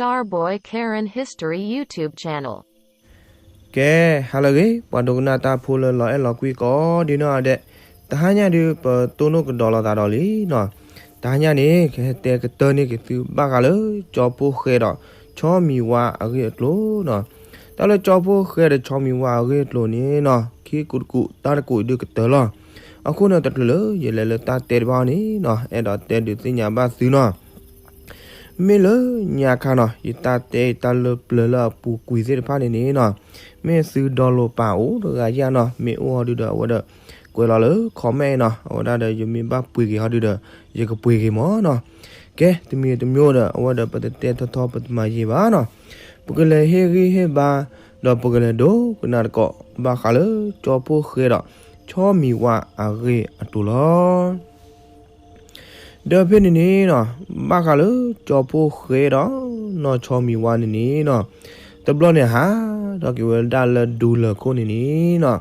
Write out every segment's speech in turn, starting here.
Starboy Karen History YouTube Channel. ကဲ, ဟါလၢအဂ့ၤ ပှၤဒိကနၣ်တၢ်ဖိလၢလီၤအဲၣ်လီၤကွံကိးဒံနီၢ်ဒဲး, တဟါညါဒုး ပတိၢ်နီၣ်ကဒီးလိာ်သးဒီးလံနီၤ. တဟါညါန့ၣ် ကဟဲတဲကတၢၢ်န့ၢ်က့ၤသုဘၣ်ဃးလၢ ကၠီဖှိၣ်ဃဲဒီး ဆီမံၤဝါအဂ့ၢ်အကျိၤနီၤ. တၢ်လၢကၠီဖှိၣ်ဃဲဒီးဆီမံၤဝါအဂ့ၢ်အကျိၤန့ၣ်နီၤ ခံကူတကူ တၢ်တကူအံၤဒုးကတၢၢ်လီၤ. အဃိန့ၣ် တချုးလၢယလဲၤလၢတၢ်တဲတဖၣ်အံၤန့ၣ်နီၤ အဲၣ်ဒိးတဲဒုးသ့ၣ်ညါဘၣ်သုနီၤ. မ့ၢ်လၢညါခါနီၤ ယတၢ်တဲအံၤတၢ်လၢပျၢၤလၢအပူၤကွံာ်သ့ၣ်တဖၣ်န့ၣ်န့ၣ်နီၤ, မ့ၢ်သုဒီလိာ်ပာ်အိၣ်တဂၤယါနီၤ မ့ၢ်အိၣ်အီၤဒုးဒီး အဝဲဒၣ်ကွဲးလီၤလၢ comment နီၤ, အဝဲဒၣ်ဒီး ယမ့ၢ်ဘၣ်ပှ့ၤက့ၤအီၤဒုးဒီး ယကပှ့ၤက့ၤမၢ်နီၤ. ကဲ, တမံၤတမံၤဒီး အဝဲဒီးပတတဲထီထီပတမၤယံာ်ဘၣ်နီၤ. ပကလဲၤဟ့ၣ်ဂံၢ်ဟ့ၣ်ဘါ ဒီးပကလဲၤဒိကနၣ်တကိး ဘၣ်ဃးလၢကၠီဖှိၣ်ဃဲဒီး ဆီမံၤဝါအဂ့ၢ်အကျိၤလီၤ. ဒီးဖဲန့ၣ်န့ၣ်နီၤ, ဘၣ်ဃးလၢကၠီဖှိၣ်ဃဲဒီး နီၢ်ဆီမံၤဝါန့ၣ်န့ၣ်နီၤ, တဘျီန့ၣ်ဟးထီၣ်က့ၤဝဲဒၣ်လၢဒူလၢၢ်ခိၣ်န့ၣ်န့ၣ်နီၤ,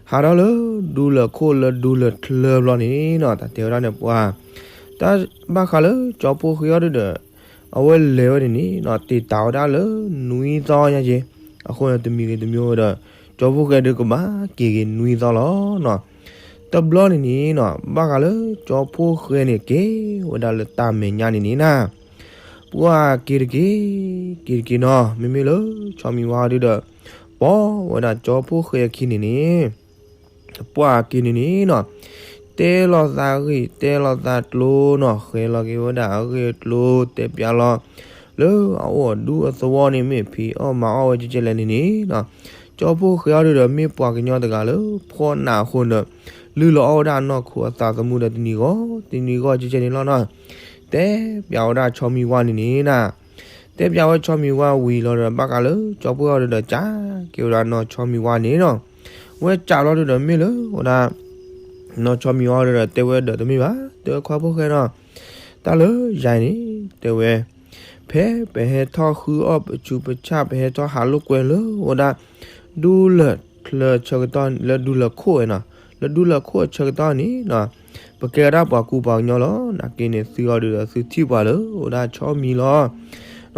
ဟးထီၣ်လၢဒူလၢၢ်ခိၣ်လၢဒူလၢၢ်ချၢဘျီန့ၣ်နီၤ, တၢ်တဲဝဲဒၣ်န့ၣ်ပှၤ, တၢ်ဘၣ်ဃးလၢကၠီဖှိၣ်ဃဲအီၤဒုးဒီး အဝဲလဲၤဝဲန့ၣ်န့ၣ်နီၤ တ့ၢ်တၢ်ဝဲဒၣ်လၢနွံသီညါက့ၤ, အဃိန့ၣ်တမံၤဂ့ၤတမံၤဝဲဒီး ကၠီဖှိၣ်ဃဲဒုးကဘၣ်က့ၤက့ၤနွံသီလီၤနီၤ. တဘျီန့ၣ်န့ၣ်နီၤ, ဘၣ်ဃးလၢကၠီဖှိၣ်ဃဲန့ၣ်က့ၤဝဲဒၣ်လၢတၢ်မဲာ်ညါန့ၣ်န့ၣ်နီၤ, ပှၤက့ၤတက့ၤ, က့ၤတက့ၤနီၤ, မ့မ့ၢ်လၢဆီမံၤဝါဒုးဒီး ပိာ်ဝဲဒၣ်ကၠီဖှိၣ်ဃဲအခံန့ၣ်န့ၣ် ပှၤက့ၤန့ၣ်န့ၣ်နီၤ, တဲလီၤသးဂ့ၢ် တဲလီၤသးကျိၤနီၤ, ဃဲၤလီၤက့ၤဝဲဒၣ်အဂ့ၢ်အကျိၤ တဲပျးလီၤ လၢအအိၣ်အဒူအသဝီန့ၣ် မ့ၢ်ဖံးအီၣ်မၤအီၣ်ဝဲကဲကဲလဲၣ်န့ၣ်န့ၣ်နီၤ, ကၠီဖှိၣ်ဃဲအီၤဒုးဒီး မ့ၢ်ပှၤကညီတဂၤလၢဖှီၣ်နးအဃိန့ၣ်, လုၢ်လီၤအီၣ်ဝဲဒၣ်အနီၢ်ခိအသးသမူဒီးတနံၤဂီၢ် တနံၤဂီၢ်ကဲကဲန့ၣ်လီၤနီၤ, တဲပျးဝဲဒၣ်ဆီမံၤဝါန့ၣ်န့ၣ်နီၤ, တဲပျးဝဲဆီမံၤဝါဝံၤလီၤဒီး ဘၣ်ဃးလၢကၠီဖှိၣ်အီၤဒုးဒီး ကးက့ၤဝဲဒၣ်နီၢ်ဆီမံၤဝါန့ၣ်နီၤ, ဝဲကးလီၤဒုးဒီး မ့ၢ်လၢဝဲဒၣ် နီၢ်ဆီမံၤဝါဒုးဒီး တဲဝဲဒီးတမ့ၢ်ဘၣ်, တဲဝဲခွါဖိၣ်ဃဲနီၤ, တၢ်လၢယၤန့ၣ် တဲဝဲ ဖဲပဟဲထီၣ်ဃုအီၣ်ပဆူးပဆၣ် ပဟဲထီၣ်ဟးလိာ်ကွဲလၢဝဲဒၣ် ဒူလၢၢ်ချၢဆၢကတီၢ် လၢဒူလၢၢ်ခိၣ်နီၤ, လၢဒူလၢၢ်ခိၣ်အဆၢကတီၢ်န့ၣ်နီၤ, ပကဲဝဲဒၣ်ပှၤကူပှၤကညီလီၤ. နာ်က့န့ၣ် သုအီၤဒုးဒီး သုထံၣ်ပှၤလၢဝဲဒၣ်ဆီမံၤလီၤ.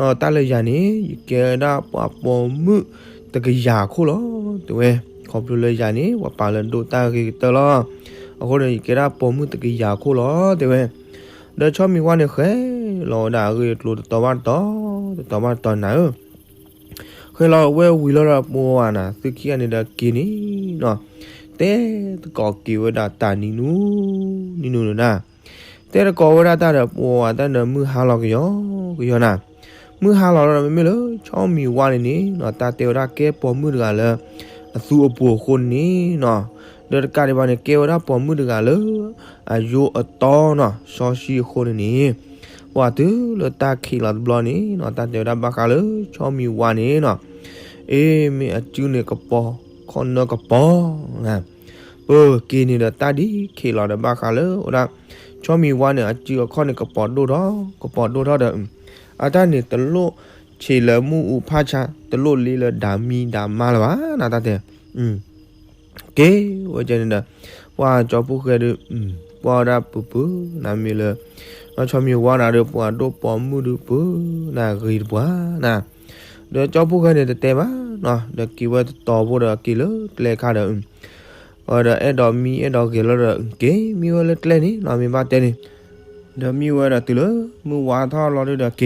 တၢ်လၢယၤန့ၣ် ယကဲဝဲဒၣ်ပှၤပိာ်မုၣ်တကယၤခိၣ်လီၤ တဲဝဲ, ခီဖျိလၢယၤန့ၣ် ပှၤပာ်လၢဒိၣ်တၢ်ဂ့ၤကတၢၢ်လီၤ. အဃိန့ၣ် ယကဲဒၣ်ပိာ်မုၣ်တကယၤခိၣ်လီၤ တဲဝဲ. ဒီးဆီမံၤဝါန့ၣ် ဃဲၤလီၤဝဲဒၣ်အဂ့ၢ်အကျိၤတတီၤဘၣ်တတီၤ, တတီၤဘၣ်တတီၤနၤဧၢ, ဃဲၤလီၤဝဲဝံၤလီၤဒီး ပှၤနၤ သုခံဂၤန့ၣ်ဒီးက့ၤန့ၣ်နီၤ, တဲသကိးက့ၤဝဲဒၣ်တၢ်နံၤနူ နံၤနူနၤ, တဲသကိးဝဲဒၣ်တၢ်ဒီး ပှၤတၢ်နၢမုၢ်ဟါလီၤကယီကယီနၤ, မုၢ်ဟါလီၤလီၤဒီး မ့မ့ၢ်လၢဆီမံၤဝါန့ၣ်န့ၣ်နီၤ, တၢ်တဲဝဲဒၣ်ကဲပိာ်မုၣ်တဂၤလၢ အသူအပူၤအဃိန့ၣ်နီၤ, ဒီးတကးဒံးဘၣ်န့ၣ် ကဲဝဲဒၣ်ပိာ်မုၣ်တဂၤလၢ အယိအတီနီၤ စီဆှံအဃိန့ၣ်န့ၣ်, ပှၤတုၤလၢတၢ်ခံးလီၤတဘျီန့ၣ်နီၤ, တၢ်တဲဝဲဒၣ်ဘၣ်ဃးလၢဆီမံၤဝါန့ၣ်နီၤ, အ့ မ့ၢ်အစုန့ၣ်ကပီၤ ခီၣ်နၢကပီၤ ပက့ၤန့ၣ်ဒီး တၢ်ဒ်ခံးလီၤဒီး ဘၣ်ဃးလၢဝဲဒၣ် ဆီမံၤဝါန့ၣ် အစုအခီၣ်န့ၣ် ကပီၤဒိၣ်ထီၣ် ကပီၤဒိၣ်ထီၣ်ဒီး အတၢ်န့ၣ်တလိၣ်ဆံးလၢမုၢ်အူဖၣ်ဆါ တလိၣ်လ့လၢဒၣ်မံဒၣ်မါလၢၤဘၣ်နၤ တၢ်တဲ က့ၤဝဲကဲန့ၣ်ဒီး ပှၤကၠီဖှိၣ်ဃဲဒုး ပှၤဝဲဒၣ်ပူၤပူၤနၤ မ့ၢ်လၢ ဆီမံၤဝါနၤဒီး ပှၤဒိၣ်ပိာ်မုၣ်ဒုးပူၤနၤ ဂ့ၤတပှၤနၤ, ဒီးကၠီဖှိၣ်ဃဲန့ၣ်တတဲဘၣ်နီၤ, ဒီးက့ၤဝဲတတီၤဖိဒီးက့ၤလၢကျဲခါဒီး အဝဲဒီးအဲၣ်ဒိးမံအဲၣ်ဒိးဂဲၤလီၤဒီး က့ၤမံဝဲလၢကျဲန့ၣ်နီၤ မ့ၢ်ဘၣ်တဲန့ၣ်, ဒီးမံဝဲဒီးတုၤလၢမုၢ်ဝါထီၣ်လီၤဒုးဒီး က့ၤက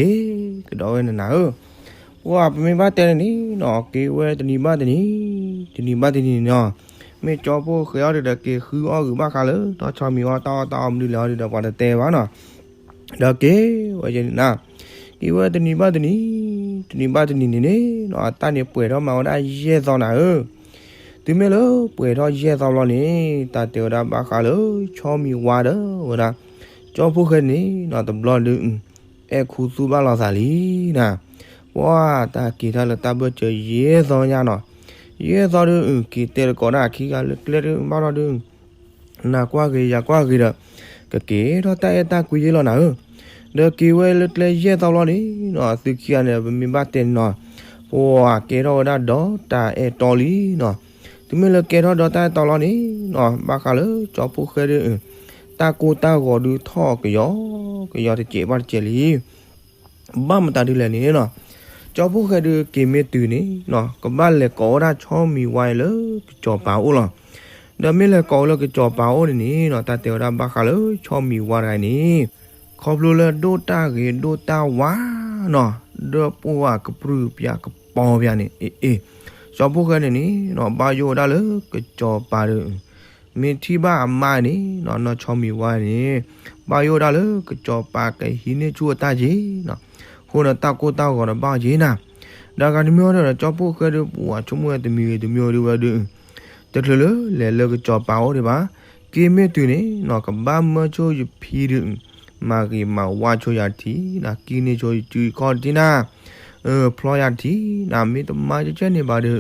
ဒီးဝဲနၤဧၢ, ပှၤပမ့ၢ်ဘၣ်တဲန့ၣ်န့ၣ်နီၤ က့ၤဝဲတနံၤဘၣ်တနံၤ တနံၤဘၣ်တနံၤန့ၣ်နီၤ, မ့ၢ်ကၠီဖှိၣ်ဃဲအီၤဒုးဒီး က့ၤဃုအီၣ်ဂုာ်ဘၣ်ဃးလၢ နီၢ်ဆီမံၤဝါတၢ်အီၣ်တၢ်အီမနုၤလဲၣ်အီၤဒုးဒီး ပှၤတတဲဘၣ်နီၤ, ဒီးက့ၤဝဲကဲန့ၣ်နၤ, က့ၤဝဲတနံၤဘၣ်တနံၤ တနံၤဘၣ်တနံၤန့ၣ်န့ၣ်နီၤ အတၢ်န့ၣ်ပှဲၤထီၣ်မးဝဲဒၣ်ယဲၢ်သီနၤဧၢ, တုၤမ့ၢ်လၢပှဲၤထီၣ်ယဲၢ်သီဘျီန့ၣ် တၢ်တဲဝဲဒၣ်ဘၣ်ဃးလၢ ဆီမံၤဝါဒီးဝဲဒၣ် ကၠီဖှိၣ်ဃဲန့ၣ်နီၤ တဘျီဒုး အဲၣ်ခူသူၣ်ဘၣ်လိာ်သးလံနၤ, ပှၤတၢ်က့ၤတၢ်လၢတၢ်ဘၢၣ်စၢၤယဲၢ်သီညါနီၤ, ယဲၢ်သီဒုး က့ၤတဲသကိးတၢ်ခံဂၤလၢကျဲဒုး ဘၣ်ထီၣ်ဒုး နကွၢ်ဂ့ၤယကွၢ်ဂ့ၤဒီး ကကဲထီၣ်တၢ်အဲၣ်တၢ်ကွံယဲၢ်လီၤနၤဧၢ, ဒီးက့ၤဝဲလၢကျဲယဲၢ်သီဘျီန့ၣ်နီၤ သုခံဂၤန့ၣ် ပမ့ၢ်ဘၣ်တဲန့ၣ်နီၤ, ပှၤကဲထီၣ်ဝဲဒၣ်ဒီးတၢ်အဲၣ်တီလံနီၤ, တုၤမ့ၢ်လၢကဲထီၣ်ဒီးတၢ်အဲၣ်တီလီၤန့ၣ်နီၤ ဘၣ်ဃးလၢကၠီဖှိၣ်ဃဲဒုး တၢ်ကိၢ်တၢ်ဂီၤဒုးထီၣ်ကယီကယီတစဲးဘၣ်တစဲးလံ ဘၣ်မတၤဒ်လဲၣ်န့ၣ်နီၤ, ကၠီဖှိၣ်ဃဲဒုးက့ၤမ့ၢ်တုၤန့ၣ်နီၤ ကဘၣ်လဲၤကိးဝဲဒၣ်ဆီမံၤဝါအံၤလၢကစီၤပၤအိၣ်လီၤ. ဒီးမ့ၢ်လဲၤကိးဝဲလၢကစီၤပၤအိၣ်န့ၣ်န့ၣ်နီၤ တၢ်တဲဝဲဒၣ်ဘၣ်ဃးလၢဆီမံၤဝါတဂၤအံၤန့ၣ် ခီဖျိလၢဒိၣ်တၢ်ဂ့ၤဒိၣ်တၢ်ဝါနီၤ ဒီးပှၢ်ကပြုၢ်ပၠးကပီၤပၠးန့ၣ် အ့ၣ်အ့ၣ် ကၠီဖှိၣ်ဃဲန့ၣ်န့ၣ်နီၤ ဘၣ်ယိၣ်ဝဲဒၣ်လၢကစီၤပၤဒီး မ့ၢ်ထံၣ်ဘၣ်အမါန့ၣ်နီၤ နီၢ်ဆီမံၤဝါန့ၣ် ဘၣ်ယိၣ်ဝဲဒၣ်လၢကစီၤပၤကဟံးန့ၢ်ဆူၣ်အတၢ်က့ၤနီၤ အဃိန့ၣ်တၢ်ကိၢ်တၢ်ဂီၤဒီးဘၣ်က့ၤနၤ ဒီးဂၤတမံၤအံၤဒီး ကၠီဖှိၣ်ဃဲဒုးပှၢ်ဆိကမိၣ်ဝဲတမံၤဂ့ၤတမံၤအံၤဒုးဝဲဒုး တချုးလၢလဲၤလၢကစီၤပၤအိၣ်ဒံးဘၣ်, က့ၤမ့ၢ်တုၤန့ၣ်နီၤ ကဘၣ်မၢဆိယဖံဒုး မၤဂ့ၤမၤဝါဆိယၤတထံၣ်နီၤ ကံန့ၢ်ဆိယစုခီၣ်တထံၣ်နၤ, ဖျီယၤတထံၣ်နၤ မ့ၢ်တမၤကဲကဲန့ၣ်ဘၣ်ဒီး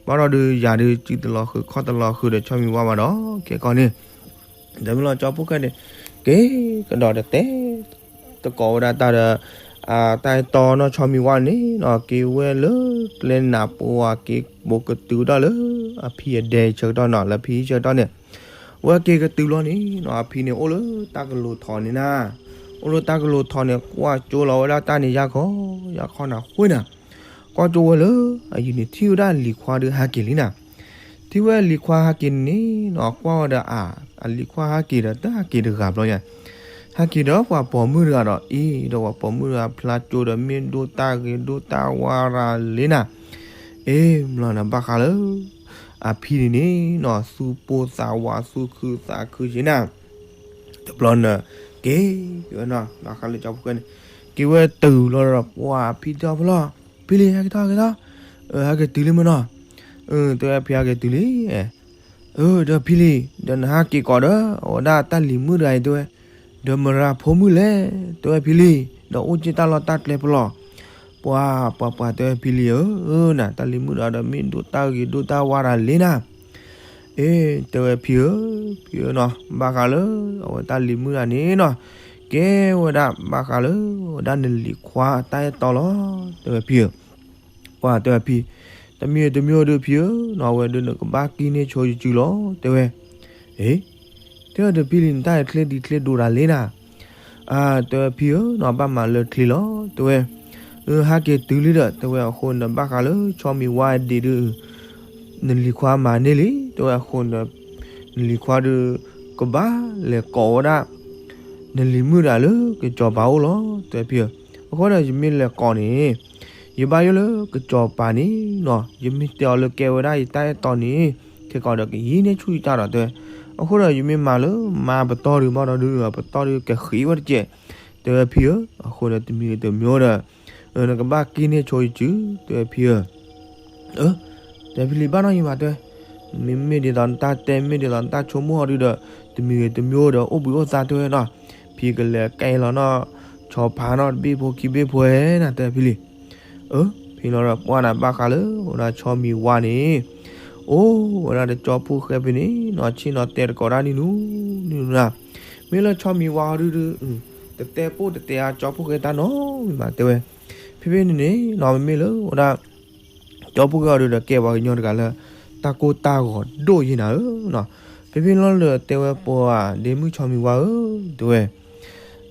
ဘၣ်ဒီးဒုးယၤဒုးစုတလီၤဃုခီၣ်တလီၤဃုဒီးဆီမံၤဝါဘၣ်ဒီး ကဲကီးန့ၣ် တမ့ၢ်လီၤ ကၠီဖှိၣ်ဃဲန့ၣ် က့ၤကဒီးတတဲ တကိးဝဲဒၣ်တၢ်ဒီး တၢ်အဲၣ်တီနီၢ်ဆီမံၤဝါန့ၣ်နီၤ က့ၤဝဲလၢကျဲနးပှၤက့ၤဘိးကတုၤကဒီးလၢ အဖံအဒဲဆၢကတီၢ်နီၤ လၢဖံဆၢကတီၢ်န့ၣ် ဝဲက့ၤကတုၤလီၤန့ၣ်နီၤ အဖံန့ၣ်အိၣ်လၢတၢ်ကလိၤထီန့ၣ်နၤ, အိၣ်လၢတၢ်ကလိၤထီန့ၣ် ကွၢ်ကၠိလီၤဝဲဒၣ်တၢ်န့ၣ်ယါခီ ယါခီနၤဃိနၤ ကွၢ်ကၠိဝဲလၢ အယံၤန့ၣ် ထံၣ်ဝဲဒၣ်လံၤခွါဒုးဟးက့ၤလံနၤ, ထံၣ်ဝဲလံၤခွါဟးက့ၤန့ၣ်နီၤ ကွၢ်ဝဲဒီးအ အလံၤခွါဟးက့ၤဒီးတဟးက့ၤတဂၤဘျီယါ ဟဲက့ၤဒီးပှၤပိာ်မုၣ်တဂၤဒီး အ့ၣ် ဒီးပှၤပိာ်မုၣ်တဂၤဖျါကၠိဒီးမ့ၢ်ဒိၣ်တၢ်ဂ့ၤဒိၣ်တၢ်ဝါရၤလံနၤ, အ့ၣ် ဘျီန့ၣ်ဘၣ်ဃးလၢ အဖံန့ၣ်န့ၣ်နီၤ သူၣ်ပိၢ်သးဝးသူၣ်ခုသးခုက့ၤနၤ, တဘျီန့ၣ် က့ၤက့ၤဝဲနီၤ ဘၣ်ဃးလၢကၠီဖှိၣ်ဃဲန့ၣ် က့ၤဝဲတုၤလီၤဒီးပှၤဖံတဲအီၤဖဲလီၤ, ဖံလံၤ ဟဲက့ၤထီၣ်ဟဲက့ၤထီၣ်, ဟဲက့ၤတုၤလံမ့ၢ်နီၤ, တဲဝဲဖံဟဲက့ၤတုၤလံ ဒီးဖံလံၤ ဒီးနဟးက့ၤကိးဒီး အဝဲဒၣ်တၢ်လံၤမုၣ်တဂၤအံၤတဲဝဲ, ဒီးမရၤဖိမုၣ်လဲၣ် တဲဝဲဖံလံၤ, ဒီးအိၣ်က့ၤတၢ်လီၢ်တၢ်ကျဲဖဲလီၤ, ပှၤပှၤပှၤတဲဝဲဖံလံၤဧၢ, နတၢ်လံၤမုၣ်တဂၤဒီးမ့ၢ်ဒိၣ်တၢ်ဂ့ၤဒိၣ်တၢ်ဝါတဂၤလံနၤ, အ့ တဲဝဲဖံဧၢ, ဖံဧၢနီၤ ဘၣ်ဃးလၢ အဝဲတၢ်လံၤမုၣ်တဂၤန့ၣ်နီၤ, ကဲဝဲဒၣ်ဘၣ်ဃးလၢ အဝဲဒၣ်နလံၤခွါတၢ်အဲၣ်တီလီၤ တဲဝဲဖံဧၢ ပှၤတဲဝဲဖံ, တမံၤတမံၤဒီးဖံဧၢ, အဝဲဒုးနကဘၣ်ကံၣ်န့ၢ်ဆိယစုလီၤ တဲဝဲ, အ့ တဲဝဲဒီးဖံလံၤ နတၢ်အဲၣ်ချ့ဒံးချ့ဒိၣ်တၢ်လံနၤ, အါ တဲဝဲဖံဧၢ, နဘၣ်မၤလၢချ့လီၤ တဲဝဲ, အဟးက့ၤတုၤလံဒီး တဲဝဲအဃိန့ၣ် ဘၣ်ဃးလၢဆီမံၤဝါဒံးဒုး နလံၤခွါမၤန့ၢ်လံ တဲဝဲအဃိန့ၣ် နလံၤခွါဒုး ကဘၣ်လဲၤကိးဝဲဒၣ် နလံၤမုၣ်တဂၤလၢကစီၤပၤအိၣ်လီၤ တဲဝဲဖံဧၢ, အဃိဒီးယမ့ၢ်လဲၤကိးန့ၣ် ယဘၣ်ယိၣ်လၢကစီၤပၤန့ၣ်နီၤ ယမ့ၢ်တဲအီၤလၢကဲဝဲဒၣ်ယတၢ်အဲၣ်တီန့ၣ် ခဲကိးဒီးကဟံးန့ၢ်ဆူၣ်ယတၢ်ဒီးတဲဝဲ, အဃိဒီးယမ့ၢ်မၤလၢမါပတီၢ်ဒုးဘၣ်ဒီးဒုး ပတီၢ်ဒုးကဃ့ဝဲတကဲး, တဲဝဲဖံဧၢ, အဃိဒီးတမံၤတမံၤဒီး နကဘၣ်ကံၣ်န့ၢ်ဆိယစု တဲဝဲဖံဧၢ တဲဖံလံၤဘၣ်နီၢ်ယံၤမးတဲဝဲ, မ့မ့ၢ်ဒ်သိးနတၢ်တဲမ့ၢ်ဒ်သိးနတၢ်ဆိကမိၣ်အီၤဒုးဒီး တမံၤဂ့ၤတမံၤဒီးအိၣ်ဘှံးအိၣ်သါတဲဝဲနီၤ, ဖံကလဲၤကဲလီၤနီၤ, ဆီဖါနီၤတဘ့ၣ်ဖိခံဘ့ၣ်ဖိဝဲနၤတဲဖံလံၤ, အၢ ဖဲလီၤဒီးပှၢ်နၤဘၣ်ဃးလၢ အိၣ်ဒၣ်ဆီမံၤဝါန့ၣ်, အိၣ်ဝဲဒၣ်ဒီးကၠီဖှိၣ်ဃဲဖဲန့ၣ် နီၤဆ့ၣ်နီၤတဲတကိးဒၣ်နံၣ်နူ နံၣ်နူနၤ, မ့ၢ်လၢဆီမံၤဝါအီၤဒုးဒုး တတဲပိၢ်တတဲအါကၠီဖှိၣ်ဃဲတၢ်နီတမံၤဘၣ်တဲဝဲ, ဖဲဖဲန့ၣ်န့ၣ်နီၤ မ့မ့ၢ်လၢအိၣ်ဒၣ် ကၠီဖှိၣ်ဃဲအီၤဒုးဒီးကဲပှၤကညီတဂၤလၢ တၢ်ကိၢ်တၢ်ဂီၤဒိၣ်ယဲနၤဧၢနီၤ, ဖဲဖဲလီၤလၢတဲဝဲပှၤဒ့မုၣ်ဆီမံၤဝါဧၢ, တဲဝဲ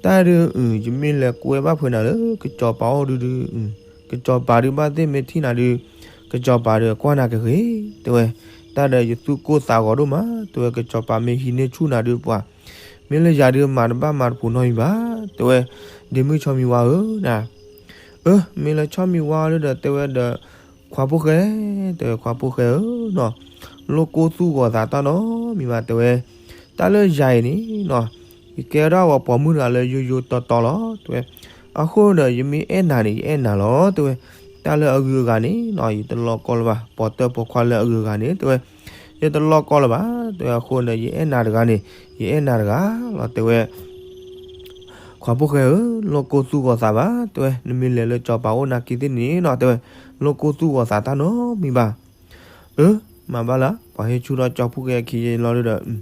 တၢ်ဒုး ယမ့ၢ်လဲၤကွဲဘၣ်ဖုးနၤလၢကစီၤပၤအိၣ်ဒုးဒုး ကစီၤပၤဒုးဘၣ်သ့ၣ်မ့ၢ်ထံၣ်နၤဒုး ကစီၤပၤဒုးကွၢ်နၤကဂ့ၤ, တဲဝဲ, တၢ်ဒီးယသူၣ်ကိၢ်သးဂီၤဒိၣ်မး, တဲဝဲကစီၤပၤမ့ၢ်ဟံးန့ၢ်ဆူၣ်နၤဒုးပှၤ, မ့ၢ်လၢယၤဒုးမၤတဘၣ်မၤတဖှိၣ်နီတမံၤဘၣ်, တဲဝဲ, ဒ့မုၣ်ဆီမံၤဝါဧၢနၤ အၢ မ့ၢ်လၢဆီမံၤဝါလၢဒီးတဲဝဲဒီး ခွါဖိၣ်ဃဲ, တဲဝဲခွါဖိၣ်ဃဲဧၢနီၤ, လိၣ်ကိၢ်သူၣ်ဂီၤသးတၢ်နီတမံၤဘၣ်တဲဝဲ, တၢ်လၢယၤအံၤန့ၣ်နီၤ, ယကဲဒၣ်ပှၤပိာ်မုၣ်တဂၤလၢယိယိတီတီလီၤ တဲဝဲ, အဃိဒီးယမ့ၢ်အဲၣ်နၤန့ၣ် ယအဲၣ်နၤလီၤ တဲဝဲ, တၢ်လၢအဂုၤအဂၤန့ၣ်နီၤ ယတလီၢ်ကီလၢၤဘၣ်, ပိာ်တၢၢ်ပိာ်ခွါလၢအဂုၤအဂၤန့ၣ် တဲဝဲ ယတလီၢ်ကီလၢၤဘၣ်, တဲဝဲအဃိန့ၣ် ယအဲၣ်နၤတဂၤန့ၣ် ယအဲၣ်နၤတဂၤလီၤ တဲဝဲ, ခွါဖိၣ်ဃဲဧၢ, လိၣ်ကိၢ်သူၣ်ဂီၤသးဘၣ်, တဲဝဲ, နမ့ၢ်လဲၤလၢစီၤပၤအိၣ်နာ်က့သ့ၣ်န့ၣ်နီၤ တဲဝဲ, လိၣ်ကိၢ်သူၣ်ဂီၤသးတၢ်နီတမံၤဘၣ်, အၢ မၤဘၣ်လၢ ပှၤဟ့ၣ်ဆူၣ်ထီၣ်ကၠီဖှိၣ်ဃဲအခံယလီၤဒီး,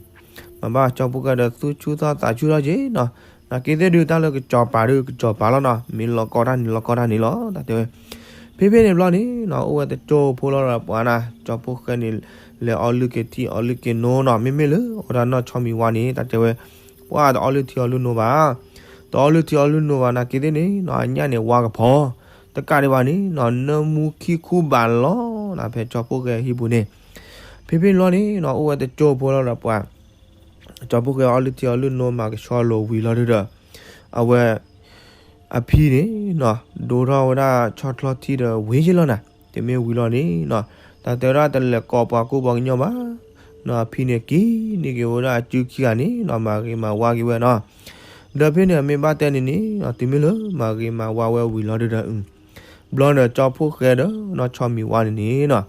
မၤဘၣ်ကၠီဖှိၣ်ဃဲဒီးသူၣ်ဆူၣ်ထီၣ်သးဆူၣ်ထီၣ်က့ၤနီၤ, နာ်က့သ့ၣ်ဒုးတၢ်လၢကစီၤပၤဒုးကစီၤပၤလီၤနီၤ, မ့ၢ်လီၢ်ကီတၢ်န့ၣ်လီၢ်ကီတၢ်န့ၣ်လီၤ တၢ်တဲဝဲ, ဖဲဖဲန့ၣ်ဘျီန့ၣ်နီၤ အိၣ်ဝဲတကၠိဖိလီၤဒီးပှၤနၤ ကၠီဖှိၣ်ဃဲန့ၣ် လဲၤအီလုၢ်က့ၤထံအီလုၢ်က့ၤနိနီၤ, မ့မ့ၢ်လၢအိၣ်ဒၣ်နီၢ်ဆီမံၤဝါန့ၣ် တၢ်တဲဝဲ, ပှၤတအီလုၢ်ထံအီလုၢ်နိဘၣ်, တအီလုၢ်ထံအီလုၢ်နိဘၣ် နာ်က့သ့ၣ်န့ၣ်နီၤ အညၣ်န့ၣ်ဝါကဖီ တကးဒံးဘၣ်န့ၣ်နီၤ နၢမူခံခူဘၣ်လီၤနီၤ ဖဲကၠီဖှိၣ်ဃဲအဟံၣ်ပူၤန့ၣ်, ဖဲဖဲန့ၣ်လီၤန့ၣ်နီၤ အိၣ်ဝဲတကၠိဖိလီၤဒီးပှၤ ကၠီဖှိၣ်ဃဲအီလုၢ်ထံအီလုၢ်နိမၤကဆှီလိာ်ဝံၤလီၤဒုဒီး အဝဲ အဖံန့ၣ်နီၤ ဒိထီၣ်ဝဲဒၣ်ဆီချီထံဒီးဝံၤယ့ၢ်လီၤနၤ, တမ့ၢ်ဝံၤလီၤန့ၣ်နီၤ တၢ်တဲဝဲဒၣ်တလဲၤကိးပှၤကူပှၤကညီဘၣ်နီၤ, အဖံန့ၣ်က့ၤန့ၢ်က့ၤဝဲဒၣ်အစုခံဂၤန့ၣ်နီၤ မၤဂ့ၤမၤဝါက့ၤဝဲနီၤ, ဒီးဖဲန့ၣ်အမ့ၢ်ဘၣ်တဲန့ၣ်န့ၣ်နီၤ တုၤမ့ၢ်လၢမၤဂ့ၤမၤဝါဝဲဝံၤလီၤဒုဒီး ဘျီန့ၣ်ကၠီဖှိၣ်ဃဲဒီးနီၤ ဆီမံၤဝါန့ၣ်န့ၣ်နီၤ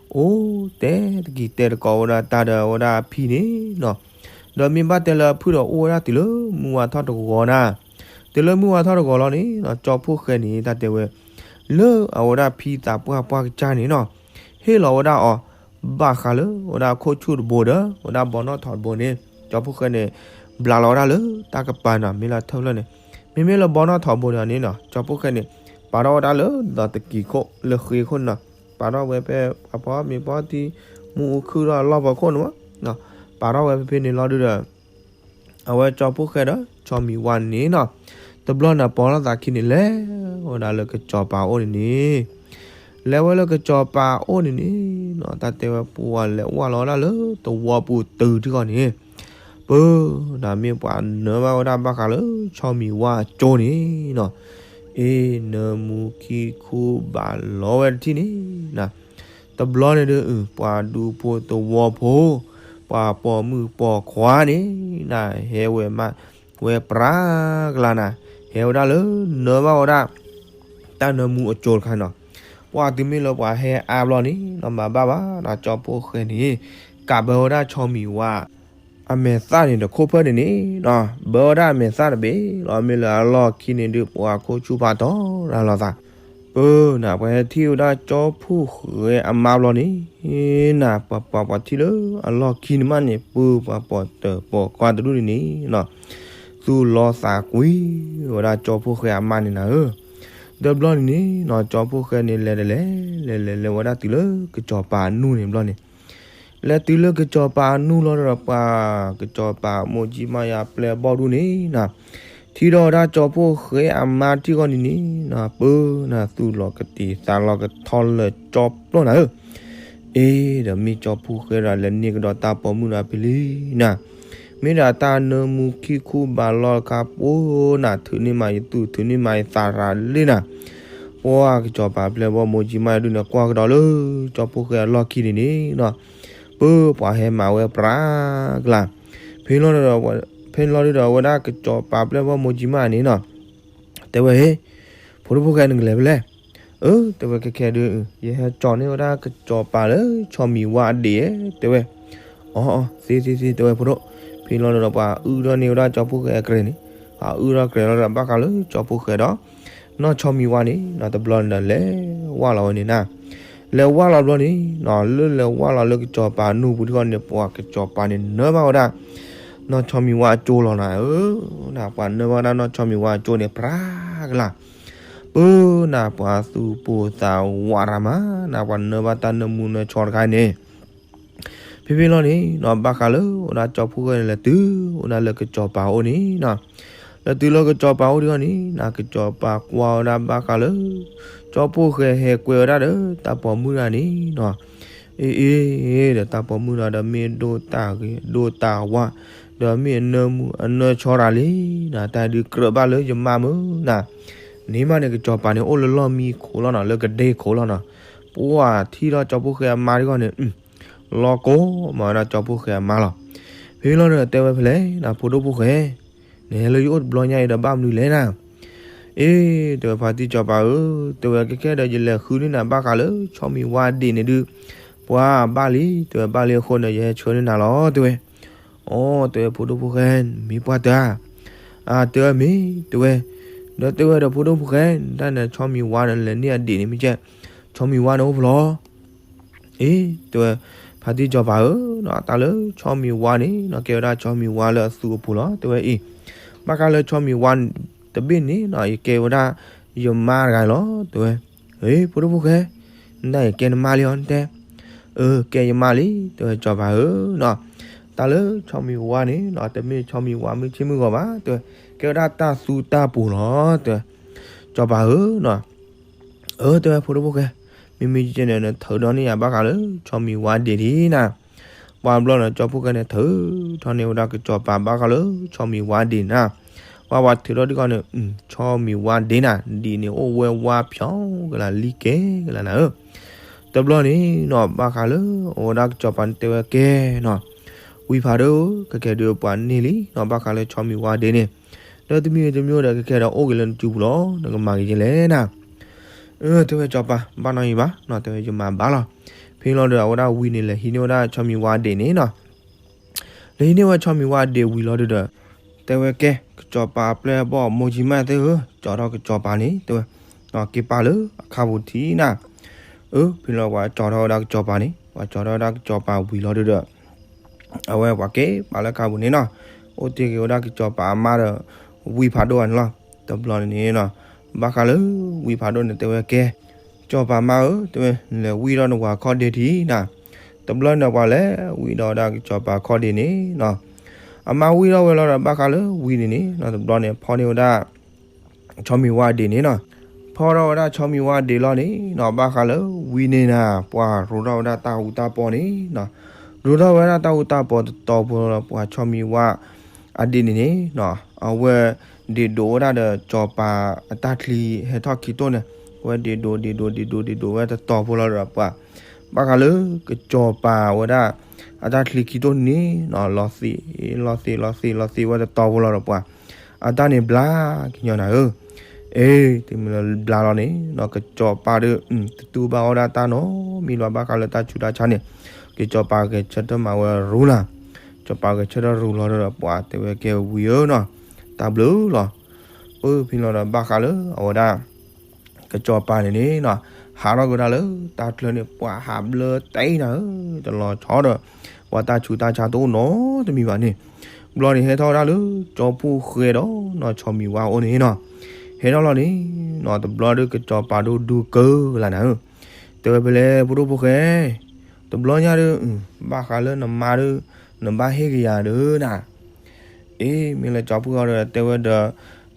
အိၣ်တဲတက့ၤတဲတကိးဝဲဒၣ်တၢ်ဒီးဝဲဒၣ်အဖံန့ၣ်နီၤ, ဒီးမ့ၢ်ဘၣ်တဲလၢအဖုဒီးအိၣ်ဝဲဒၣ်တုၤလၢမုၢ်ဝါထီၣ်တဂီၤနၤ, တုၤလၢမုၢ်ဝါထီၣ်တဂီၤလီၤန့ၣ်နီၤ ကၠီဖှိၣ်ဃဲန့ၣ် တၢ်တဲဝဲ လၢအဝဲဒၣ်ဖံသးပှၢ်ပှၢ်ကစၢ်န့ၣ်နီၤ ဟ့ၣ်လီၤဝဲဒၣ်အီၤ ဘၣ်ဃးလၢဝဲဒၣ်ခိၣ်ဆူၣ်တဘိဒီး ဝဲဒၣ်ဘီနီၣ်ထိးတဘိန့ၣ် ကၠီဖှိၣ်ဃဲန့ၣ် ဘျးလီၤဝဲဒၣ်လၢတၢ်ကပၤနီၤ မ့ၢ်လၢထၢၣ်ဖျၢၣ်န့ၣ်, မ့မ့ၢ်လၢဘီနီၣ်ထိးတဘိန့ၣ်နီၤ ကၠီဖှိၣ်ဃဲန့ၣ် ပာ်ထီၣ်ဝဲဒၣ်လၢဒီးတကံၤခိၣ်လၢဃ့ခိၣ်န့ၣ်နီၤ, ပာ်ထီၣ်ဝဲဖဲအဖီမ့ၤဖီထံ မူအူခုၣ်ထီၣ်အလီၢ်ပှီၤခိၣ်န့ၣ်မး, ပာ်ထီၣ်ဝဲဖဲဖဲန့ၣ်လီၤဒုဒီး အဝဲကၠီဖှိၣ်ဃဲဒီးဆီမံၤဝါန့ၣ်နီၤ, တဘျီန့ၣ်ပိာ်လိာ်သးခံန့ၣ် လဲၤဝဲဒၣ်လၢကစီၤပၤအိၣ်န့ၣ်န့ၣ်, လဲၤဝဲလၢကစီၤပၤအိၣ်န့ၣ်န့ၣ်နီၤ တၢ်တဲဝဲပှၤလဲၤဝၢ်လီၤဝဲဒၣ်လၢသဝီပူၤတုၤထံဂီၢ်န့ၣ်, ပၢနၤမ့ၢ်ပှၤနၢဘၣ်ဝဲဒၣ်ဘၣ်ဃးလၢဆီမံၤဝါအကၠိန့ၣ်နီၤ, အ့ နၢမူခံခူဘၣ်လီၤဝဲတထံၣ်န့ၣ်နၤ တဘျီန့ၣ်ဒုး ပှၤဒူဖိသဝီဖိ ပှၤပိာ်မုၣ်ပိာ်ခွါန့ၣ်နၤ ဟဲဝဲမးဝဲပြးကလါနၤ, ဟဲဝဲဒၣ်လၢနၢဘၣ်ဝဲဒၣ် တၢ်နၢမူအကၠိတခါနီၤ, ပှၤတုၤမ့ၢ်လၢပှၤဟဲအါဘျီန့ၣ်နီၤ မၤဘၣ်ဘၣ်နီၤ ကၠီဖှိၣ်ဃဲန့ၣ် ကးဘၢဝဲဒၣ်ဆီမံၤဝါ အမဲာ်သၣ်န့ၣ်တခိၣ်ဖၢၣ်န့ၣ်န့ၣ်နီၤ ဘၢဝဲဒၣ်အမဲာ်သၣ်တဘ့ၣ်လီၤ မ့ၢ်လၢအလီၢ်ခံန့ၣ်ဒုး ပှၤခိၣ်ဆူၣ်ဖးထီရၤလီၤသး, ပၢနၤ ပှၤဟဲထံၣ်ဝဲဒၣ်ကၠီဖှိၣ်ဃဲအမါဘျီန့ၣ်နၤ ပှၤပှၤပှၤထံၣ်လၢအလီၢ်ခံန့ၣ်မးန့ၣ် ပၢပှၤပိာ်တၢၣ်ပိာ်ခွါတဒူၣ်န့ၣ်န့ၣ်နီၤ သူၣ်လီသးကွံဝဲဒၣ်ကၠီဖှိၣ်ဃဲအမါန့ၣ်နၤဧၢ, ဒီးဘျီန့ၣ်န့ၣ်နီၤ ကၠီဖှိၣ်ဃဲန့ၣ်လဲၤတလဲၤ လဲၤလဲၤလဲၤဝဲဒၣ်တုၤလၢကစီၤပၤအနူၢ်န့ၣ်ဘျီန့ၣ် လဲၤတုၤလၢကစီၤပၤအနူၢ်လီၤဒီးပှၤ ကစီၤပၤမိၢ်ကၠံမါယၤပျဲၢ်ဘီၣ်ဒူၣ်န့ၣ်နၤ, ထံၣ်ထီၣ်ဝဲဒၣ်ကၠီဖှိၣ်ဃဲအမါထံဂီၢ်န့ၣ်န့ၣ်နၤ ပၢနၤ သူၣ်လီၤကတံာ်သးလီၤကထီလၢာ်ကၠီပျိၢ်နၤဧၢ, အ့ ဒီးမ့ၢ်ကၠီဖှိၣ်ဃဲဒီးလဲၤန့ၢ်ကဒီးတၢ်ပိာ်မုၣ်ဒီးဖဲလံနၤ, မ့ၢ်ဒၣ်တၢ်နၢမူခံခူဘၣ်လီၤတခါ ပၢနၤ ထုးန့ၢ်မးယသူၣ် ထုးန့ၢ်မးယသးရၤလံနၤ, ပှၤကစီၤပၤပျဲၢ်ဘီၣ်မိၢ်ကၠံမါယၤဒုးန့ၣ် ကွၢ်ကဒီးလၢကၠီဖှိၣ်ဃဲအလီၢ်ခံန့ၣ်န့ၣ်နီၤ, ပၢပှၤဟဲမၤဝဲပြးကလါ, ဖဲလီၤဒုဒီး ဖဲလီၤဒုဒီးအဝဲဒၣ်ကစီၤပၤပျဲၢ်ဘီၣ်မိၢ်ကၠံမါန့ၣ်နီၤ, တဲဝဲ ဟ့ၣ် ဖိဒိၣ်ဖိၣ်ဃဲနကလဲၤဖဲလဲၣ်, အၢ တဲဝဲခဲခဲဒုး ယဟဲကၠီန့ၢ်ဝဲဒၣ်ကစီၤပၤလၢဆီမံၤဝါအဒံးဧါ တဲဝဲ, အီအီ သ့သ့သ့ တဲဝဲဖိဒိၣ်, ဖဲလီၤဒုဒီးပှၤအုၣ်ထီၣ်န့ၢ်ဝဲဒၣ်ကၠီဖှိၣ်ဃဲအကြဲးန့ၣ်, ပှၤအုၣ်ထီၣ်ကြဲးလီၤဒီးဘၣ်ဃးလၢကၠီဖှိၣ်ဃဲဒီး နီၢ်ဆီမံၤဝါန့ၣ်နီၤ တဘျီန့ၣ်ဒီးလဲၤဝၢ်လီၤဝဲန့ၣ်နၤ, လဲၤဝၢ်လီၤဘျီန့ၣ်နီၤ လၢလဲၤဝၢ်လီၤလၢကစီၤပၤနူၢ်ပူၤထံဂီၢ်န့ၣ် ပှၤကစီၤပၤန့ၣ်နၢဘၣ်ဝဲဒၣ် နီၢ်ဆီမံၤဝါအကၠိလီၤနၤဧၢ, နၤပှၤနၢဘၣ်ဝဲဒၣ်နီၢ်ဆီမံၤဝါအကၠိန့ၣ် ပြးကလါ, ပၢနၤပှၤသူၣ်ပိၢ်သးဝးရၤမး နၤပှၤနၢဘၣ်တၢ်နၢမူနၢဆီတခါန့ၣ် ဖဲဖဲလီၤန့ၣ်နီၤ ဘၣ်ဃးလၢဝဲဒၣ်ကၠီဖှိၣ်ဃဲန့ၣ် လဲၤတုၤဝဲဒၣ်လၢကစီၤပၤအိၣ်န့ၣ်နီၤ, လဲၤတုၤလၢကစီၤပၤအိၣ်ဒံးအီၤန့ၣ် နၤကစီၤပၤကွၢ်ဝဲဒၣ်ဘၣ်ဃးလၢ ကၠီဖှိၣ်ဃဲဟဲကွဲဝဲဒၣ်ဒီးတၢ်ပိာ်မုၣ်တဂၤန့ၣ်နီၤ, အ့ အ့ ဒီးတၢ်ပိာ်မုၣ်တဂၤဒီးမ့ၢ်ဒိၣ်တၢ်ဂ့ၤဒိၣ်တၢ်ဝါ, ဒီးမ့ၢ်အနၢမူအနၢဆီတဂၤလံနၤ, တၢ်ဒုးကြၢးဘၣ်လၢယမါမုၢ်နၤ, န့ၣ်မးန့ၣ် ကစီၤပၤန့ၣ်အိၣ်လၢလီၢ်မံခိၣ်လီၤနီၤ လၢကဒ့ခိၣ်လီၤနီၤ, ပှၤထံၣ်ထီၣ်ကၠီဖှိၣ်ဃဲအမါဒံးအီၤန့ၣ် လီၤကိးမးဝဲဒၣ်ကၠီဖှိၣ်ဃဲအမါလီၤ. ဖဲလီၤဒီးတဲဝဲဖဲလဲၣ်နၤ ဖိဒိၣ်ဖိၣ်ဃဲ, နဟဲလၢယအိၣ်တဘျီညါအံၤဒီးဘၣ်မနုၤလဲၣ်နၤ, အ့ တဲဝဲဖါတံၢ်စီၤပၤဧၢ, တဲဝဲခဲခဲဒီးယလဲၤဃုန့ၢ်နၤဘၣ်ဃးလၢဆီမံၤဝါအဒံးန့ၣ်ဒုး, ပှၤဘၣ်လံ တဲဝဲဘၣ်လံအဃိန့ၣ် ယဟဲဆှၢန့ၢ်နၤလီၤ တဲဝဲ. အိ တဲဝဲဖိဒိၣ်ဖိၣ်ဃဲ မ့ၢ်ပှၢ်တၢ်, အတဲဝဲမ့ၢ် တဲဝဲ, ဒီးတဲဝဲဒီးဖိဒိၣ်ဖိၣ်ဃဲ တၢ်န့ၣ်ဆီမံၤဝါန့ၣ် လဲၤန့ၢ်အဒံးန့ၣ်မ့ၢ်ကဲ, ဆီမံၤဝါန့ၣ်အိၣ်ဖဲလဲၣ် အ့ တဲဝဲ, ဖါတံၢ်စီၤပၤဧၢ, တၢ်လၢဆီမံၤဝါန့ၣ်နီၤ ကဲဝဲဒၣ်ဆီမံၤဝါလၢအသူအပူၤလီၤ တဲဝဲအံၤ, ဘၣ်ဃးလၢဆီမံၤဝါတဘ့ၣ်န့ၣ်နီၤ ယကဲဝဲဒၣ်ယမါတဂၤလီၤ တဲဝဲ. အ့ ဖိဒိၣ်ဖိၣ်ဃဲ, နတၢ်အံၤကဲနမါလံအီၤနတဲ, အၢ ကဲယမါလံ တဲဝဲစီၤပၤဧၢနီၤ, တၢ်လၢဆီမံၤဝါန့ၣ်နီၤ တမ့ၢ်ဆီမံၤဝါမုၢ်ဆ့ၣ်မုၢ်ဂီၤဘၣ် တဲဝဲ, ကဲဝဲဒၣ်တၢ်သူတၢ်ပူၤလီၤ တဲဝဲ, စီၤပၤဧၢနီၤ အၢ တဲဝဲ ဖိဒိၣ်ဖိၣ်ဃဲ, မ့မ့ၢ်ကဲန့ၣ် နထုးထီၣ်န့ၢ်ယၤဘၣ်ဃးလၢ ဆီမံၤဝါဒ့ၣ်ဒံးနၤ. ပှၤဘျီန့ၣ် ကၠီဖှိၣ်ဃဲန့ၣ် ထုးထီၣ်န့ၢ်ဝဲဒၣ်ကစီၤပၤဘၣ်ဃးလၢ ဆီမံၤဝါဒ့ၣ်နၤ. ပှၤပှၤထုးထီၣ်ဒံးဃီန့ၣ် ဆီမံၤဝါဒ့ၣ်နၤ ဒ်န့ၣ်အိၣ်ဝဲဝါဖျိကလါလံကဲကလါနၤဧၢ. တဘျီန့ၣ်နီၤ ဘၣ်ဃးလၢ အဝဲဒၣ်ကစီၤပၤန့ၣ်တဲဝဲကဲနီၤ, ဝံဖးဒိၣ်ဧၢ, ခဲကဲဒုးပှၤန့ၢ်လံနီၤ ဘၣ်ဃးလၢဆီမံၤဝါဒ့ၣ်န့ၣ်, ဒီးတမံၤတမံၤဒီး ခဲကဲဒီးအိၣ်က့ၤလၢနစုပူၤလီၤ, နကမၤက့ၤကဲလဲၣ်နၤ. အၢ တဲဝဲကစီၤပၤ ဘၣ်နီၢ်အံၤဘၣ်နီၤ, တဲဝဲယမၤဘၣ်လီၤ. ဖဲလီၤဒီး အဝဲဒၣ်ဝံန့ၣ် လဲၤဟံးန့ၢ်ဝဲဒၣ်ဆီမံၤဝါဒ့ၣ်န့ၣ်နီၤ. လဲၤဟံးန့ၢ်ဝဲဆီမံၤဝါဒ့ၣ်ဝံၤလီၤဒုးဒီး တဲဝဲကဲ ကစီၤပၤအပျဲၢ်အဘီၣ် မိၢ်ကၠံမၣ်သ့ၣ်ဧၢ, ကၠီထီၣ်ကစီၤပၤန့ၣ် တဲဝဲ က့ၤပာ်လၢအခါပူၤထံးနၤ. အၢ ဖဲလီၤပှၤကၠီထီၣ်ဝဲဒၣ်ကစီၤပၤန့ၣ်, ပှၤကၠီထီၣ်ဝဲဒၣ်ကစီၤပၤဝံၤလီၤဒုးဒီး အဝဲပှၤက့ၤပာ်လၢအခါပူၤန့ၣ်နီၤ, အိၣ်တ့ၢ်က့ၤဝဲဒၣ်ကစီၤပၤအမါဒီး ဝံဖးဒိၣ်ဧါန့ၣ်လီၤ. တဘျီန့ၣ်နီၤ ဘၣ်ဃးလၢ ဝံဖးဒိၣ်န့ၣ်တဲဝဲကဲ ကစီၤပၤမါဧၢ, တဲဝဲ လဲၤဝံထီၣ်နဝၤခီၣ်ဒ့ထံးနၤ. တဘျီန့ၣ်ပှၤလဲၤဝံထီၣ်ဝဲဒၣ်ကစီၤပၤခီၣ်ဒ့န့ၣ်နီၤ, အမါဝံထီၣ်ဝဲလီၤဒီး ဘၣ်ဃးလၢဝံန့ၣ်န့ၣ်နီၤ တဘျီန့ၣ် ဖီၣ်န့ၢ်ဝဲဒၣ် ဆီမံၤဝါဒ့ၣ်န့ၣ်နီၤ. ဖီၣ်ထီၣ်ဝဲဒၣ်ဆီမံၤဝါဒ့ၣ်လီၤန့ၣ်နီၤ ဘၣ်ဃးလၢဝံန့ၣ်နၤ ပှၤရိးထီၣ်ဝဲဒၣ်တၢ်အူတၢ်ပီန့ၣ်နီၤ, ရိးထီၣ်ဝဲဒၣ်တၢ်အူတၢ်ပီတတီၤဖိလီၤဒီး ပှၤဆီမံၤဝါအဒ့ၣ်န့ၣ်န့ၣ်နီၤ အဝဲဒ့ၣ်ဒိးဝဲဒၣ်ဒီးကစီၤပၤအတၢ်ချံဟဲထီၣ်ခံတိၢ်န့ၣ်, အဝဲဒ့ၣ်ဒိးဒ့ၣ်ဒိးဒ့ၣ်ဒိးဒ့ၣ်ဒိးဝဲတတီၤဖိလီၤဒီးပှၤ ဘၣ်ဃးလၢကစီၤပၤဝဲဒၣ်အတၢ်ချံခံတိၢ်န့ၣ်နီၤ လီၤသ့ၣ်လီၤသ့ၣ်လီၤသ့ၣ်လီၤသ့ၣ်ဝဲတတီၤဖိလီၤဒီး ပှၤအတၢ်န့ၣ်ဘျါကညီနၤဧၢ. အ့ တမ့ၢ်လၢဘျါလီၤန့ၣ်နီၤ ကစီၤပၤဒီး တတူၢ်ဘၣ်အီၣ်ဒၣ်တၢ်နီတမံၤလၢၤဘၣ်ဃးလၢတၢ်ဆူးတၢ်ဆါန့ၣ်, ကစီၤပၤဂဲၤဆၢထၢၣ်မၤဝဲရူလၢ်, ကစီၤပၤဂဲၤဆၢထၢၣ်ရူလီၤဒီး ပှၤတဲဝဲကဲဝံဧၢနီၤ တၢ်ဘျုးလီၤ. အၢ ဖဲလီၤဒီး ဘၣ်ဃးလၢအဝဲဒၣ် ကစီၤပၤန့ၣ်န့ၣ်နီၤ ဟးထီၣ်ကဒါလၢတၢ်ချၢန့ၣ် ပှၤဟးဘျၢတၢ်အံၤနၤဧၢ, တလီၤဆီဒီး ပှၤတၢ်ဆူးတၢ်ဆါတအိၣ်နီတမံၤဘၣ်န့ၣ်, ဘျီန့ၣ်ဟဲထီၣ်ဝဲဒၣ်လၢ ကၠီဖှိၣ်ဃဲဒီးနီၤ ဆီမံၤဝါအိၣ်န့ၣ်နီၤ, ဟဲထီၣ်လီၤန့ၣ်နီၤ တဘျီဒီးကစီၤပၤဒိၣ်ဒူကၢလၢနၤဧၢ, တဲဝဲဖဲလဲၣ် ဖိဒိၣ်ဖိၣ်ဃဲ တဘျီညါဒီး ဘၣ်ဃးလၢနမါဒီး နဘၣ်ဟ့ၣ်က့ၤယၤဒီးနၤ အ့ မ့ၢ်လၢကၠီဖှိၣ်ဃဲဒီးတဲဝဲဒီး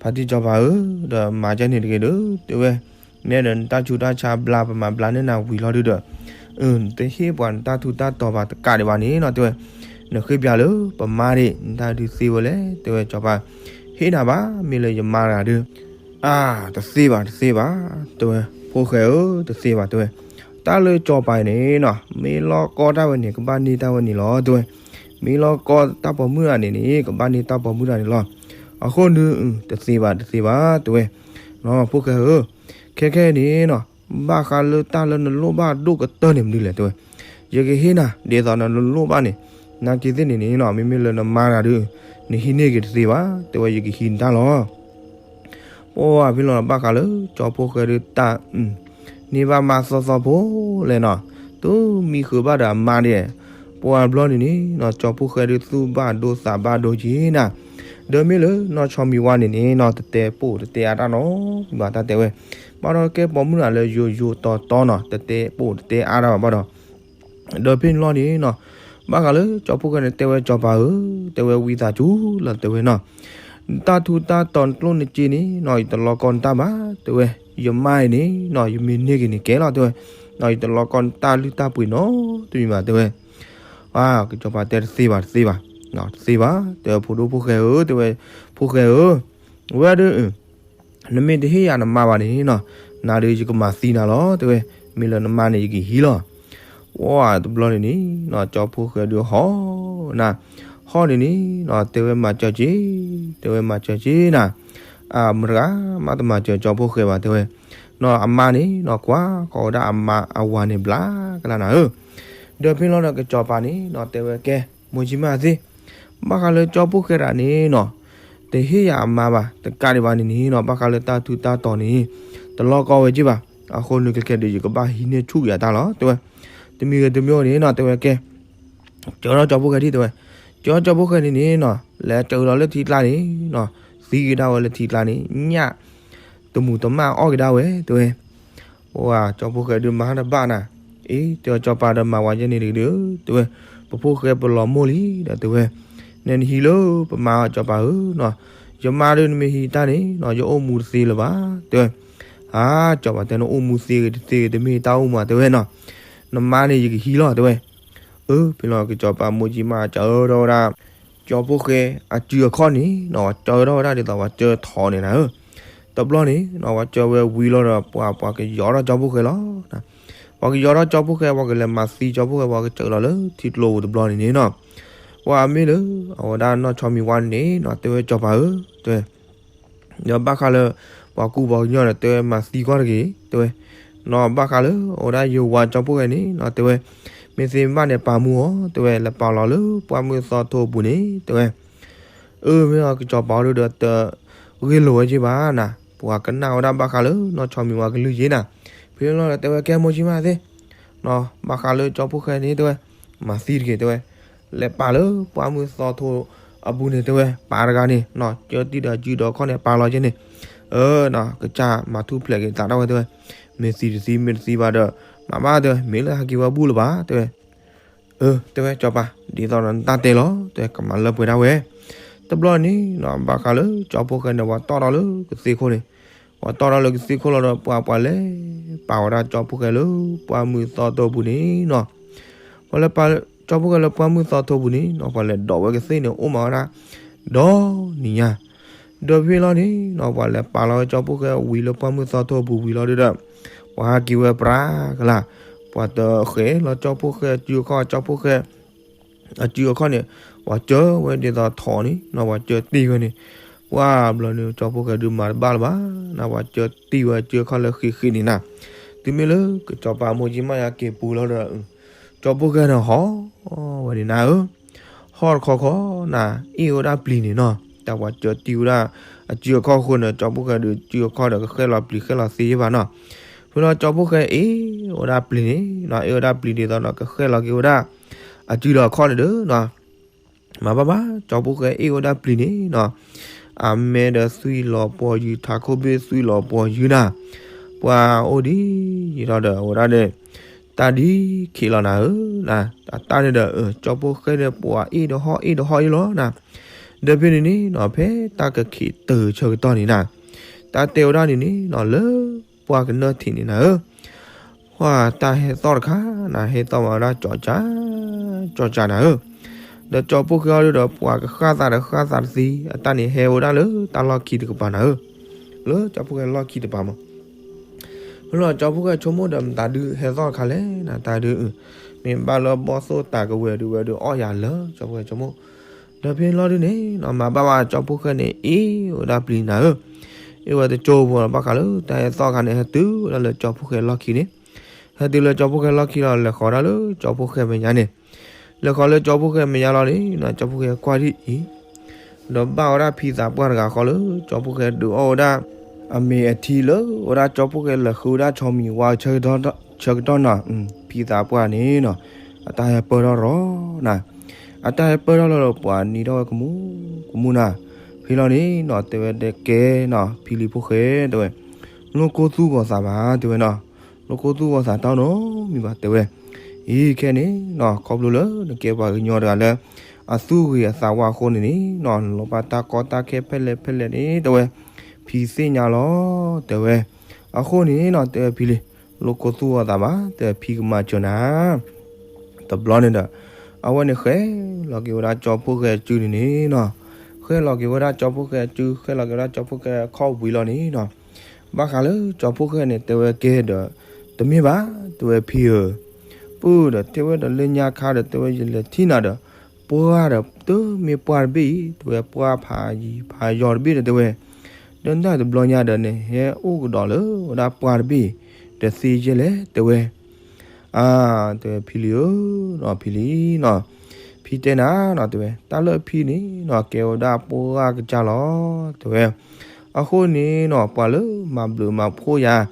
ဖါတံၢ်စီၤပၤဧၢ, ဒီးမၤကဲန့ၣ်တဂ့ၤဒီး တဲဝဲ, နဲဒီးနတၢ်ဆူးတၢ်ဆါဘျါ ပမၤဘျါန့ၢ်နၤဝံၤလီၤဒုးဒီး နတဟ့ၣ်ပှၤနတၢ်ထူးတၢ်တီၤဘၣ်တကးဒံးဘၣ်န့ၣ်နီၤ တဲဝဲ, နဃ့ပျးလၢပမါဒၣ် နတၢ်ဒုးသ့ဝဲလဲၣ် တဲဝဲ ကၠီဖါ, ဟ့ၣ်နၤဘၣ် မ့ၢ်လၢယမါတဂၤဒီး အါ တသ့ဘၣ် တသ့ဘၣ် တဲဝဲ, ဖိၣ်ဃဲဧၢ တသ့ဘၣ် တဲဝဲ, တၢ်လၢကၠီဖါအံၤန့ၣ်နီၤ မ့ၢ်လီၢ်ကီတၢ်ဝဲန့ၣ် ကဘၣ်န့ၢ်တၢ်ဝဲန့ၣ်လီၤ တဲဝဲ, မ့ၢ်လီၢ်ကီတၢ်ပိာ်မုၣ်တဂၤန့ၣ်န့ၣ် ကဘၣ်န့ၢ်တၢ်ပိာ်မုၣ်တဂၤန့ၣ်လီၤ, အဃိန့ၣ် တသ့ဘၣ် တသ့ဘၣ် တဲဝဲ, ဖိၣ်ဃဲဧၢ, ခဲခဲအံၤန့ၣ်နီၤ ဘၣ်ဃးလၢတၢ်လၢနလိၣ်ဘၣ်ဒိၣ်ကတၢၢ်န့ၣ်မနုၤလဲၣ် တဲဝဲ, ယကဟ့ၣ်နၤ ဒ်သိးနလိၣ်ဘၣ်န့ၣ်, နာ်က့သ့ၣ်န့ၣ်န့ၣ်နီၤ မ့မ့ၢ်လၢနမါတဂၤဒီး နဟံးန့ၢ်က့ၤတသ့ဘၣ် တဲဝဲ ယကဟံးနတၢ်လီၤ ပှၤဖဲလီၤဘၣ်ဃးလၢ ကၠီဖိၣ်ဃဲဒီးတၢ် န့ၢ်ဘၣ်မါသီသီဖိလဲၣ်နီၤ, တုၤမံဃုာ်ဘၣ်ဒီးအမါဒဲး, ပှၤဘျီန့ၣ်န့ၣ်နီၤ ကၠီဖိၣ်ဃဲဒီးသူၣ်ဘၣ်ဒိသးဘၣ်ဒိက့ၤနၤ, ဒီးမ့ၢ်လၢနီၢ်ဆီမံၤဝါန့ၣ်န့ၣ်နီၤ တတဲပိာ်တတဲအါတၢ်နီတမံၤဘၣ် တၢ်တဲဝဲ, ဘၣ်ဒီးကဲပိာ်မုၣ်တဂၤလၢယိယိတီတီနီၤ တတဲပိာ်တတဲအါတၢ်ဘၣ်ဘၣ်ဒီး ဒီးဖဲန့ၣ်လီၤန့ၣ်နီၤ, ဘၣ်ဃးလၢကၠီဖိၣ်ဃဲန့ၣ် တဲဝဲကၠီပၤဧၢ, တဲဝဲဝံသးစူၤလီၤ တဲဝဲနီၤ, တၢ်ထူးတၢ်တီၤနကျိၣ်နစ့န့ၣ်နီၤ ယတလီၤကီနတၢ်ဘၣ် တဲဝဲ, ယမါအံၤန့ၣ်နီၤ ယမ့ၢ်န့ၢ်က့ၤန့ၣ်ကဲလီၤ တဲဝဲ, ယတလီၤကီနတၢ်လုၢ်တၢ်ပှ့ၤနီတမံၤဘၣ် တဲဝဲ, ကၠီပၤတဲတသ့ဘၣ် တသ့ဘၣ်, တသ့ဘၣ် တဲဝဲ ဖိဒိၣ်ဖိၣ်ဃဲဧၢ တဲဝဲ, ဖိၣ်ဃဲဧၢ, ဝဲဒၣ် နမ့ၢ်တဟ့ၣ်ယၤနမါဘၣ်န့ၣ်နီၤ, နၤဒီးယကမၤသံနၤလီၤ တဲဝဲ, မ့ၢ်လၢနမါန့ၣ်ယကဟံးလီၤ, ပှၤတဘျီန့ၣ်န့ၣ်နီၤ ကၠီဖိၣ်ဃဲဒုးဟီၣ်နၤ, ဟီၣ်န့ၣ်န့ၣ်နီၤ တဲဝဲမၤစၢၤက့ၤ, တဲဝဲမၤစၢၤက့ၤနၤ, အမတဂၤမးတမၤစၢၤကၠီဖိၣ်ဃဲဘၣ် တဲဝဲ, နီၤအမါန့ၣ်နီၤ ကွၢ်ကီဝဲဒၣ်အမါအဝၤန့ၣ်ဘျါကလါနၤဧၢ, ဒီးဖဲလီၤဒီးကၠီပၤန့ၣ်နီၤ တဲဝဲကဲ, မိၢ်ကၠံမၣ်သ့ၣ် ဘၣ်ဃးလၢကၠီဖိၣ်ဃဲတဂၤန့ၣ်နီၤ, တဟ့ၣ်ယၤအမါဘၣ် တကးဒံးဘၣ်န့ၣ်န့ၣ်နီၤ ဘၣ်ဃးလၢတၢ်ထူးတၢ်တီၤန့ၣ် တလီၤကီဝဲက့ၤဘၣ်, အဃိန့ၣ်ခဲခဲဒီးယကဘၣ်ဟံးန့ၢ်ဆူၣ်က့ၤအတၢ်လီၤ တဲဝဲ, တမံၤဂ့ၤတမံၤဂ့ၤန့ၣ်နီၤ တဲဝဲကဲ, ကၠီထီၣ်ကၠီဖိၣ်ဃဲဒၣ် တဲဝဲ, ကၠီထီၣ်ကၠီဖိၣ်ဃဲန့ၣ်န့ၣ်နီၤ လဲၤတၢ်အုးလီၤလၢထံကျါန့ၣ်နီၤ, သံက့ၤဒၣ်ဝဲလၢထံကျါန့ၣ် ညၣ် တမူတမၣ်အီၣ်က့ၤဒၣ်ဝဲ တဲဝဲ, ပှၤကၠီဖိၣ်ဃဲဒုးမၤတဘၣ်နၤ, အ့ တဲဝဲကၠီပၤဒီးမၤဝဲယဲန့ၣ်တဂ့ၤဒီး တဲဝဲ, ပဖိၣ်ဃဲပလီၤမိၢ်လံဒီး တဲဝဲ, နဲနဟံးလၢပမါအီၤကၠီပၤဧၢနီၤ, ယမါဒီးနမ့ၢ်ဟံးတၢ်န့ၣ်နီၤ ယအိၣ်မူတသ့လၢၤဘၣ် တဲဝဲ, အါ, ကစီၤပၤတဲ နအိၣ်မူသ့ဂ့ၤတသ့ဂ့ၤ တမ့ၢ်တၢ်အိၣ်မူ တဲဝဲနီၤ, နမါန့ၣ် ယကဟံးလီၤ တဲဝဲ. အၢ, ဖဲလီၤ ကစီၤပၤမိၢ်ကၠံမး ကၢထီၣ်ဝဲဒၣ် ကၠီဖီၣ်ဃဲအစုအခီၣ်န့ၣ်နီၤ, ပှၤကၢထီၣ်ဝဲဒၣ်ဒ်သိး ပှၤကၢထီၣ်န့ၣ်နၤဧၢ. တဘျီန့ၣ်နီၤ ပှၤကၢဝဲဝံၤလီၤဒီး ပှၤ ပှၤကယီၤထီၣ်ကၠီဖီၣ်ဃဲလီၤ. ပှၤကယီၤထီၣ်ကၠီဖီၣ်ဃဲ ပှၤကလဲၤမၤသံကၠီဖီၣ်ဃဲ ပှၤကစၢးလီၤလၢထံကျိပူၤတဘျီန့ၣ်န့ၣ်နီၤ, ပှၤမ့ၢ်လၢ အဝဲဒၣ်နီၢ်ဆီမံၤဝါန့ၣ်နီၤ တဲဝဲ ကစီၤပၤဧၢ, တဲဝဲ ဒီးဘၣ်ဃးလၢ ပှၤကူပှၤကညီဒီး တဲဝဲ မၤသံကွၢ်တဂ့ၤ တဲဝဲ, နီၤ ဘၣ်ဃးလၢ အဝဲဒၣ်ယဝၤကၠီဖီၣ်ဃဲန့ၣ်နီၤ တဲဝဲ, မ့ၢ်သ့မ့ၢ်ဘၣ်န့ၣ် ပာ်မူအီၤ တဲဝဲ, လဲၤပာ်လီၤလၢပှၢ်မုၢ်သီထိပူၤန့ၣ် တဲဝဲ. အၢ မ့ၢ်အီၤ ကစီၤပၤအီၤဒုဒီး တဂ့ၢ်လိာ်ဝဲက့ၤဘၣ်နၤ, ပှၤကနၣ်ဝဲဒၣ်ဘၣ်ဃးလၢ နီၢ်ဆီမံၤဝါကလုၢ်က့ၤနၤ, ဖဲလီၤဒီး တဲဝဲ ကဲမိၢ်ကၠံမးသ့ ဘၣ်ဃးလၢကၠီဖီၣ်ဃဲန့ၣ် တဲဝဲ, မၤသံတဂ့ၤ တဲဝဲ, လဲၤပာ်လၢပှၢ်မုၢ်သီထိအပူၤန့ၣ် တဲဝဲ, ပာ်တဂၤန့ၣ်နီၤ ကၢတံၢ်ဒီးစုဒီးခီၣ်န့ၣ် ပာ်လီၤက့ၤန့ၣ်, အၢနီၤ ကစၢ်မၤထူၣ်ဖျဲးက့ၤသးဒၣ်ဝဲ တဲဝဲ, မ့ၢ်သံတသံ မ့ၢ်တသံဘၣ်ဒီး မၤဘၣ် တဲဝဲ, မ့ၢ်လၢဟဲက့ၤဝဲဘူၣ်လၢၤဘၣ် တဲဝဲ. အၢ တဲဝဲ ကစီၤပၤ ဒ်သိးဒီးနတၢ်တဲလီၤ တဲဝဲ, ကမၤလၢပှဲၤဒၣ်ဝဲ. တဘျီန့ၣ်နီၤ ဘၣ်ဃးလၢကၠီဖီၣ်ဃဲန့ၣ် ပှၤတီၣ်ထီၣ်လၢကသ့ၣ်ခိၣ်န့ၣ်, ပှၤတီၣ်ထီၣ်လၢကသ့ၣ်ခိၣ်လီၤဒီး ပှၤ ပှၤလဲၤပာ်ဝဲဒၣ်ကၠီဖီၣ်ဃဲလၢပှၢ်မုၢ်သီထိပူၤန့ၣ်နီၤ, ပှၤလဲၤပာ်ကၠီဖီၣ်ဃဲလၢပှၢ်မုၢ်သီထိပူၤန့ၣ်နီၤ ပှၤလဲၤဒိးဝဲကသ့ၣ်န့ၣ် အိၣ်မးဝဲဒၣ် ဒီနံၤညါ ဒီးဖဲလီၤန့ၣ်နီၤ ပှၤလဲၤပာ်လီၤကၠီဖီၣ်ဃဲဝံၤလၢပှၢ်မုၢ်သီထိပူၤဝံၤလီၤဒုဒီး ပှၤဟဲက့ၤဝဲပြးကလၤ, ပှၤတဃဲၤလီၤကၠီဖီၣ်ဃဲအစုအခီၣ် ကၠီဖီၣ်ဃဲအစုအခီၣ်န့ၣ် ပှၤကၢဝဲဒ်သိးထိးန့ၣ်နီၤ ပှၤကၢတံၢ်ဝဲန့ၣ်, ပှၢ်ဘျီန့ၣ် ကၠီဖီၣ်ဃဲဒုးမၤတဘၣ်လၢၤဘၣ်နၤ ပှၤကၢတံၢ်ဝဲအစုအခီၣ်လၢဃံးဃံးန့ၣ်နၤ, တုၤမ့ၢ်လၢကစီၤပၤမိၢ်ကၠံမးယါက့ၤပူၤလီၤဒီး ကၠီဖီၣ်ဃဲန့ၣ်ဟီၣ်ဝဲန့ၣ်နၤဧၢ ဟီၣ်တခီခီနၤ အ့ၣ်ဝဲဒၣ်ပျံၤန့ၣ်နီၤ, တၢ်ပှၤကၢတံၢ်ဝဲဒၣ် အစုအခီၣ်အဃိန့ၣ် ကၠီဖီၣ်ဃဲဒုး စုအခီၣ်ဒီးကဃဲၢ်လီၤပျံၤဃဲၢ်လီၤသ့ဘၣ်နီၤ, ဖဲလီၤကၠီဖီၣ်ဃဲအ့ၣ်ဝဲဒၣ်ပျံၤန့ၣ်နီၤ အ့ၣ်ဝဲဒၣ်ပျံၤဒ်သိးဒီးကဃဲၢ်လီၤက့ၤဝဲဒၣ် အစုဒီးအခီၣ်န့ၣ်ဒီးနီၤ မၤဘၣ်ဘၣ် ကၠီဖီၣ်ဃဲအ့ၣ်ဝဲဒၣ်ပျံၤန့ၣ်နီၤ, အမဲဒီးသွံၣ်လီၤပှီၤယုၤ ထးခိၣ်ဘ့ၣ်သွံၣ်လီၤပှီၤယုၤနၤ, ပှၤအိၣ်ဒ်ယံၤထီၣ်ဒီးအဝဲဒၣ်န့ၣ် တၢ်ဒ်ခံးလီၤနၤဧၢ, အတၢ်န့ၣ်ဒီး ကၠီဖီၣ်ဃဲန့ၣ် ပှၤအ့ၣ်ဒီးဟီၣ်အ့ၣ်ဒီးဟီၣ်အံၤလီၤနၤ, ဒီးဖဲန့ၣ်န့ၣ်နီၤ ဖဲတၢ်ကခံးတၢၢ်ဆၢကတီၢ်န့ၣ်နၤ, တၢ်တဲဝဲဒၣ်န့ၣ်န့ၣ်နီၤ လၢပှၢ်ကနၢၣ်ထံးန့ၣ်နၤဧၢ ပှၤတၢ်ဟဲသီၣ်တခါနၤ ဟဲသီၣ်မၤဝဲဒၣ်ကၠီကၠး ကၠီကၠးနၤဧၢ, ဒီးကၠီဖီၣ်ဃဲအီၤဒုဒီး ပှၤကဃၣ်သးဒီးဃၣ်သးတသ့ အတၢ်န့ၣ်ဟဲဝဲဒၣ်လၢတၢ်လီၢ်ခံတကပၤနၤဧၢ, လၢကၠီဖီၣ်ဃဲလီၢ်ခံတကပၤမး ဖဲလီၤကၠီဖီၣ်ဃဲဆိကမိၣ်ဒီး မတၤဒုးဟဲသီၣ်တခါလဲၣ်နၤ တၢ်ဒုး မ့ၢ်ဘၣ်လၢဘီၣ်သိၣ်တၤကဝဲၤဒုးဝဲဒုးအီၣ်ယၤလၢ ကၠီဖီၣ်ဃဲဆိကမိၣ်, ဒီးဖဲလီၤဒုန့ၣ်နီၤ မၤဘၣ်ဘၣ် ကၠီဖီၣ်ဃဲန့ၣ် အ့ၣ်ဝဲဒၣ်ပျံၤနၤဧၢ, အ့ၣ်ဝဲတကၠိဖိလီၤ ဘၣ်ဃးလၢတၢ်ဟဲသီၣ်အခါန့ၣ် ဟဲတုၤဝဲဒၣ်လၢကၠီဖီၣ်ဃဲလီၢ်ခံန့ၣ်, ဟဲတုၤလၢကၠီဖီၣ်ဃဲလီၢ်ခံလီၤ လဲၤဃီၤဒၣ်လၢကၠီဖီၣ်ဃဲမဲာ်ညါန့ၣ် လဲၤဃီၤလၢကၠီဖီၣ်ဃဲမဲာ်ညါလီၤန့ၣ်နီၤ ကၠီဖီၣ်ဃဲကွၢ်ဒ်အံၤ, ဒီးဘၣ်ဝဲဒၣ်ဖံသးပှၢ်တဂၤဃီလၢ ကၠီဖီၣ်ဃဲဒုးအီၣ်ဝဲဒၣ် အမ့ၤအထံလၢဝဲဒၣ်ကၠီဖီၣ်ဃဲလဲၤဃုဝဲဒၣ်ဆီမံၤဝါဆၢကတီၢ်နီၤ, ဖံသးပှၢ်န့ၣ်နီၤ အတၢ်ဟဲပၢၢ်ထီၣ်ရီနၤ, အတၢ်ဟဲပၢၢ်ထီၣ်လီၤဒီးပှၤနံၤထီၣ်ဝဲကမူကမူနၤ, ဖဲလီၤန့ၣ်နီၤ တဲဝဲဒၣ်ကဲနီၤ ဖံလံၤဖိၣ်ဃဲတဲဝဲ, လိၣ်ကိၢ်သူၣ်ဂီၤသးဘၣ် တဲဝဲနီၤ, လိၣ်ကိၢ်သူၣ်ဂီၤသးတၢ်နီတမံၤဘၣ် တဲဝဲ, အံၤခဲန့ၣ်နီၤ ခီဖျိလၢနကဲပှၤကညီတဂၤလၢ အသူၣ်ဂ့ၤအသးဝါအဃိန့ၣ်န့ၣ်နီၤ နလိၣ်ဘၣ်တၢ်ကီတၢ်ခဲဖဲလဲၣ်ဖဲလဲၣ်န့ၣ် တဲဝဲ, ဖံသ့ၣ်ညါလီၤ တဲဝဲ, အဃိန့ၣ်နီၤ တဲဝဲဖံလံၤ လိၣ်ကိၢ်သူၣ်ဂီၤသးဘၣ် တဲဝဲဖံကမၤစၢၤနၤ တဘျီန့ၣ်ဒီး အဝဲန့ၣ်ဃဲလီၤက့ၤဝဲဒၣ်ကၠီဖီၣ်ဃဲအစုန့ၣ်န့ၣ်နီၤ, ဃဲလီၤက့ၤဝဲဒၣ်ကၠီဖီၣ်ဃဲအစု ဃဲလီၤက့ၤဝဲဒၣ်ကၠီဖီၣ်ဃဲအခီၣ်ဝံၤလီၤန့ၣ်နီၤ, ဘၣ်ဃးလၢကၠီဖီၣ်ဃဲန့ၣ် တဲဝဲကဲဒီး တမ့ၢ်ဘၣ် တဲဝဲဖံဧၢ, ပုၢ်ဒီးတဲဝဲဒီးလၢညါခါဒီး တဲဝဲယလဲၤထံၣ်နၤဒီး ပှၢ်ဒီးတမ့ၢ်ပှၢ်တဘ့ၣ်အံၤ တဲဝဲပှၢ်ဖးယံၤဖးယီၤတဘ့ၣ်ဒီးတဲဝဲ, ဒီးနတၢ်တဘျီညါဒီးန့ၣ် ဟဲအိၣ်ကဒီးလၢဝဲဒၣ်ပှၢ်တဘ့ၣ် တသ့ယဲၢ်လဲၣ် တဲဝဲ အါ တဲဝဲဖံလံၤဧၢ, နီၤဖံလံၤနီၤ, ဖံတဲနၤနီၤ တဲဝဲ တၢ်လၢဖံန့ၣ်နီၤ ကဲဝဲဒၣ်ပှၢ်ကစၢ်လီၤ တဲဝဲ, အဃိန့ၣ်နီၤ ပှၤလၢမၤဘျုးမၤဖှိၣ်ယၤ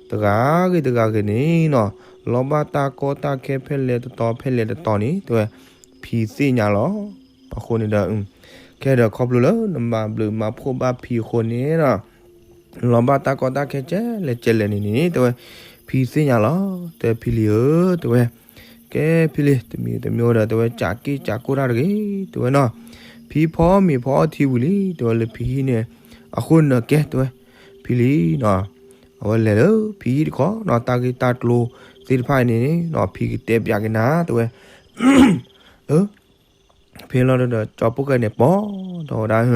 တဂၤဂ့ၤတဂၤဂ့ၤန့ၣ်နီၤ လီၤဘၣ်တၢ်ကီတၢ်ခဲဖဲလဲၣ်တတီၤဖဲလဲၣ်တတီၤန့ၣ် တဲဝဲ ဖံသ့ၣ်ညါလီၤ. အဃိန့ၣ်ဒီး ခဲဒီးခီဖျိလၢနမၤဘျုးမၤဖှိၣ်ဘၣ်ဖံအဃိန့ၣ်ဒီး လီၤဘၣ်တၢ်ကီတၢ်ခဲကဲလဲၣ်ကဲလဲၣ်န့ၣ်န့ၣ် တဲဝဲ, ဖံသ့ၣ်ညါလီၤ တဲဖံလံၤဧၢ တဲဝဲ, ကဲဖံလံၤ တမံၤတမံၤဒီး တဲဝဲ ကးက့ၢ်ကးကိၢ်တၢ်တဂ့ၤ တဲဝဲနီၤ, ဖံဖီမ့ၤဖီအီထံဝံၤလံ တဲဝဲလၢဖံဟံၣ်န့ၣ် အဃိန့ၣ်ကဲ တဲဝဲ, ဖံလံၤနီၤ အဝဲလဲၤလၢဖံဟံၣ်တခီနီၤ တၢ်ဂ့ၢ်တၢ်ကျိၤသ့ၣ်တဖၣ်အံၤန့ၣ်နီၤ ဖံကတဲပၠးက့ၤနၤ တဲဝဲ. အၢ ဖဲလီၤဒီး ကၠီဖီၣ်ဃဲန့ၣ် ပိာ်ထီၣ်ဝဲဒၣ်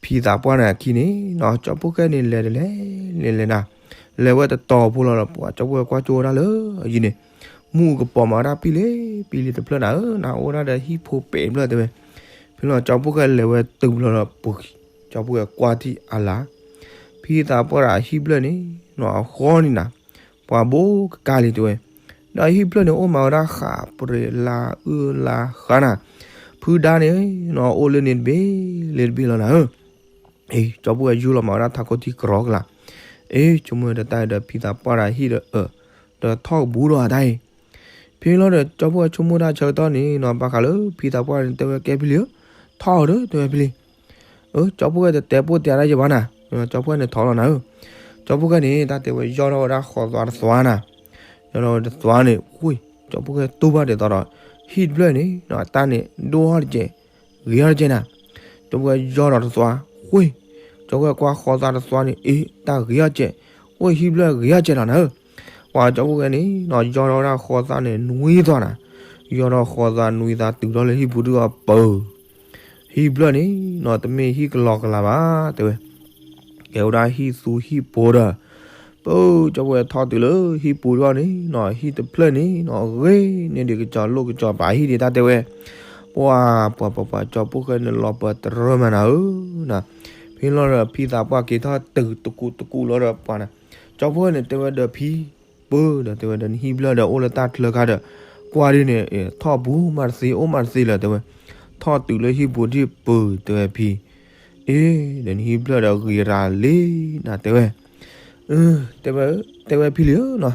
ဖံသးပှၢ်န့ၣ်အခံန့ၣ်နီၤ ကၠီဖီၣ်ဃဲန့ၣ် လဲၤတလဲၤလဲၤလဲၤနၤ, လဲၤဝဲတတီၤဖိလီၤဒီး ပှၤကၠီဖီၣ်ဃဲကွၢ်ကၠိဝဲဒၣ်လၢအယံၤန့ၣ် မူကပီၤမၤဝဲဒၣ်ပံလ့ၤပံလ့ၤတဖျၢၣ်နၤဧၢ, နအိၣ်ဒၣ်ဒီးဟံၣ်ဖိပဲာ်တဖျၢၣ်တဲဝဲ. ဖဲလီၤကၠီဖီၣ်ဃဲလဲၤဝဲတုၤလီၤဒီး ပှၤကၠီဖီၣ်ဃဲကွၢ်ထံၣ်အလၤ ဖံသးပှၢ်ဒီးအဟံၣ်ဖျၢၣ်န့ၣ်နီၤ အဃီန့ၣ်နၤ ပှၤဘိကကါလံတဲဝဲ. ဒီးဟံၣ်ဖျၢၣ်န့ၣ် အိၣ်မၤဝဲဒၣ်ဃးပြံးလါအုၣ်လါဃါနၤ, ဖုဒါန့ၣ်နီၤ အိၣ်လၢန့ၣ်တဘ့ၣ်လၢတဘ့ၣ်လီၤနၤဧၢ. အ့ ကၠီဖီၣ်ဃဲယူၢ်လီၤမၤဝဲဒၣ်ထးခိၣ်ထံကရီကလး. အ့ ဆိကမိၣ်ဝဲဒီးတၢ်အံၤဒီး ဖံသးပှၢ်ဒီးဟံၣ်ဒီးအၢ ဒီးထီၣ်ကဘူးဒီးအတၢ်အံၤ ဖဲလီၤဒီး ကၠီဖီၣ်ဃဲဆိကမိၣ်တၢ်ဆၢကတီၢ်န့ၣ်နီၤ ဘၣ်ဃးလၢဖံသးပှၢ်န့ၣ် တဲဝဲကဲဖံလံဧၢ, ထီၣ်ဒီးတဲဝဲဖံလံ. အၢ ကၠီဖီၣ်ဃဲတတဲပိၢ်တဲဒၣ်ယဘၣ်နၤ, ကၠီဖီၣ်ဃဲန့ၣ်ထီၣ်လီၤနၤဧၢ. ကၠီဖီၣ်ဃဲန့ၣ် တၢ်တဲဝဲယီၢ်ထီၣ်ဝဲဒၣ်ဃီသွါတသွါနၤ, ယီၢ်ထီၣ်ဝဲတသွါန့ၣ် ဝ့ၢ် ကၠီဖီၣ်ဃဲတူၢ်ဘၣ်ဒ်သိးဒီး ဟံၣ်တဖျၢၣ်န့ၣ်နီၤ အတၢ်န့ၣ် ဒိၣ်ထီၣ်တကဲး ဂ့ၤထီၣ်တကဲးနၤ. ကၠီဖီၣ်ဃဲယီၢ်ထီၣ်တသွါ ဝ့ၢ် ကၠီဖီၣ်ဃဲကွၢ်ဃီသွါတသွါန့ၣ် အ့ တၢ်ဂ့ၤထီၣ်တကဲး, ဝ့ၢ်ဟံၣ်ဖျၢၣ်ဂ့ၤထီၣ်တကဲးလီၤနၤဧၢ. ပှၤကၠီဖီၣ်ဃဲန့ၣ်နီၤ ယီၢ်ထီၣ်ဝဲဒၣ်ဃီသွါန့ၣ် နွံသွါနၤ, ယီၢ်ထီၣ်ဃီသွါနွံသွါတုၤထီၣ်လၢဟံၣ်ပူၤဒုးအီၤပၢၤ ဟံၣ်ဖျၢၣ်န့ၣ်နီၤ တမ့ၢ်ဟံၣ်ကလီကလးဘၣ်တဲဝဲ, ကဲဝဲဒၣ်ဟံၣ်သူဟံၣ်ဖိဒီး ပၢ်ကၠီဖီၣ်ဃဲထီၣ်တုၤလၢဟံၣ်ပူၤဒုးအီၤန့ၣ်နီၤ ဟံၣ်တဖျၢၣ်န့ၣ်နီၤ ဂ့ၤန့ၢ်ဒံးကစီၤလိၣ်ကစီၤပၤဟံၣ်ဒံးတၢ်တဲဝဲ. ပှၤ ပှၤ ပှၤ ပှၤ ကၠီဖီၣ်ဃဲန့ၣ်လီၤပၢၤတရၢမးနၤဧၢနၤ. ဖဲလီၤဒီးဖံသးပှၢ်က့ၤထီၣ်တုၤတကူးတကူးလီၤဒီးပှၤနၤ, ကၠီဖီၣ်ဃဲန့ၣ်တဲဝဲဒီးဖံ ပၢ်ဒီးတဲဝဲဒီးနဟံၣ်ဖျၢၣ်ဒီးအိၣ်လၢတၢ်ချၢခါဒီး ကွၢ်ဒ်န့ၣ် ထီၣ်ဘူးမးတသ့ အိၣ်မးတသ့လၢၤတဲဝဲ, ထီၣ်တုၤလၢဟံၣ်ပူၤဒံးပၢၤတဲဝဲဖံ, အ့ ဒီးနဟံၣ်ဖျၢၣ်ဒီးဂ့ၤရၤလံနၤတဲဝဲ. တဲဝဲ တဲဝဲဖံလံဧၢနီၤ,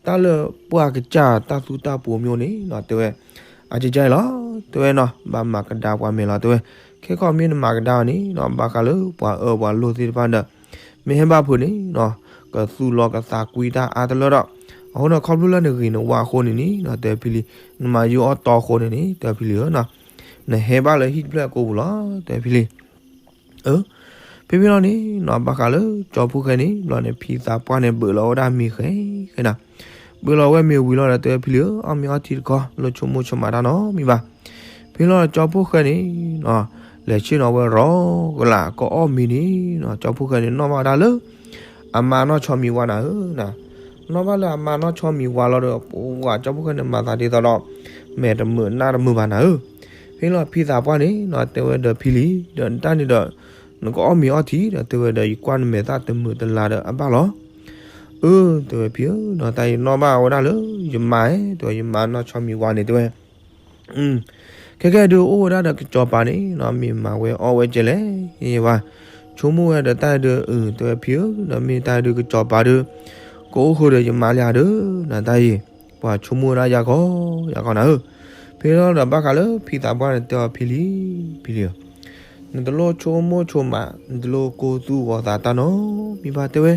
တၢ်လၢပှၢ်ကစၢ်တၢ်သူတၢ်ပှိၤမ့ၢ်အိၣ်န့ၣ်နီၤ တဲဝဲ, အကကါအံၤလီၤ တဲဝဲနီၤ ဘၣ်မၤကဒါပှၤမဲာ်လီၤတဲဝဲ, ခဲခီမ့ၢ်နမၤကဒါအီၤန့ၣ်နီၤ ဘၣ်ဃးလၢပှၤအၢပှၤလိၣ်သ့ၣ်တဖၣ်ဒီး မ့ၢ်ဟဲဘၣ်ဖုးန့ၣ်နီၤ ကသူၣ်လီၤကသးကွံတၢ်အါတလၢဒီး, အဃိန့ၣ် ခီဖျိလၢနဂ့ၤနဝါအဃိန့ၣ်န့ၣ်နီၤ တဲဝဲဖံလံ, နမၤယိၣ်အီၣ်တီအဃိန့ၣ်န့ၣ် တဲဝဲဖံလံဧၢနီၤ, နဟဲဘၣ်လၢဟံၣ်တဖျၢၣ်အကိပူၤလီၤ တဲဝဲဖံလံ. အၢ ဖဲဖဲလီၤန့ၣ်နီၤ ဘၣ်ဃးလၢကၠီဖီၣ်ဃဲန့ၣ် ဘျီန့ၣ် ဖံသးပှၢ်န့ၣ် ဘုးလီၤဝဲဒၣ်မ့ၤဃဲဃဲနၤ, ဘုးလီၤဝဲမ့ၤဝံၤလီၤဒီး တဲဝဲဖံလံဧၢ အီၣ်မ့ၤအီထံတခီ လိၣ်ဆိကမိၣ်ဆိမးတၢ်နီတမံၤဘၣ်. ဖဲလီၤကၠီဖီၣ်ဃဲန့ၣ်နီၤ လဲၤဆ့ၣ်နီၤဝဲရီကလး ကအီၣ်မ့ၤန့ၣ်နီၤ ကၠီဖီၣ်ဃဲန့ၣ် နီၣ်ဘၣ်ဝဲဒၣ်လၢ အမါနီၢ်ဆီမံၤဝါနၤဧၢနၤ, နီၣ်ဘၣ်လၢအမါနီၢ်ဆီမံၤဝါလီၤဒီး ပှၤကၠီဖီၣ်ဃဲန့ၣ်မၤသးဒ်သိးဒီး မဲာ်တမုာ်နါတမုာ်ဘၣ်နၤဧၢ. ဖဲလီၤဖံသးပှၢ်န့ၣ်နီၤ တဲဝဲဒီးဖံလံ, ဒီးတၢ်န့ၣ်ဒီး နကအီၣ်မ့ၤအီထံဒီး တဲဝဲဒီး ယကွၢ်နမဲာ်သၣ်တမုာ်တလၤဒီးအဘၣ်လီၤ. အၢ တဲဝဲဖံဧၢနီၤ တၢ်အံၤနီၣ်ဘၣ်ဝဲဒၣ်လၢယမါဧၢ တဲဝဲ ယမါနီၢ်ဆီမံၤဝါန့ၣ် တဲဝဲ ခဲကဲဒုးအိၣ်ဝဲဒၣ်ဒီးကစီၤပၤန့ၣ်နီၤ မ့ၢ်မၤဝဲအီၣ်ဝဲကဲလဲၣ်, ယဝၤ ဆိကမိၣ်ဝဲဒီးတၢ်အံၤဒုး အၢ တဲဝဲဖံဧၢ ဒီးမ့ၢ်တၢ်အံၤဒုးကစီၤပၤဒုး ကအိၣ်ဃုာ်ဒီးယမါလၢဒုး နတၢ်အံၤ ပှၤဆိကမိၣ်ဝဲဒၣ်ယၤကီယၤကီနၤဧၢ. ဖဲလီၤဒီးဘၣ်ဃးလၢဖံသးပှၢ်န့ၣ် တဲအီၤဖံလံ, ဖံလံဧၢ နတလိၣ်ဆိကမိၣ်ဆိမး နတလိၣ်ကိၢ်သူၣ်ဂီၤသးတၢ်နီတမံၤဘၣ်တဲဝဲ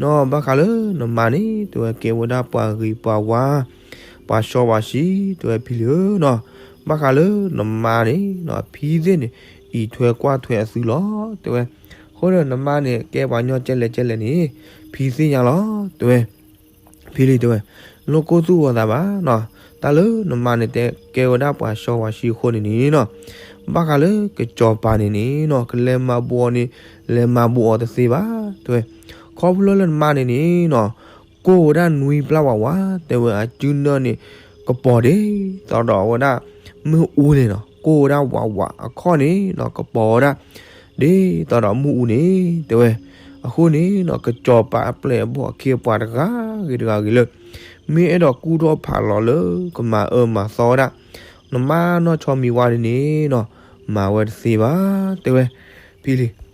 နီၤ ဘၣ်ဃးလၢနမါန့ၣ် တဲဝဲကဲဝဲဒၣ်ပှၤဂ့ၤပှၤဝါ ပှၤစီပှၤဆှံ တဲဝဲဖံလံဧၢနီၤ, ဘၣ်ဃးလၢနမါန့ၣ်နီၤ ဖံသ့ၣ်န့ၣ် အံးထွဲကွၢ်ထွဲအသုလီၤ တဲဝဲ. အဃိဒီးနမါန့ၣ် ကဲပှၤညီကဲလဲၣ်ကဲလဲၣ်န့ၣ် ဖံသ့ၣ်ညါလီၤ တဲဝဲ. ဖံလံတဲဝဲ, လိၣ်ကိၢ်သူၣ်ဂီၤသးဘၣ်နီၤ, တၢ်လၢနမါန့ၣ်တဲကဲဝဲဒၣ်ပှၤစီပှၤဆှံအဃိန့ၣ်န့ၣ်နီၤ, ဘၣ်ဃးလၢကစီၤပၤန့ၣ်န့ၣ်နီၤ ကလဲၤမၤဘူၣ်အီၤန့ၣ် လဲၤမၤဘူၣ်အီၤတသ့ဘၣ် တဲဝဲ. ခီဖျိလၢနမါန့ၣ်န့ၣ်နီၤ ကိၢ်ဝဲဒၣ်နွံပျၢ်ဝးဝး တဲဝဲ အစုနၢၣ်န့ၣ် ကပီၤဒ်သိးဒီးဝဲဒၣ် မ့ၣ်အူန့ၣ်နီၤ ကိၢ်ဝဲဒၣ်ဝးဝး အခီၣ်န့ၣ်နီၤ ကပီၤဝဲဒၣ် ဒ်သိးဒီးမ့ၣ်အူန့ၣ် တဲဝဲ. အဃိန့ၣ်နီၤ ကစီၤပၤအပျဲၢ်အဘီၣ်အခ့အပှၤတဂၤဂ့ၤတဂၤဂ့ၤလၢ မ့ၢ်အဲၣ်ဒိးကူထီၣ်ဖးလီၤလၢ ကမၤအၢမၤသီဝဲဒၣ် နမါနီၢ်ဆီမံၤဝါန့ၣ်န့ၣ်နီၤ မၤဝဲတသ့ဘၣ် တဲဝဲ.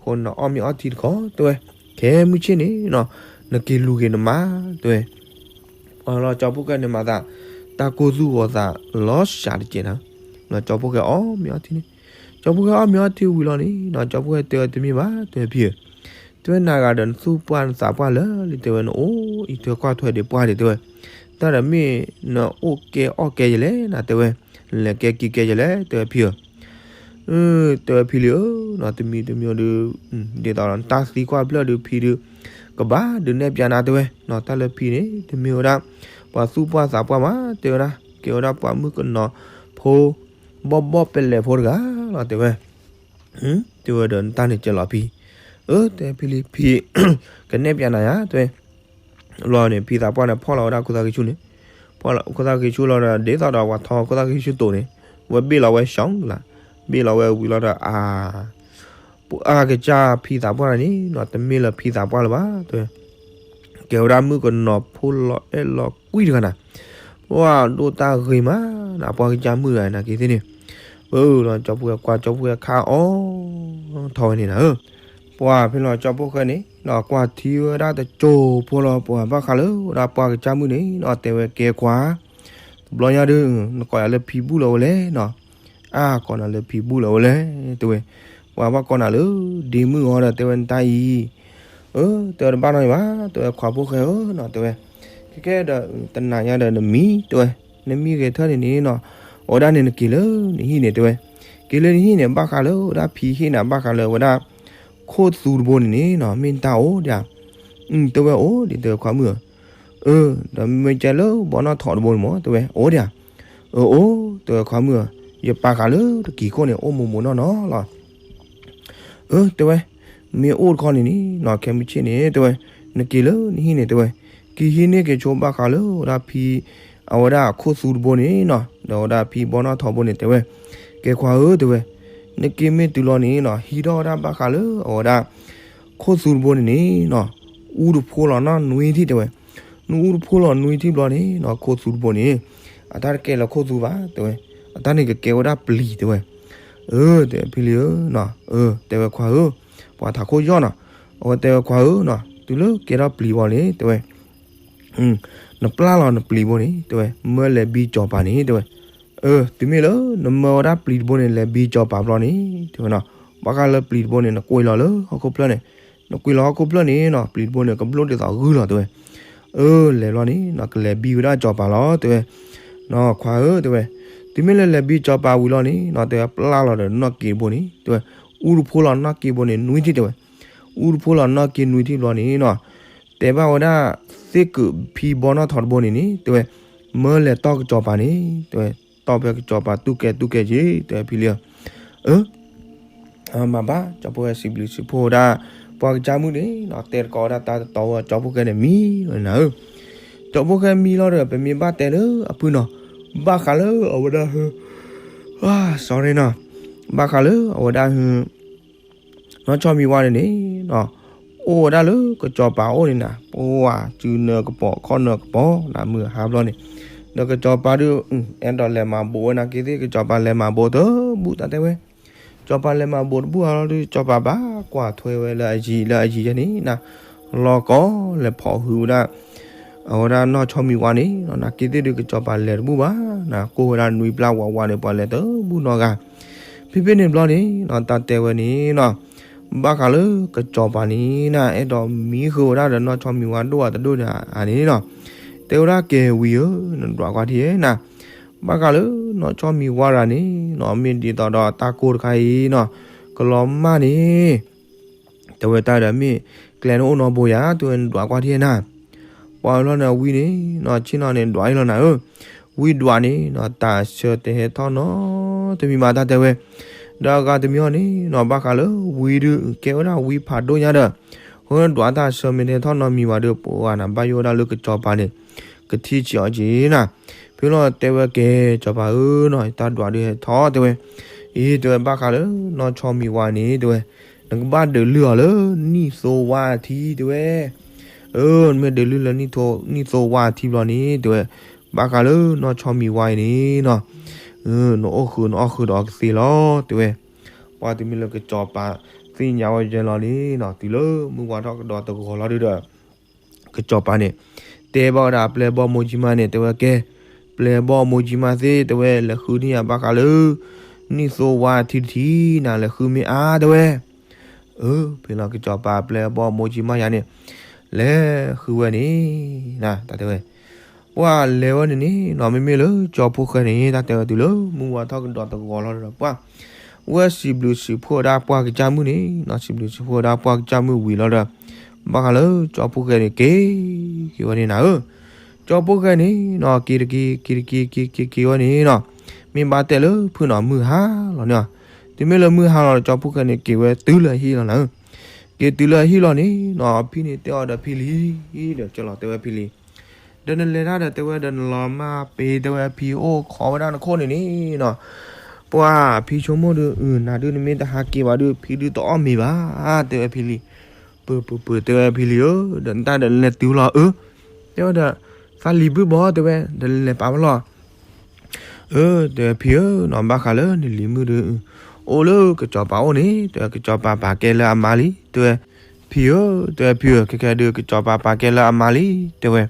ဖံလံ အဃိနအီၣ်မ့ၤအီထံတခီ တဲဝဲ. ခဲမုၢ်ဆ့ၣ်န့ၣ်နီၤ နက့ၤလူၤက့ၤနမါ တဲဝဲ. လီၤကၠီဖီၣ်ဃဲန့ၣ်မၤသး တၢ်ကိၢ်သူၣ်ဂီၤသးလီၤစှၤတကဲးနၤ. လီၤကၠီဖီၣ်ဃဲအီၣ်မ့ၤအီထံန့ၣ်, ကၠီဖီၣ်ဃဲအီၣ်မ့ၤအီထံဝံၤလီၤန့ၣ်နီၤ ကၠီဖီၣ်ဃဲတဲဝဲတမ့ၢ်ဘၣ် တဲဝဲဖံဧၢ, တဲဝဲနၤဂၤဒီးနသူၣ်ပှၢ်နသးပှၢ်လၢာ်လံ တဲဝဲ နအိၣ်အံးထွဲကွၢ်ထွဲဒံးပှၢ်ဒံး တဲဝဲ. တၢ်ဒီးမ့ၢ်နအိၣ်ကဲအီၣ်ကဲယလဲၣ်နၤ တဲဝဲ, လဲၤကဲက့ၤကဲယလဲၣ် တဲဝဲဖံဧၢ. တဲဝဲဖံလံဧၢနီၤ တမံၤတမံၤဒီး ဒ်သိးဒီးနတၢ်သံကွၢ်ဖျၢၣ်ဒီးဖံဒီး ကဘၣ်ဒုးနဲၣ်ပၠးနၤတဲဝဲ, နီၢ်တၢ်လၢဖံန့ၣ် တမ့ၢ်ဝဲဒၣ် ပှၤသူၣ်ပှၢ်သးပှၢ်မး တဲဝဲဒၣ် ကဲဝဲဒၣ်ပှၤမုၣ်ကနီၤဖိ ဘီၣ်ဘီၣ်ပဲလဲးဖိတဂၤလီၤ တဲဝဲ. တဲဝဲဒီးနတၢ်န့ၣ်ကဲလီၤဖံ, အၢ တဲဖံလံ ဖံ ကနဲၣ်ပၠးနၤယါ တဲဝဲ. လီၤန့ၣ် ဖံသးပှၢ်န့ၣ် ဖီၣ်လီၤဝဲဒၣ်ခိၣ်သၣ်ဃံဆူၣ်န့ၣ်, ဖီၣ်လီၤခိၣ်သၣ်ဃံဆူၣ်လီၤဒီး ဒ်သိးဒီးပှၤထီခိၣ်သၣ်ဃံဆူၣ်တိာ်န့ၣ်, ဝဲဘ့ၣ်လီၤဝဲ ရှောင် လၢ်, ဘ့ၣ်လီၤဝဲဝံၤလီၤဒီး အါ ပှၤကစၢ်ဖံသးပှၢ်န့ၣ်နီၤ တမ့ၢ်လၢဖံသးပှၢ်လၢၤဘၣ် တဲဝဲ, ကဲဝဲဒၣ်မုၣ်ကနီၤဖိလီၤအဲၣ်လီၤကွံတဂၤနၤ, ပှၤဒိၣ်တၢ်ဂ့ၤမးနၤ ပှၤကစၢ်မုၣ်တဂၤနာ်က့သ့ၣ်န့ၣ်, ပလီၤ ကၠီဖိဃဲကွၢ် ကၠီဖိဃဲခါအီၣ်ထီၣ်ဝဲန့ၣ်နၤဧၢ, ပှၤဖဲလီၤကၠီဖိဃဲန့ၣ်နီၤ ကွၢ်ထံဝဲဒၣ်တစိၢ်ဖိလီၤ ပှၤဘၣ်ဃးလၢဝဲဒၣ်ပှၤကစၢ်မုၣ်န့ၣ်နီၤ တဲဝဲကဲခွါ တဘျီညါဒုး နကိးယၤလၢဖံဘူၣ်လၢၤဝဲလဲၣ်နီၤ, အါ ကိးနၤလၢဖံဘူၣ်လၢၤဝဲလဲၣ် တဲဝဲ, ပှၤဘၣ်ကိးနၤလၢ ဒ့မုၣ်အီၤဒီး တဲဝဲနတၢ်အံၤ, အၢ တဲဝဲတဘၣ်နီတမံၤဘၣ် တဲဝဲခွါဖိဃဲဧၢနီၤ တဲဝဲ, ကဲကဲဒီး တနၤညါဒီးနမံ တဲဝဲ, နမံဂဲၤထၢၣ်န့ၣ်န့ၣ်နီၤ, အဝဲဒၣ်န့ၣ်နက့ၤလၢနဟံၣ်န့ၣ် တဲဝဲ, က့ၤလၢနဟံၣ်န့ၣ် ဘၣ်ဃးလၢဝဲဒၣ်ဖံဟ့ၣ်နၤ ဘၣ်ဃးလၢဝဲဒၣ် ခိၣ်သူတဘိန့ၣ်န့ၣ်နီၤ မ့ၢ်နတၢ်အိၣ်ဒံးဧါ, တဲဝဲအိၣ်ဒံး တဲဝဲခွါမုၣ်ဧၢ အၢ ဒီးမ့ၢ်ကဲလၢဘီနီၢ်ထိးတဘိန့ၣ်မ့ၢ် တဲဝဲ အိၣ်ဒံးဧါ, အၢ အိၣ် တဲဝဲခွါမုၣ်ဧၢ, ယပာ်ဃာ်လၢတကံၤခိၣ်န့ၣ် အိၣ်မိၢ်မိၢ်နီၢ်နီၢ်လီၤ, အၢ တဲဝဲ, မ့ၢ်အိၣ်တခီန့ၣ်န့ၣ်နီၤ ခဲမုၢ်ဆ့ၣ်န့ၣ် တဲဝဲ, နက့ၤလၢနဟံၣ်န့ၣ် တဲဝဲ, က့ၤဟံးန့ၢ်က့ၤဆိဘၣ်ဃးလၢဝဲဒၣ်ဖံ အဝဲဒၣ်ခိၣ်သူတဘိန့ၣ်နီၤ ဒီးဝဲဒၣ်ဖံဘီနီၢ်ထိးဘိန့ၣ် တဲဝဲ, ကဲခွါဧၢ တဲဝဲ, နက့ၤမ့ၢ်တုၤလီၤန့ၣ်နီၤ ဟံးထီၣ်ဝဲဒၣ်ဘၣ်ဃးလၢအဝဲဒၣ် ခိၣ်သူတဘိန့ၣ်န့ၣ်နီၤ အူတဖိလီၤနီၢ်နွံထံၣ် တဲဝဲ, နအူတဖိလီၤနွံထံၣ်ဘျီန့ၣ်နီၤ ခိၣ်သူတဘိန့ၣ် အတၢ်တကဲလၢခိၣ်သူဘၣ် တဲဝဲ, အတၢ်န့ၣ်ကကဲဝဲဒၣ်ပျံၤ တဲဝဲ, အၢ တဲဖံလံဧၢနီၤ အၢ တဲဝဲခွါဧၢ, ပှၤထးခိၣ်ယီၢ်နီၤ, အဝဲတဲဝဲခွါဧၢနီၤ တုၤလၢကဲထီၣ်ပျံၤဘီန့ၣ် တဲဝဲ နပျၢ်လီၤနပျံၤဘိန့ၣ် တဲဝဲ မၢလဲၤဘံကၠီၤပၤန့ၣ် တဲဝဲ, အၢ တုၤမ့ၢ်လၢ နမၢဝဲဒၣ်ပျံၤတဘိန့ၣ် လဲၤဘံကၠီၤပၤဘျီန့ၣ် တဲဝဲနီၤ, ဘၣ်ဃးလၢပျံၤတဘိန့ၣ် နကွံာ်လီၤလၢဟီၣ်ခိၣ်ဖျၢၣ်န့ၣ်, နကွံာ်လီၤဟီၣ်ခိၣ်ဖျၢၣ်န့ၣ်နီၤ ပျံၤတဘိန့ၣ် ကဘျိၣ်ဒ်သိးဂုၢ်လီၤ တဲဝဲ, အၢ လဲၤဘျီန့ၣ်နီၤ ကလဲၤဘံဝဲဒၣ်ကၠီၤပၤလီၤ တဲဝဲ, နီၤ ခွါဧၢ တဲဝဲ, တုၤမ့ၢ်လၢလဲၤဘံကၠီၤပၤဝံၤလီၤန့ၣ်နီၤ တဲဝဲ ပျၢ်လီၤဒီးနီၢ်က့တဘိန့ၣ် တဲဝဲ, အူတဖိလီၤနီၢ်က့တဘိန့ၣ် နွံထံၣ် တဲဝဲ, အူတဖိလီၤနီၢ်က့နွံထံၣ်ဘျီန့ၣ်နီၤ တဲဘၣ်ဝဲဒၣ် သ့ၣ်ကုာ်ဖံဘီနီၢ်ထိးတဘိန့ၣ်န့ၣ် တဲဝဲ, မၢလဲၤတီၢ်ကၠီၤပၤန့ၣ် တဲဝဲ, တီၢ်ဖဲကၠီၤပၤတူၢ်ကဲတူၢ်ကဲက့ၤ တဲဝဲဖံလံဧၢ, အၢ မၤဘၣ် ကၠီဖိဃဲစံးဘျုးစံးဖှိၣ်ဝဲဒၣ် ပှၤကစၢ်မုၣ်န့ၣ်နီၤ တဲတကိးဝဲဒၣ်တၢ်တတီဝဲ ကၠီဖိဃဲန့ၣ်မံလီၤနၤဧၢ, ကၠီဖိဃဲမံလီၤဒီး ပမ့ၢ်ဘၣ်တဲလၢအဖုၣ်နီၤ ဘၣ်ဃးလၢအဝဲဒၣ်ဟ sorry နီၤ ဘၣ်ဃးလၢအဝဲဒၣ်ဟ နီၢ်ဆီမံၤဝါန့ၣ်န့ၣ်နီၤ အိၣ်ဝဲဒၣ်လၢကစီၤပၤအိၣ်န့ၣ်နၤ ပှၤစုနၢကပီၤခီၣ်နၢကပီၤ နမုၢ်ဟါဘျီန့ၣ် ဒီးကစီၤပၤဒုး အဲၣ်ဒိးလဲၤမၤဘိးဝဲနာ်က့သ့ၣ် ကစီၤပၤလဲၤမၤဘိးတဘူၣ်တၢ်တဲဝဲ ကစီၤပၤလဲၤမၤဘိးတဘူၣ်ဟါလီၤဒုး ကစီၤပၤဘၣ်ကွၢ်ထွဲဝဲလၢအယံၤလၢအယံၤယဲန့ၣ်နၤ လီၤကီလဲၤဖီၣ်ဟုဝဲဒၣ် အဝဲဒၣ်နီၢ်ဆီမံၤဝါန့ၣ်နီၤ နာ်က့သ့ၣ်ဒုး ကစီၤပၤလဲၤတဘူၣ်ဘၣ်နၤ ကိးဝဲဒၣ်နွံပျၢ်ဝးဝးန့ၣ် ပှၤလဲၤတဘူၣ်နီတဂၤ ဖဲဖဲန့ၣ်ဘျီန့ၣ်နီၤ တၢ်တဲဝဲန့ၣ်နီၤ ဘၣ်ဃးလၢကစီၤပၤန့ၣ်နၤ အဲၣ်ဒိးမံဃုာ်ဝဲဒၣ်ဒီးနီၢ်ဆီမံၤဝါဒိၣ်ဧါတဒိၣ်ဧါန့ၣ်နီၤ တဲဝဲဒၣ်ကဲဝံၤဧၢ နဒွးကွၢ်ထံၣ်နၤ ဘၣ်ဃးလၢနီၢ်ဆီမံၤဝါတဂၤန့ၣ်နီၤ မ့ၢ်ဒ်သိးဒီးတၢ်ကိၢ်တခါအံၤနီၤ ကလီၤမၢ်န့ၣ် တဲဝဲတၢ်ဒီးမ့ၢ်ကျဲန့ၣ်အိၣ်နီတဘိယၤ တဲဝဲနဒွးကွၢ်ထံၣ်နၤ ပှၤလီၤန့ၣ်ဝံၤန့ၣ်နီၤ ဆ့ၣ်နီၤန့ၣ်ဒွးအံၤလီၤနၤဧၢ ဝံဒွးန့ၣ်နီၤ တၢ်ဆၢတဟဲထီၣ်နီတမံၤမးတၢ်တဲဝဲ ဒီးအဂၤတမံၤအီၤန့ၣ်နီၤ ဘၣ်ဃးလၢဝံဒုး ကဲဝဲဒၣ်ဝံဖးဒိၣ်ညါဒီး အဃိန့ၣ်ဒွးတၢ်ဆၢမ့ၢ်တဟဲထီၣ်နီတမံၤဘၣ်ဒီး ပှၤဂၤနၤ ဘၣ်ယိၣ်ဝဲဒၣ်လၢကစီၤပၤန့ၣ် ကထံၣ်ဆံးအီၤက့ၤနၤ ဖဲလီၤတဲဝဲကဲ စီၤပၤဧၢနီၤ တၢ်ဒွးဒုးဟဲထီၣ်တဲဝဲ အံၤတဲဝဲဘၣ်ဃးလၢ နီၢ်ဆီမံၤဝါန့ၣ် တဲဝဲ နကဘၣ်ဒုးလုၢ်အီၤလၢ နံၣ်သိဝါအထံတဲဝဲ အၢ နမ့ၢ်ဒုးလုၢ်လၢ နံၣ်သိဝါအထံဘျီန့ၣ် တဲဝဲ ဘၣ်ဃးလၢနီၢ်ဆီမံၤဝါအံၤန့ၣ်နီၤ နအိၣ်ဃုာ်နအီၣ်ဃုာ်ဒီးအီၤကသ့လီၤ တဲဝဲ. ပှၤတုၤမ့ၢ်လၢကစီၤပၤသ့ၣ်ညါဝဲယဲလီၤန့ၣ်နီၤ တုၤလၢမုၢ်ဝါထီၣ်ကဒီးတဂီၤလီၤဒုဒီး ကစီၤပၤန့ၣ် တဲဘၣ်ဝဲဒၣ်ပျဲၢ်ဘီၣ်မိၢ်ကၠံမါန့ၣ် တဲဝဲကဲ ပျဲၢ်ဘီၣ်မိၢ်ကၠံမါသ့ၣ် တဲဝဲ လဲၤဃုန့ၢ်ယၤဘၣ်ဃးလၢ နံၣ်သိဝါထံတထံ နၤလဲၤဃုမ့ၢ်အါ တဲဝဲ. အၢ ဖဲလီၤကစီၤပၤပျဲၢ်ဘီၣ်မိၢ်ကၠံမါယၤန့ၣ် လဲၤဃုဝဲန့ၣ် တၢ်တဲဝဲ ပှၤလဲၤဝဲန့ၣ်န့ၣ်နီၤ မ့မ့ၢ်လၢကၠီဖိဃဲန့ၣ် တၢ်တဲဝဲတုၤလၢမုၢ်ဝါထီၣ်ကဒီးတဂီၤလီၤဒီး ပှၤ ဝဲစံးဘျုးစံးဖှိၣ်ဝဲဒၣ်ပှၤကစၢ်မုၣ်န့ၣ်နီၤ စံးဘျုးစံးဖှိၣ်ဝဲဒၣ်ပှၤကစၢ်မုၣ်ဝံၤလီၤဒီး ဘၣ်ဃးလၢကၠီဖှိၣ်ဃဲန့ၣ်က့ၤက့ၤဝဲန့ၣ်နၤဧၢ, ကၠီဖှိၣ်ဃဲန့ၣ်နီၤ က့ၤတက့ၤ က့ၤတက့ၤ က့ၤက့ၤက့ၤဝဲန့ၣ်နီၤ, မ့ၢ်ဘၣ်တဲလၢဖုနီၤမုၢ်ဟါလီၤန့ၣ်, တုၤမ့ၢ်လၢမုၢ်ဟါလီၤဒီး ကၠီဖှိၣ်ဃဲန့ၣ်က့ၤဝဲတုၤလၢအဟံၣ်လီၤနၤဧၢ, က့ၤတုၤလၢအဟံၣ်လီၤန့ၣ်နီၤ ဖံန့ၣ်တဲအီၤဒီးဖံလံ, ဒီးကၠီလီၤတဲဝဲဖံလံ ဒီးနလဲၤတၢ်ဒီးတဲဝဲ ဒီးနလီၤမၢ်ပ့ၤ တဲဝဲဖံအိၣ်ခိးဝဲဒၣ်နခိၣ်န့ၣ်န့ၣ်နီၤ, ပှၢ်ဖံဆိကမိၣ်ဒီး အု နၤဒုးနမ့ၢ်တဟးက့ၤဘၣ်ဒီး ဖံဒုးတအီၣ်မ့ၤဘၣ် တဲဝဲဖံလံ, ပၢၤပၢၤပၢၤ တဲဝဲဖံလံဧၢ, ဒီးနတၢ်ဒီးလဲၤတုၤလီၤဧၢ, တဲဝဲဒီး သးလံၤဘုၣ်ဘီ တဲဝဲ ဒီးလဲၤပာ်ဖဲလီၤ အၢ တဲဝဲဖံဧၢနီၤ ဘၣ်ဃးလၢနလံၤမုၣ်ဒီး အိၣ်လၢကစီၤပၤအိၣ်န့ၣ် တဲဝဲ ကစီၤပၤပာ်ကဲလၢအမါလံ တဲဝဲ, ဖံဧၢ တဲဝဲဖံဧၢ ခဲခဲဒုး ကစီၤပၤပာ်ကဲလၢအမါလံ တဲဝဲ,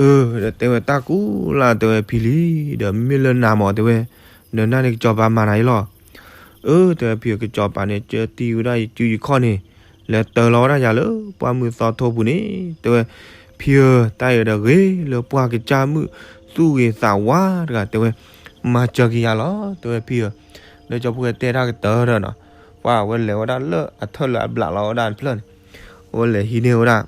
အၢ ဒီးတဲဝဲတၢ်ကူၣ်လၢ် တဲဝဲဖံလံ, ဒီးမ့ၢ်လၢနၤမး တဲဝဲ, နနၢ်န့ၣ်ကစီၤပၤမၤနၤအံၤလီၤ အၢ တဲဝဲဖံဧၢ ကစီၤပၤန့ၣ် ကၢတံၢ်ဝဲဒၣ်ယစုယခီၣ်န့ၣ် လဲၤတၢၤလီၤဝဲဒၣ်ယၤလၢပှၢ်မုၢ်သီထိပူၤန့ၣ် တဲဝဲ, ဖံဧၢ တၢ်အံၤဒီးဂ့ၤလၢပှၢ်ကစၢ်မုၣ်သူၣ်ဂ့ၤသးဝါတဂၤ တဲဝဲ, မၤစၢၤက့ၤယၤလီၤ တဲဝဲဖံဧၢ, လၢကၠီဖှိၣ်ဃဲတဲတၢ်ကတၢၢ်ဒီးနီၤ, ပှၢ်ဝဲလဲၤဝဲဒၣ်လၢအထၢၣ်လၢအဘျးလီၤဝဲဒၣ်တဖျၢၣ်န့ၣ်, အဝဲလဲၤဟံးန့ၢ်ဝဲဒၣ်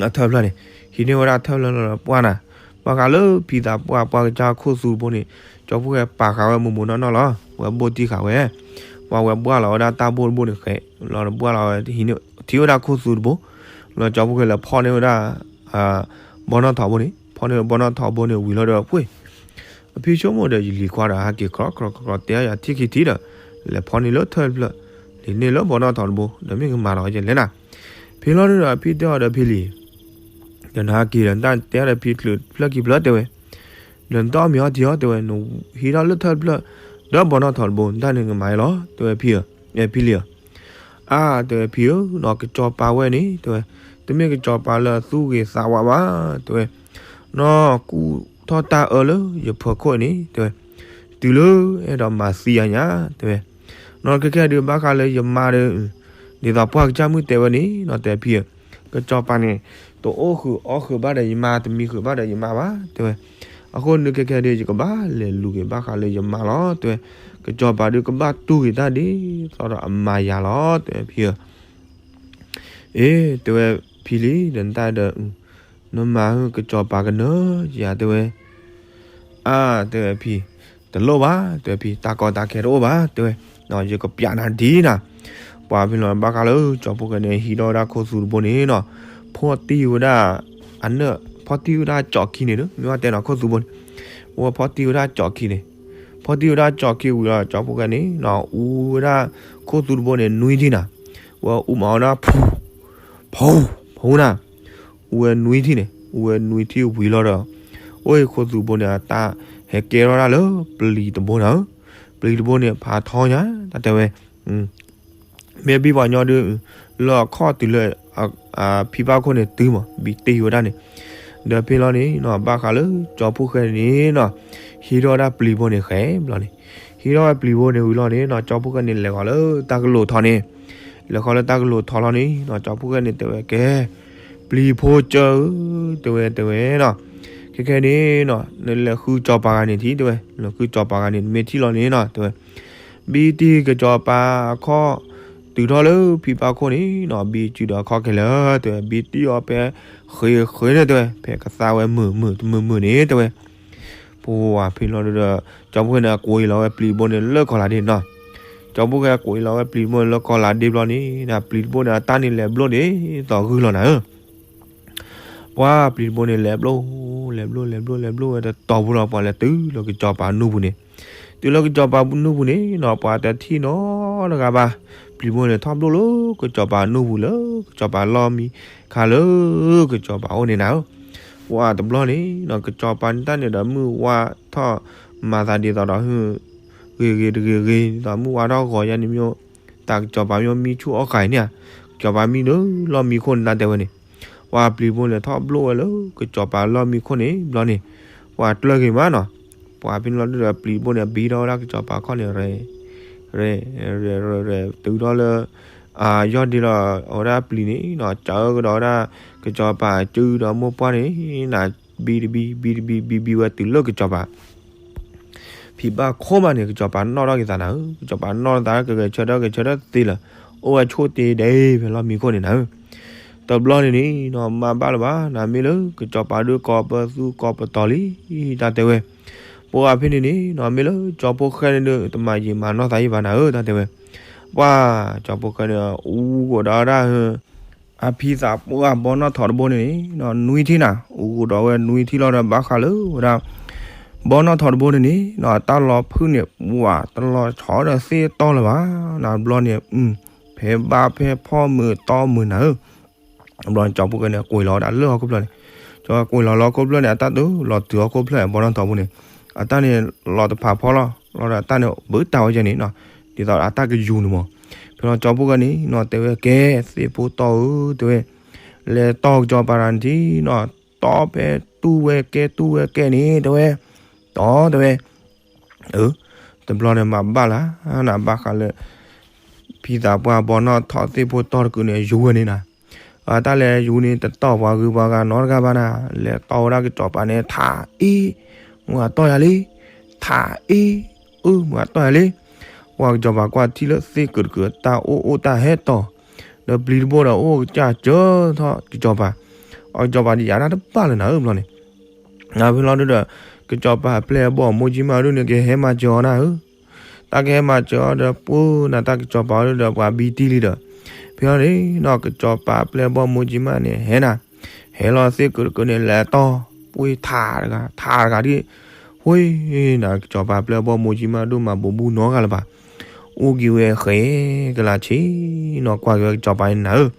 အထၢၣ်ဖျၢၣ်န့ၣ်, ဟံးန့ၢ်ဝဲဒၣ်ထၢၣ်ဖျၢၣ်လီၤဒီးပှၢ်နၤ, ဘၣ်ဃးလၢဖံသးပှၢ်ပှၢ်ကစၢ်ခိၣ်သူတဘိန့ၣ်, ကၠီဖှိၣ်ဃဲပာ်ဃာ်ဝဲမိၢ်မိၢ်နီၢ်နီၢ်လီၤ, ဝဲဘိၣ်တံၢ်ဃာ်ဝဲ, ပှၢ်ဝဲဘှၢ်လီၤဝဲဒၣ်တၢ်ဘိၣ်တဘိန့ၣ်ဃဲ, လီၤဒီးဘှၢ်လီၤဝဲ ထံၣ်ဝဲဒၣ်ခိၣ်သူတဘိ, လီၤကၠီဖှိၣ်ဃဲလဲၤဖီၣ်န့ၢ်ဝဲဒၣ် ဘီနီၣ်ထိးဘိန့ၣ်, ဖီၣ်န့ၢ်ဝဲဘီနီၣ်ထိးဘိန့ၣ်ဝံၤလီၤဒီးပှ့ၢ် အဖံဆိကမိၣ်ဒီး ယလံၤခွါဒီးဟးက့ၤ ခြောက်ခြောက်ခြောက်ခြောက် တဲယၤထံၣ်ခံထံၣ်ဒီး, လဲၤဖီၣ်န့ၢ်လၢထၢၣ်တဖျၢၣ်, လဲၤန့ၢ်လၢဘီနီၣ်ထိးတဘိ, ဒီးမ့ၢ်ကမၤလီၤဝဲလဲၣ်နၤ, ဖဲလီၤဒုးဒီးအဖံတဲအီၤဒီးဖံလံၤ, ဒီးနဟးက့ၤဒီး နတၢ်တဲအီၤဒီးဖံချုးတဖျၢၣ်ခံဖျၢၣ်တဲဝဲ, ဒီးနတအီၣ်မ့ၤအီထံအီ တဲဝဲ, နဟံးထီၣ်လၢထၢၣ်တဖျၢၣ်, ဒီးဘီနီၣ်ထိးတဘိ နတၢ်န့ၣ်ကမၤအံၤလီၤ တဲဝဲဖံဧၢ, ဖံလံၤဧၢ အါ တဲဝဲဖံဧၢ, ကစီၤပၤဝဲန့ၣ် တဲဝဲ, တမ့ၢ်ကစီၤပၤလၢအသူၣ်ဂ့ၤသးဝါဘၣ် တဲဝဲ, နီၢ်ကူၣ်ထီၣ်တၢ်အၢလၢယဖီခိၣ်န့ၣ် တဲဝဲ, တုၤလၢအဲၣ်ဒိးမၤသံအီၤညါ တဲဝဲ, နီၢ်ခဲခဲဒုးဘၣ်ဃးလၢယမါဒီး ဒ်သိးပှၢ်ကစၢ်မုၣ်တဲဝဲန့ၣ်နီၤ တဲဖံဧၢ, ကစီၤပၤန့ၣ် တအိၣ်ဃုာ်အီၣ်ဃုာ်ဘၣ်ဒီးယမါ တမံဃုာ်ဘၣ်ဒီးယမါဘၣ် တဲဝဲ, အဃိန့ၣ်ခဲခဲဒုး ယကဘၣ်လဲၤလူၤက့ၤဘၣ်ဃးလၢယမါလီၤ တဲဝဲ, ကစီၤပၤဒုးကဘၣ်တူၢ်က့ၤတၢ်ဒ်သိးဒီးအမါယၤလီၤ တဲဝဲဖံဧၢ အ့ တဲဝဲဖံလံၤ ဒီးနတၢ်ဒီး နမၤဟုၣ်ကစီၤပၤကနၢၤယၤ တဲဝဲ, အါ တဲဝဲဖံ, တလိၣ်ဘၣ် တဲဝဲဖံ, တၢ်ကီတၢ်ခဲတအိၣ်ဘၣ် တဲဝဲ, ယကပျးနၤဒ်နၤ, ပှၤဖဲလီၤဘၣ်ဃးလၢကၠီဖှိၣ်ဃဲန့ၣ် ဟံးထီၣ်ဝဲဒၣ်ခိၣ်သူတဘိန့ၣ်နီၤ, ဖီၣ်တံၢ်ဝဲဒၣ် အနၢၣ် ဖီၣ်တံၢ်ဝဲဒၣ်ကၠီခံန့ၣ်ဒီး မ့ၢ်ဘၣ်တဲနီၤခိၣ်သူဘိန့ၣ်, အဝဲဖီၣ်တံၢ်ဝဲဒၣ်ကၠီခံန့ၣ်, ဖီၣ်တံၢ်ဝဲဒၣ်ကၠီခံဝံၤလီၤ ကၠီဖှိၣ်ဃဲန့ၣ်နီၤ အူဝဲဒၣ်ခိၣ်သူတဘိန့ၣ် နွံထံၣ်နၤ, ဝဲအူမးဝဲဒၣ်ဖူ ဖူ ဖူနၤ, အူဝဲနွံထံၣ်န့ၣ် အူဝဲနွံထံၣ်ဝံၤလီၤဒီး, အိၣ်ခိၣ်သူဘိန့ၣ် အတၢ်ဟဲကဲထီၣ်ဒၣ်လၢပျံၤတဘိနၤဧၢ, ပျံၤတဘိန့ၣ် ဖးထီညါ တၢ်တဲဝဲ မ့ၢ်ဘံၣ်ပှၤညီဒုး လၢအခီၣ်တုၤလၢ ဖံဘၣ်ခိၣ်န့ၣ်တုၤမး ဘံၣ်တ့ၢ်ဝဲဒၣ်န့ၣ်, ဒီးဖဲလီၤန့ၣ်နီၤ ဘၣ်ဃးလၢကၠီဖှိၣ်ဃဲန့ၣ်နီၤ, ဟံးထီၣ်ဝဲဒၣ်ပျံၤဘိန့ၣ်ဃဲဘျီန့ၣ်, ဟံးထီၣ်ဝဲပျံၤဘိန့ၣ်ဝံၤလီၤန့ၣ်နီၤ ကၠီဖှိၣ်ဃဲန့ၣ် လဲၤဃီၤလၢတၢ်ကလိၤထီန့ၣ်, လဲၤဃီၤလၢတၢ်ကလိၤထီလီၤန့ၣ်နီၤ ကၠီဖှိၣ်ဃဲန့ၣ်တဲဝဲကဲ, ပျံၤဖိကၢဧၢ, တဲဝဲ တဲဝဲနီၤ, ခဲခဲန့ၣ်နီၤ နလဲၤဃုကၠီၤပၤဂၤန့ၣ်ထံၣ် တဲဝဲ, နဃုကၠီၤပၤဂၤန့ၣ် နမ့ၢ်ထံၣ်လီၤန့ၣ်နီၤ တဲဝဲ ဘံၣ်တံၢ်ကစီၤပၤအခီၣ်, တုၤထီၣ်လၢဖံဘၣ်ခိၣ်န့ၣ်နီၤ ဘံၣ်စုဒီးအခီၣ်ခဲလၢာ် တဲဝဲ, ဘံၣ်တံၢ်အီၤဖဲဃ့ဃ့န့ၣ် တဲဝဲ, ဖဲကသါဝဲမုာ်မုာ်တမုာ်မုာ်န့ၣ် တဲဝဲ, ပှၤဖဲလီၤဒီး ကၠီဖှိၣ်ဃဲန့ၣ် အကွံာ်လီၤဝဲပျံၤတဘိန့ၣ်လၢကီၢ်လၤဒ့နီၤ, ကၠီဖှိၣ်ဃဲကွံာ်လီၤဝဲပျံၤတဘိန့ၣ်လၢကီၢ်လၤဒ့ဘျီန့ၣ် ပျံၤတဘိန့ၣ် အတၢ်န့ၣ်လဲၤဘျိဒ်သိးဂုၢ်လီၤနၤဧၢ ပှၤပျံၤတဘိန့ၣ် လဲၤဘျိ, လဲၤဘျိ လဲၤဘျိ လဲၤဘျိဝဲတတီၤဖိလီၤ ပှၤလဲၤတုၤလၢကစီၤပၤနူၢ်ပူၤန့ၣ်, တုၤလၢကစီၤပၤနူၢ်ပူၤန့ၣ်နီၤ ပှၤတထံၣ်နီတဂၤဘၣ်, ပျံၤတဘိန့ၣ် ထီၣ်ဘျိလၢကစီၤပၤနူၢ်ပူၤလၢ ကစီၤပၤလီၢ်မံခါလၢ ကစီၤပၤအိၣ်န့ၣ်နၤဧၢ, ပှၤတဘျီန့ၣ်နီၤ ကစီၤပၤန့ၣ်တၢ်န့ၣ်ဒီးမုၢ်ဝါထီၣ်မၤသးဒ်သိးဒီး ဂ့ၤဂ့ၤတဂ့ၤဂ့ၤ ဒ်သိးမုၢ်ဝါထီၣ်ဂီၤယါန့ၣ်မ့ၢ် တၢ်ကစီၤပၤမ့ၢ်မံဆူၣ်အီၣ်ဃာ်အံၤန့ၣ်ဧါ, ကစီၤပၤမံလၢလီၢ်မံခိၣ်န့ၣ် တၢ်တဲဝဲန့ၣ်, ပှၤပျံၤတဘိန့ၣ် ထီၣ်ဘျိဝဲလၢကစီၤပၤလီၢ်မံခိၣ်န့ၣ် ဘျီန့ၣ်, ပှၤကျၢၢ်ဂ့ၤမးနီၤ, ပှၤဖဲန့ၣ်လီၤဒုးဒီးပျံၤတဘိန့ၣ် ဘံထီၣ်ဝဲဒၣ်ကစီၤပၤခီၣ်န့ၣ် ရဲ ရဲ ရဲ ရဲ ရဲ တုၤထီၣ်လၢ ယီၢ်ဒ့လီၤ အဝဲဒၣ်ပျံၤန့ၣ်နီၤ စၢကဒီးဝဲဒၣ် ကစီၤပၤစုဒီးမိၢ်ပှၢ်န့ၣ် နၤ ဘံတဘံ ဘံတဘံ ဘံဘံဝဲတုၤလၢကစီၤပၤ ဖံဘၣ်ခိၣ်မးန့ၣ် ကစီၤပၤနီၣ်ထီၣ်က့ၤသးနၤဧၢ, ကစီၤပၤနီၣ်ထီၣ်သး ဂဲၤဆၢထၢၣ် ဂဲၤဆၢထၢၣ်သ့လၢၤ, အိၣ်ဝဲဆိၣ်တ့ၢ်ဒဲးဖဲလီၢ်မံခိၣ်န့ၣ်နၤဧၢ, တဘျီန့ၣ်န့ၣ်နီၤ မၤဘၣ်လၢၤဘၣ် နမ့ၢ်လၢကစီၤပၤဒုးကိးပသူကိးပတီၤလံ တၢ်တဲဝဲ. ပှၤဖဲန့ၣ်န့ၣ်နီၤ မ့ၢ်လၢကၠီဖီၣ်ဃဲန့ၣ်ဒီး တမၤယံာ်မၤနီၢ်သးယံာ်ဘၣ်နၤဧၢ တၢ်တဲဝဲ. ပှၤကၠီဖီၣ်ဃဲန့ၣ် အူဃိးဒီးဒၣ် အဖံသးပှၢ်ဘီနီၣ်ထိးတဘိန့ၣ်န့ၣ် နွံထံၣ်နၤ အူဃိးဒီးဝဲနွံထံၣ်လီၤဒီးဘၣ်ဃးလၢဝဲဒၣ် ဘီနီၣ်ထိးတဘိန့ၣ်န့ၣ်နီၤ တၢ်လီၤဖုၣ်န့ၣ် ပှၤတလီၤဆီဒီးသ့ၣ်တီလၢၤဘၣ် နဘျီန့ၣ် ဖဲဘၣ်ဖဲဖီၣ်မုာ်တီမုာ်နၤဧၢ ဘျီန့ၣ် ကၠီဖီၣ်ဃဲန့ၣ် ကွံာ်လီၤဝဲဒၣ်လၢဟီၣ်ခိၣ်ဖျၢၣ်န့ၣ်, ကၠီကွံာ်လီၤလၢဟီၣ်ခိၣ်ဖျၢၣ်န့ၣ် အတၢ်တလီၤတုၤဟီၣ်ခိၣ်ဖျၢၣ် ဘီနီၣ်ထိးဖိန့ၣ်, အတၢ်န့ၣ်လီၤတဖးဖီလီၤ, လီၤဒီးအတၢ်န့ၣ်ဘုးတၢ်ဝဲကဲန့ၣ်နီၤ, ဒ်သိးအတၢ်ကယူၤန့ၣ်မး, ဖဲလီၤကၠီဖီၣ်ဃဲန့ၣ်နီၤ တဲဝဲကဲ သ့ၣ်ဖိတီဧၢ တဲဝဲ, လဲၤတီၢ်ကစီၤပၤတၢ်န့ၣ်ထံနီၤ, တီၢ်ဖဲတူၢ်ဝဲကဲတူၢ်ဝဲကဲန့ၣ် တဲဝဲ, တီၢ်တဲဝဲ အၢ, တဘျီန့ၣ်မၤဘၣ်လၢ်နၤ ဘၣ်ဃးလၢ ဖံသးပှၢ်ဘီနီၣ်ထိးသ့ၣ်ဖိတီၢ်တကုာ်န့ၣ် ယူၤဝဲန့ၣ်နၤ, အတၢ်လဲၤယူၤန့ၣ် တတီၢ်ပှၤဂုၤပှၤဂၤနီတဂၤဘၣ်နၤ, လဲၤတီၢ်ဝဲဒၣ်ကစီၤပၤန့ၣ် ထးအ့, မုၢ်ဂၤတီၢ်ယၤလံ, ထးအ့, အၢ မုၢ်ဂၤတီၢ်ယၤလံ, ပှၤကစီၤပၤကွၢ်ထံၣ်လၢသ့ၣ်ကုာ်တကုာ် တၢ်အိၣ်အိၣ်တၢ်ဟဲတီၤ, ဒီးပျံၤတဘိဒီးအိၣ်ကစၢ်ကၢထီၣ်ကစီၤပၤ, အကစီၤပၤဒ်ယၤတၢ်တဘၣ်လၢၤနၤဧၢ ဘျီန့ၣ် ဖဲလီၤဒုဒီး ကစီၤပၤအပျဲၢ်အဘီၣ်မိၢ်ကၠံမၢ်ဒုန့ၣ် ကဟဲမၤစၢၤအီၤနၤဧၢ, တၢ်ကဟဲမၤစၢၤအီၤဒီး ပှၢ်နၤတၢ်ကစီၤပၤအီၤဒုဒီး ပှၤဘံတံၢ်လံဒီး, ဖဲလီၤန့ၣ်နီၤ ကစီၤပၤအပျဲၢ်အဘီၣ်မိၢ်ကၠံမၢ်န့ၣ် ဟဲနၤ, ဟဲလီၤသ့ၣ်ကုာ်တကုာ်န့ၣ် လဲၤတီၢ်, ပှ့ၤထးတဂၤ ထးတဂၤဒ်, ဝ့ၢ်နၤ ကစီၤပၤအပျဲၢ်အဘီၣ်မိၢ်ကၠံမၢ်ဒုမၤဘူးဘူးနီတဂၤလၢၤဘၣ်, အိၣ်က့ၤဝဲဃဲကလၢ်ဆ့နီၤ ကွၢ်က့ၤဝဲကစီၤပၤန့ၣ်နၤဧၢ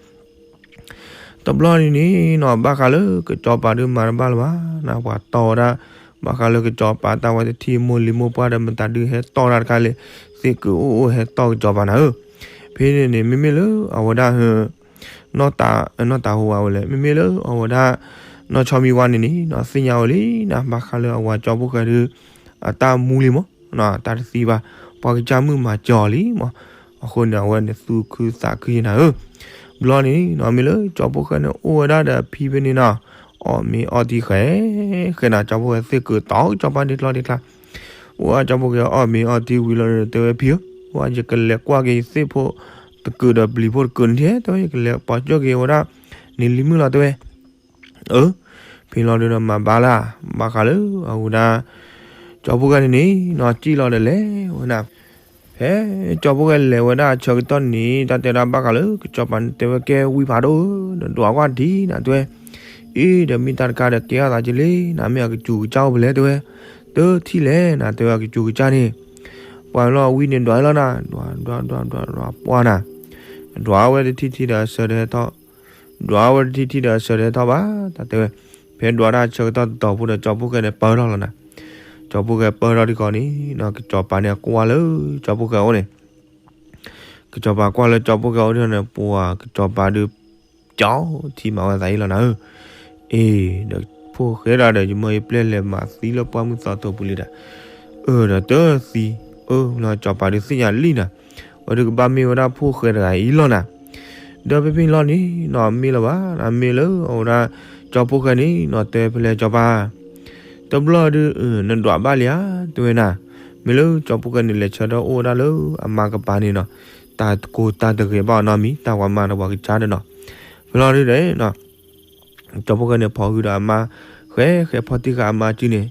တဘျီန့ၣ်န့ၣ်နီၤ ဘၣ်ဃးလၢကစီၤပၤဒုးမၤတဘၣ်လၢၤဘၣ်နၤ ပှၤတီၢ်ဝဲဒၣ်, ဘၣ်ဃးလၢကစီၤပၤတၢ်ဝဲတထံၣ်မိၢ်လံၤမိၢ်ပှၢ်ဒီး မတၤဒုးဟဲတီၢ်တၢ်တခါလဲၣ်, သ့ၣ်ကုာ်အိၣ်အိၣ်ဟဲတီၢ်ကစီၤပၤနၤဧၢ, ဖဲန့ၣ်န့ၣ် မ့မ့ၢ်လၢအဝဲဒၣ် နီၢ်တၤ, နီၢ်တၤဟူဝဲလဲၣ်, မ့မ့ၢ်လၢအဝဲဒၣ် နီၢ်ဆီမံဝါန့ၣ်န့ၣ်နီၤ သ့ၣ်ညါဝဲလံနၤ ဘၣ်ဃးလၢအဝၤကၠီဖီၣ်ဃဲဒုး အတၢ်မူလံမး, တၢ်တသံဘၣ်, ပှၤကစၢ်မုၣ်မၤစၢၤအီၤလံမး, အဃိန့ၣ် အဝဲန့ၣ်သူၣ်ခုသးခုယဲနၤဧၢ, ဘျီန့ၣ်နီၤ မ့ၢ်လၢကၠီဖီၣ်ဃဲန့ၣ် အိၣ်ဝဲဒၣ်ဒီးအဖံဖဲန့ၣ်နီၤ, အီၣ်မ့ၤအီထံဃဲ, ဃဲနၤ ကၠီဖီၣ်ဃဲသ့ၣ်ကုာ်တီၢ်ကစီၤပၤဒ့ချီဒ့ချါ အိၣ်အကၠီဖီၣ်ဃဲအီၣ်မ့ၤအီထံဝံၤလီၤဒီး တဲဝဲဖံဧၢ, အိၣ်ယကလဲၤကွၢ်က့ၤယသ့ၣ်ဖိတကုာ်ဒီးပျံၤဖိတကုာ်န့ၣ် တဲဝဲ ယကလဲၤပိာ်ကၠၢၢ်က့ၤဝဲဒၣ် နံၤလံၤမုၣ်လီၤတဲဝဲ, အၢ, ဖဲလီၤဒုဒီးမၤဘၣ်လၢ်, ဘၣ်ဃးလၢအဝဲဒၣ် ကၠီဖီၣ်ဃဲန့ၣ်န့ၣ်နီၤ စံၣ်လီၤဒီးလဲၤဝဲနၤ, ဖဲကၠီဖီၣ်ဃဲလဲၤဝဲဒၣ်အဆၢကတီၢ်န့ၣ် တၢ်တဲဒၣ်ဘၣ်ဃးလၢကစီၤပၤန့ၣ် တဲဝဲကဲဝံဖးဒိၣ်ဧၢ, နဒွးကွၢ်ဒံးနၤတဲဝဲ, အ့ ဒီးမ့ၢ်တၢ်တခါဒီးကဲထီၣ်သးက့ၤလံနၤ မ့ၢ်အကစူၤကစၢ်အိၣ်ဖဲလဲၣ်တဲဝဲ, တထံၣ်လဲၣ်နၤ တဲဝဲအကစူၤကစၢ်န့ၣ်, ပှၤလီၤဝံန့ၣ်ဒွးလီၤနၤ, ဒွးဒွးဒွးဒွးဒွးပှၢ်နၤ, ဒွးဝဲတထံၣ်ထံၣ်ဒီးအဆၢဒီးဟဲထီၣ်, ဒွးဝဲတထံၣ်ထံၣ်ဒီးအဆၢဒီးဟဲထီၣ်ဘၣ် တၢ်တဲဝဲ, ဖဲဒွးတၢ်ဆၢကတီၢ်တတီၤဖိဒီးကၠီဖီၣ်ဃဲန့ၣ်ပၢထီၣ်လီၤနၤ, ကၠီဖီၣ်ဃဲပၢထီၣ်ဒံးကီးန့ၣ်နီၤ ကစီၤပၤန့ၣ်ကွၢ်လၢ ကၠီဖီၣ်ဃဲအိၣ်န့ၣ် ကစီၤပၤကွၢ်လၢကၠီဖီၣ်ဃဲအိၣ်ဒ်န့ၣ် ပှၤကစီၤပၤဒုး ကၠီထံမၤဝဲသးအံၤလီၤနၤဧၢ, အ့ ဒီးဖီၣ်ဃဲဒၣ်ဒီး ယမၢယပျဲၢ်လဲၤမၤသံလၢပှၢ်မုၢ်သီတိာ်ပူၤလံဒီး, အၢ ဒီးတသံ, အၢ လီၤကစီၤပၤဒုးသ့ၣ်ညါလံနၤ, ဝဲဒုးကဘၣ်မ့ၢ်ဝဲဒၣ်ဖီၣ်ဃဲတဂၤအံၤလီၤနၤ, ဒီးဖဲဖဲန့ၣ်လီၤန့ၣ်နီၤ မ့ၢ်လၢၤဘၣ်, မ့ၢ်လၢအဝဲဒၣ် ကၠီဖီၣ်ဃဲန့ၣ်နီၤ တဲဖဲလဲၣ်ကစီၤပၤ တဘျီဒုး နဒွးဘၣ်လံဧါ တဲဝဲနၤ, မ့ၢ်လၢကၠီဖီၣ်ဃဲန့ၣ်လဲၤဆၢထၢၣ်အိၣ်ဝဲဒၣ်လၢအမါကပၤန့ၣ်နီၤ, တၢ်ကိၢ်တၢ်တဂဲၤဘၣ်အီၤနီတမံၤ တၢ်ပှၤမၤဒီးပှၤကစၢ်ဒီးနီၤ, ဖဲလီၤဒုးဒီး ကၠီဖီၣ်ဃဲန့ၣ် ဖီၣ်ဃုာ်ဒီးအမါ, ဃဲ ဃဲဖီၣ်တံၢ်ဃာ်အမါစုန့ၣ်,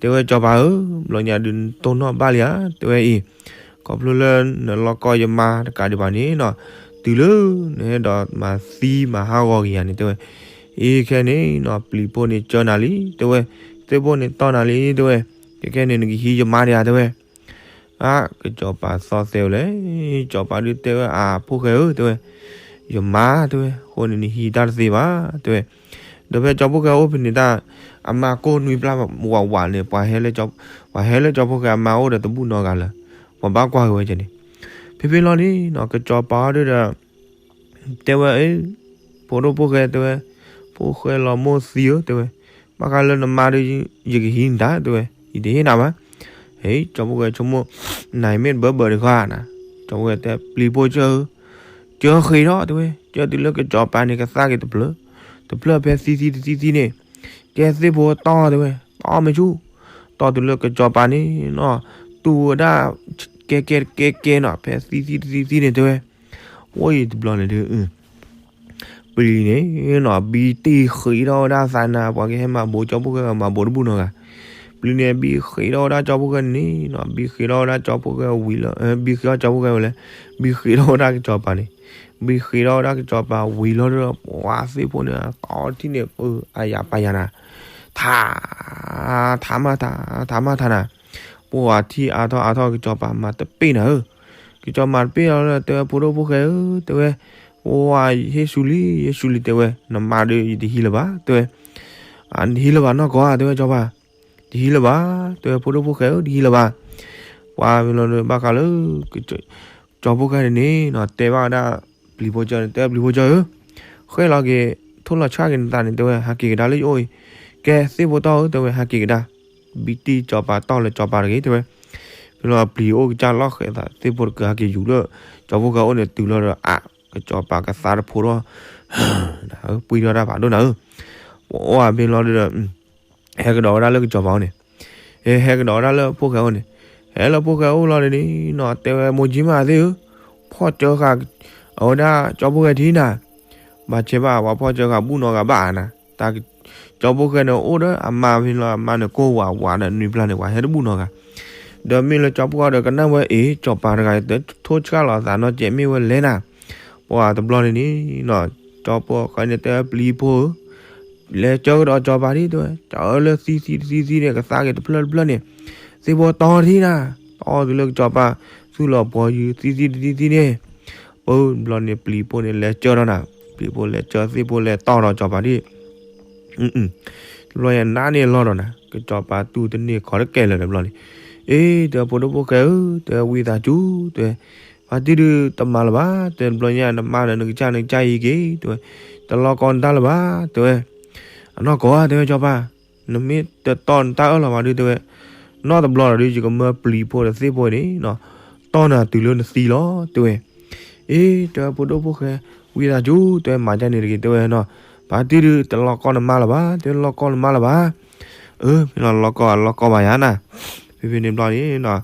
တဲဝဲကစီၤပၤဧၢ, ဘျီညါဒုးနတိၢ်နီၣ်ဘၣ်လံဧါ တဲဝဲအံၤ, ခီဖျိလၢနလီၢ်ကီၢ်ယမါတကးဒံးဘၣ်န့ၣ်နီၤ, တုၤလၢနဟဲဒီးမၤသံမၤဟးဂီၤက့ၤယၤန့ၣ် တဲဝဲ, အံၤခဲန့ၣ်နီၤ ပျံၤဖိန့ၣ်ကၢနၤလံ တဲဝဲ, သ့ၣ်ဖိန့ၣ်တီၢ်နၤလံ တဲဝဲ, ကဲခဲန့ၣ်နကဟံးယမါဒံးဧါ တဲဝဲ အါ ကစီၤပၤသီၣ်သဲဝဲလဲၣ်, ကစီၤပၤဒုးတဲဝဲအဖီၣ်ဃဲဧၢ တဲဝဲ, ယမါ တဲဝဲ, အဃိန့ၣ်နဟံးတၢ်တသ့ဘၣ် တဲဝဲ, ဒီးဖဲကၠီဖီၣ်ဃဲအိၣ်ဖဲန့ၣ်တၢ်, အမါကိၢ်နွံပျၢ်ဝးဝးန့ၣ် ပှၤဟဲလၢကၠီဖီၣ်ဃဲအမါအိၣ်ဒီးတဘူၣ်နီတဂၤလၢၤ, ပှၤဘၣ်ကွၢ်က့ၤဝဲကဲန့ၣ်, ဖဲဖဲလီၤန့ၣ်နီၤ ကစီၤပၤအီၤဒုးဒီး တဲဝဲအံၤ, ဖိဒိၣ်ဖီၣ်ဃဲ တဲဝဲ, ဖီၣ်ဃဲလီၤမိၢ်သံဧၢ တဲဝဲ, ဘၣ်ဃးလၢနမါဒီး ယကဟံးနတၢ် တဲဝဲ, ယတဟ့ၣ်နၤဘၣ်, ဟဲ ကၠီဖီၣ်ဃဲဆိကမိၣ်, နမ့ၢ်တဘၢဘၢတခီနၤ, ကၠီဖီၣ်ဃဲတဲပျံၤဖိကၢဧၢ, ကၢဃ့ထီၣ် တဲဝဲ, ကၢတုၤလၢကစီၤပၤန့ၣ်ကသါက့ၤတဖျၢၣ်, တဖျၢၣ်ဖဲသံသံတသံသံန့ၣ်, ကဲသ့ၣ်ဖိတီၢ် တဲဝဲ, တီၢ်မ့ၢ်ဆူၣ်, တီၢ်တုၤလၢကစီၤပၤန့ၣ်နီၤ, တူၢ်ဝဲဒၣ် ကဲကဲကဲကဲနီၤ ဖဲသံသံတသံသံန့ၣ် တဲဝဲ, ဝံၤတဘျီန့ၣ်ဒုး ပျံၤန့ၣ်နီၤ ဘံတ့ၢ်ဃ့ထီၣ်ဝဲဒၣ်သးနၤ ပှၤကဟဲမၤဘိးကၠီဖီၣ်ဃဲ မၤဘိးတဘူၣ်နီတဂၤ. ပျံၤန့ၣ် ဘံဃ့ထီၣ်ဝဲဒၣ်ကၠီဖီၣ်ဃဲန့ၣ်နီၤ ဘံဃ့ထီၣ်ဝဲဒၣ်ကၠီဖီၣ်ဃဲဝံၤလီၤ, ဘံဃ့ထီၣ်ကၠီဖီၣ်ဃဲဝဲလဲၣ်, ဘံဃ့ထီၣ်ဝဲဒၣ်ကစီၤပၤန့ၣ်, ဘံဃ့ထီၣ်ဝဲဒၣ်ကစီၤပၤဝံၤလီၤဒီး ပှၤသ့ၣ်ဖိန့ၣ် တီထံၣ်န့ၣ် ပအါယၤပာ်ယၤနၤ, ထါ ထါမးထါ ထါမးထါနၤ, ပှၤထံၣ်အါထီၣ်အါထီၣ် ကစီၤပၤမၤတပ့ၢ်နၤဧၢ, ကစီၤမၤတပ့ၢ်လီၤဒီး တဲဝဲ ဖိဒိၣ်ဖိၣ်ဃဲဧၢ တဲဝဲ, ပှၤယဟ့ၣ်ဆူလံ ယဟ့ၣ်ဆူလံ တဲဝဲ, နမါဒီးယတဟံးလၢၤဘၣ် တဲဝဲ, နတဟံးလၢၤဘၣ်နီၢ်ကီၢ်ဧါ တဲဝဲ ကစီၤပၤ, တဟံးလၢၤဘၣ် တဲဝဲ ဖိဒိၣ်ဖိၣ်ဃဲဧၢ တဟံးလၢၤဘၣ်. ပှၤမ့ၢ်လီၤဒီးဘၣ်ဃးလၢ ကစီၤဖိၣ်ဃဲန့ၣ်န့ၣ်နီၤ တဲဘၣ်ဝဲဒၣ်ပျံၤဖိကၠီန့ၣ် တဲပျံၤဖိကၠီဧၢ, ဃဲလီၤက့ၤ ထိၣ်လီၤဆှၣ်က့ၤနသးန့ၣ် တဲဝဲ ဟးက့ၤကဒါလၢယအိၣ်အံၤ, ကဲသ့ၣ်ဖိတီၢ်ဧၢ တဲဝဲ ဟးက့ၤကဒါ, ဘံတ့ၢ်ကစီၤပၤတီၢ်လၢကစီၤပၤတဂ့ၤ တဲဝဲ, မ့ၢ်လီၤပျံၤအိၣ်ကစၢ်လီၢ်ဃဲသး သ့ၣ်ဖိတကၢၤဟးက့ၤယူၤလၢ ကစီၤဖိၣ်ဃဲအိၣ်န့ၣ် တုၤလီၤဒီးအါ ကစီၤပၤကသါတဖိထီၣ် ပှံထီၣ်တၢ်ဖးဒိၣ်နၤဧၢ, ပအိၣ်အမ့ၢ်လီၤဒီး ဟဲကဒီးဝဲဒၣ်လၢကစီၤပၤအိၣ်န့ၣ်, ဟဲကဒီးဝဲဒၣ်လၢဖိၣ်ဃဲအိၣ်န့ၣ်, ဟဲလၢဖိၣ်ဃဲအိၣ်လီၤန့ၣ်နီၤ တဲဝဲ မိၢ်ကၠံမးသ့ၣ်ဧၢ, ဖီၣ်စၢဃာ် အဝဲဒၣ်ကၠီဖိၣ်ဃဲထံနၤ, ဘၣ်ဆဲးဘၣ် ပှၤဖီၣ်စၢဃာ်ဘူၣ်နီၤဂၤဘၣ်နၤ, တၢ် ကၠီဖိၣ်ဃဲန့ၣ် အိၣ်ဒီးအမါဖဲလီၤ အမါန့ၣ်ကိၢ်ဝးဝးဒီးနွံဖျၢၣ်န့ၣ် ပှၤဟဲတဘူၣ်နီတဂၤ, ဒီးမ့ၢ်လၢကၠီဖိၣ်ဃဲဒီးကနၣ်ဝဲအ့ၣ် ကစီၤပၤတဂၤ တထိၣ်ဆှၣ်လီၤသးနီတစဲးမ့ၢ်ဝဲလဲၣ်နၤ, ပှၤတဘျီန့ၣ်န့ၣ်နီၤ ကၠီဖိၣ်ဃဲန့ၣ် တဲဝဲပျံၤဖိဧၢ လဲၤကၢကဒီးကစီၤပၤဒ်တဲဝဲ ကၠီအၢလၢသံသံတသံသံန့ၣ် ကသါက့ၤတဖျၢၣ်တဖျၢၣ်န့ၣ်, သ့ၣ်ဖိတီထံနၤ, တီတုၤလၢကစီၤပၤ သူၣ်လီၤပှီၤယုၤသံသံတသံသံန့ၣ်, ပၢတဘျီန့ၣ် ပျံၤဖိန့ၣ် လဲၤကၢထီၣ်နၤ, ပျံၤဖိလဲၤကၢသ့ၣ်ဖိလဲၤတီၢ်ဒီးကစီၤပၤဒ် တဘျီညါနးန့ၣ်လီၤဒီးနၤ ကစီၤပၤတူၢ်တန့ၢ်ခီတကဲလၢၤတဘျီန့ၣ်, အ့ တဲဝဲဖိဒိၣ်ဖိၣ်ဃဲဧၢ တဲဝဲဝံသးစူၤ တဲဝဲ, ပှၤတံၢ်ဒုးတမၤလၢၤဘၣ် တဲတဘျီညါ နမါဒီးနကစၢ်နကစၢ်အံၤက့ၤ တဲဝဲ, တလီၢ်ကီနတၢ်လၢၤဘၣ် တဲဝဲ, အနီၢ်ကီၢ်ဧါ တဲဝဲကစီၤပၤ, နမ့ၢ်တတီၢ်နတၢ်အၢၣ်လီၤဘၣ်ဒုး တဲဝဲ, နီၢ်တဘျီဒီးဒုး ယကမၢပျံၤဖိဒီးသ့ၣ်ဖိန့ၣ်နီၤ တီၢ်နၤတုၤလၢနသံလီၤ တဲဝဲ, အ့ တဲဝဲဖိဒိၣ်ဖိၣ်ဃဲ ဝံသးစူၤ တဲဝဲမၤဒ်န့ၣ်တဂ့ၤ တဲဝဲနီၤ, ပှၤတံၢ်ဒုးတလီၢ်ကီနမါလၢၤဘၣ် တဲဝဲ လီၢ်ကီနမါလၢၤဘၣ် အၢ မ့ၢ်လီၤလီၢ်ကီ လီၢ်ကီဘၣ်ယၤနၤ, ဖဲဖဲန့ၣ်ဘျီန့ၣ်နီၤ,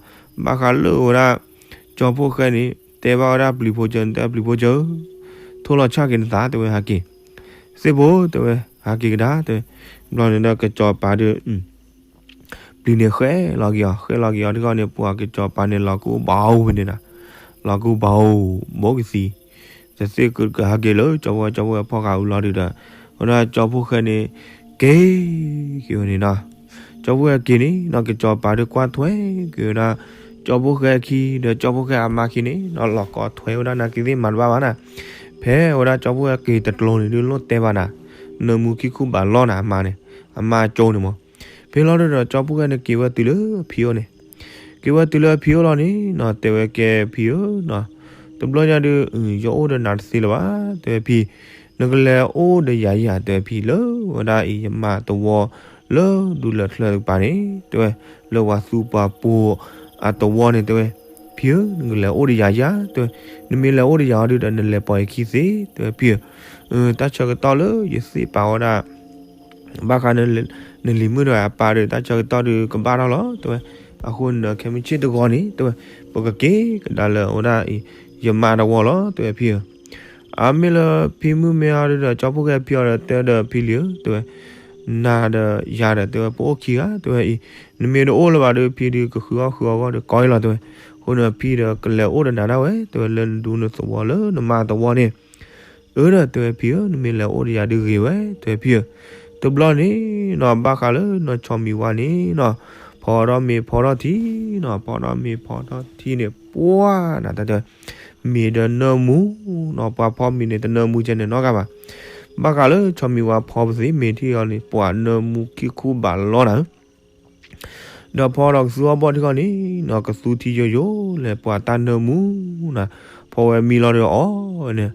ဘၣ်ဃးလၢဝဲဒၣ် ကၠီဖိၣ်ဃဲန့ၣ် တဲဘၣ်ဝဲဒၣ်ပျံၤဖိကၠီန့ၣ် တဲပျံၤဖိကၠီဧၢ, ထိၣ်လီၤဆၣ်က့ၤနသး တဲဝဲဟးက့ၤ, သ့ၣ်ဖိ တဲဝဲ ဟးက့ၤကဒါ တဲဝဲ, ဘျီန့ၣ်ဒီးကစီၤပၤဒုး ပျံၤန့ၣ်ဃဲလီၤက့ၤအီၤ ဃဲလီၤက့ၤအီၤတခီန့ၣ် ပှၤကစီၤပၤန့ၣ် လီၤကူဘၣ်အိၣ်ဖဲန့ၣ်နီၤ, လီၤကူဘၣ်အိၣ် ဘူးကသံ, တသ့ၣ်ကကဟးက့ၤလၢ ကၠီဖိၣ်ဃဲ ကၠီဖိၣ်ဃဲဖီၣ်ဃာ်အူလီၤဒုးဒီး, ဝဲဒၣ်ကၠီဖိၣ်ဃဲန့ၣ် က့ၤက့ၤဝဲန့ၣ်နီၤ, ကၠီဖိၣ်ဃဲက့ၤန့ၣ်နီၤ ကစီၤပၤဒုးကွၢ်ထွဲက့ၤဝဲဒၣ် ကၠီဖိၣ်ဃဲအခံ ဒီးကၠီဖိၣ်ဃဲအမါခံန့ၣ်နီၤ လီၤကီထွဲဝဲဒၣ် နၤက့ၤသ့ၣ်မၤတဘၣ်ဘၣ်နၤ, ဖဲဝဲဒၣ်ကၠီဖိၣ်ဃဲက့ၤတကျိၤန့ၣ်ဒုး လိၣ်တဲဘၣ်နၤ, နၢမူခံခူဘၣ်လီနၤ အမါန့ၣ်, အမါကၠိန့ၣ်မး, ဖဲလီၤဒုးဒီး ကၠီဖိၣ်ဃဲန့ၣ် က့ၤဝဲတုၤလၢအဖံအိၣ်န့ၣ် က့ၤဝဲတုၤလၢအဖံအိၣ်လီၤန့ၣ်နီၤ တဲဝဲကဲဖံဧၢနီၤ, တဘျီညါဒုး ယအိၣ်ဒီးနၤတသ့လၢၤဘၣ် တဲဝဲဖံ, နကလဲၤအိၣ်ဒီးယၤယၤ တဲဝဲဖံ လၢဝဲဒၣ်အံၤ ယမါတဝီ လၢဒူလၢချၢတကပၤန့ၣ် တဲဝဲ, လၢပှၤသူပှၤပိာ်အတဝီန့ၣ် တဲဝဲ, ဖံဧၢ နကလဲၤအိၣ်ဒီးယၤယၤ တဲဝဲ, နမ့ၢ်လဲၤအိၣ်ဒီးယၤအီၤဒုးဒီး နလဲၤပိာ်ယခံသ့ တဲဝဲဖံဧၢ, တၢ်ဆၢကတီၢ်လၢယသ့ၣ်ပာ်ဝဲဒၣ် ဘၣ်ဃး နလံၤမုၣ်ဒီးအပၢ်ဒီး တၢ်ဆၢကတီၢ်ဒုးကဘၣ်ထီၣ်လီၤ တဲဝဲ, အဃိန့ၣ်ဒီး ခဲမုၢ်ဆ့ၣ်တဂီၤန့ၣ် တဲဝဲ, ပကက့ၤကဒါလၢဝဲဒၣ်အံၤ ယမါတဝီလီၤ တဲဝဲဖံဧၢ, အမ့ၢ်လၢဖံမုၣ်မ့ၢ်အီၤဒုးဒီး ကၠီဖိၣ်ဃဲဖံအီၤဒီး တဲဒီးဖံလံၤဧၢ တဲဝဲ, နၤဒီးယၤဒီး တဲဝဲ ပအိၣ်ခံဂၤ တဲဝဲအံၤ, နမ့ၢ်တအိၣ်လၢၤဘၣ်ဒီး ဖံဒုးကဃုအီၣ်ဃုအီဂီၢ်ဒီးကီအံၤလီၤ တဲဝဲ, အဃိန့ၣ်ဒီး ဖံဒီးကလဲၤအိၣ်ဒီးနၤဒၣ်ဝဲ တဲဝဲ လၢနဒူနသဝီလၢနမါတဝီန့ၣ် အၢဒီး တဲဝဲဖံဧၢ နမ့ၢ်လဲၤအိၣ်ဒီးယၤဒုးဂ့ၤဝဲ တဲဝဲဖံဧၢ, တဘျီန့ၣ်နီၤ ဘၣ်ဃးလၢနီၢ်ဆီမံၤဝါန့ၣ်နီၤ ဖီထီၣ်မ့ၤဖီထီၣ်ထံနီၤ ဖီထီၣ်မ့ၤဖီထီၣ်ထံန့ၣ် ပှၤနၤတၢ်တဲ မ့ၤဒီးနၢမူနီၤ ပှၤဖီမ့ၤန့ၣ် တနၢမူကဲန့ၣ်နီတဂၤဘၣ်, ဘၣ်ဃးလၢဆီမံၤဝါဖီပသ့မ့ၤထံအီၤန့ၣ် ပှၤနၢမူခံခူဘၣ်လီနၤဧၢ ဒီးဖီဒီးကသူအီၣ်ဘီၣ်ထံဃီန့ၣ်နီၤ ကသူထံယိယိလဲၣ် ပှၤတၢ်နၢမူနၤ, ဖီဝဲမံလီၤဒီးအီၣ်ဝဲန့ၣ်,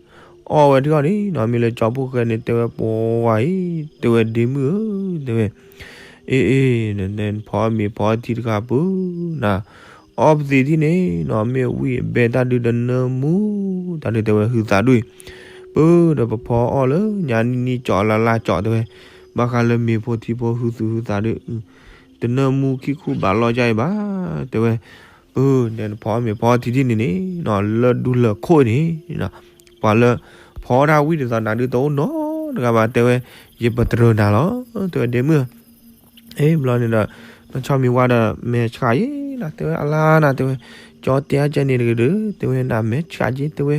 အီၣ်ဝဲထံဃီန့ၣ်နီၤ မ့ၢ်လၢကၠီဖိၣ်ဃဲန့ၣ် တဲဝဲပှၤအံၤ တဲဝဲဒ့မုၣ်ဧၢ တဲဝဲ, အ့အ့ နဖီမ့ၤဖီထံတဃၣ်ပုၢ်နၤ, အီၣ်ပသ့ထံန့ၣ်နီၤ မ့ၢ်ဝံၤအဘဲတၢ်ဒုးတနၢမူ, တၢ်ဒုးတဲဝဲဟုသးဒူၣ်အံၤ, ပုၢ်ဒီးပဖီအီၣ်လၢညါနံၣ်နံၣ်ကၠီလါလါကၠီတဲဝဲ, ဘၣ်ဃးလၢမ့ၤဖိထံဖိဟုသူဟုသးဒုး တနၢမူခံခူဘၣ်လီၤယါအံၤဘၣ်, တဲဝဲ, ပၢ် နဲနဖီမ့ၤဖီထံထံန့ၣ်န့ၣ်နီၤ လၢဒူလၢခိၣ်န့ၣ်နီၤ ပှၤလၢ ဖီတၢ်ဝံၣ်ဒ်သိးနၤဒုးတအိၣ်နီတဂၤဘၣ် တဲဝဲ, ယပတြၢၤနၤလီၤ တဲဝဲဒ့မုၣ် အ့ ဘျီန့ၣ်ဒီး နီၢ်ဆီမံၤဝါဒီး မဲာ်ဆှးယံၤနၤ တဲဝဲ အလါနၤ တဲဝဲ, ကၠီတဲအကဲန့ၣ်တဂ့ၤဒီး တဲဝဲ နမဲာ်ဆှးက့ တဲဝဲ,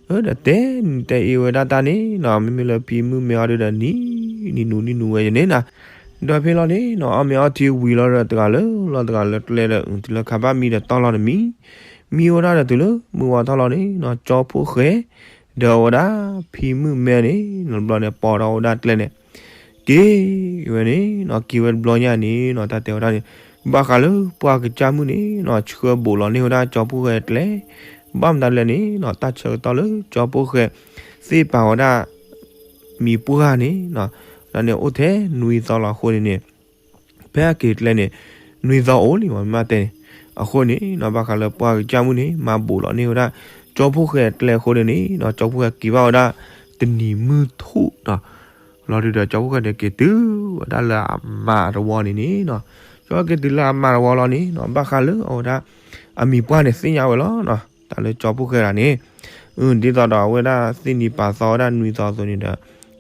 အၢ ဒီးတဲနတဲအ့ဝဲဒၣ်တၢ်န့ၣ်နီၤ မ့မ့ၢ်လၢဖံမုၣ်မဲအီၤဒုးဒီး နံၤနံၤနူၤနံၤနူၤဝဲယန့ၣ်နၤ, ဒီးဖဲလီၤန့ၣ်နီၤ အီၣ်မ့ၤအီထံဝံၤလီၤဒီး တဂၤလၢလီၢ်တဂၤလၢကျဲဒီး တုၤလၢခါဘၣ်မံဒီးတီၢ်လီၤတမံၤ, မံဝဲဒၣ်ဒီးတုၤလၢမုၢ်ဝါထီၣ်လီၤန့ၣ်နီၤ ကၠီဖိၣ်ဃဲ ဒီးအဝဲဒၣ် ဖံမုၣ်မဲန့ၣ်နီၤ ဘျီန့ၣ် ပိာ်ထီၣ်ဝဲဒၣ်ကျဲန့ၣ် က့ၤဝဲန့ၣ်နီၤ က့ၤဝဲတဘျီညါန့ၣ်နီၤ တၢ်တဲဝဲဒၣ်န့ၣ် ဘၣ်ဃးလၢပှၢ်ကစၢ်မုၣ်န့ၣ်နီၤ ဆှၢဘူးလီၤန့ၢ်ဝဲဒၣ်ကၠီဖိၣ်ဃဲအကျဲ, ဘၣ်မတၤလဲၣ်န့ၣ်နီၤ တၢ်ဆၢကတီၢ်လၢကၠီဖိၣ်ဃဲ သ့ၣ်ပာ်ဝဲဒၣ် မံၤပှၢ်န့ၣ်နီၤ လၢန့ၣ်အိၣ်ထဲနွံသီလီၤအဃိန့ၣ်န့ၣ် ဖဲအက့ၤကျဲန့ၣ် နွံသီအိၣ်လံမး မ့ၢ်မးတဲန့ၣ်, အဃိန့ၣ်နီၤ ဘၣ်ဃးလၢပှၢ်ကစၢ်မုၣ်န့ၣ် မၤဘူးလီၤန့ၢ်ဝဲဒၣ် ကၠီဖိၣ်ဃဲအကျဲအဃိန့ၣ်န့ၣ်နီၤ ကၠီဖိၣ်ဃဲက့ၤဘၣ်ဝဲဒၣ် တနံၤမုၢ်ထူၣ်နီၤ, လီၤဒုးဒီး ကၠီဖိၣ်ဃဲန့ၣ်က့ၤတုၤဝဲဒၣ်လၢအမါတဝီန့ၣ်န့ၣ်နီၤ, ကၠီဖိၣ်ဃဲက့ၤတုၤလၢအမါတဝီလီၤန့ၣ်နီၤ ဘၣ်ဃးလၢအဝဲဒၣ် အမံၤပှၢ်န့ၣ်သ့ၣ်ညါဝဲလီၤနီၤ, တၢ်လၢကၠီဖိၣ်ဃဲဒၣ်န့ၣ် ဒ်သိးဒီးအဝဲဒၣ်သ့ၣ်နံၤပာ်သီဝဲဒၣ်နွံသီအသိးန့ၣ်ဒီး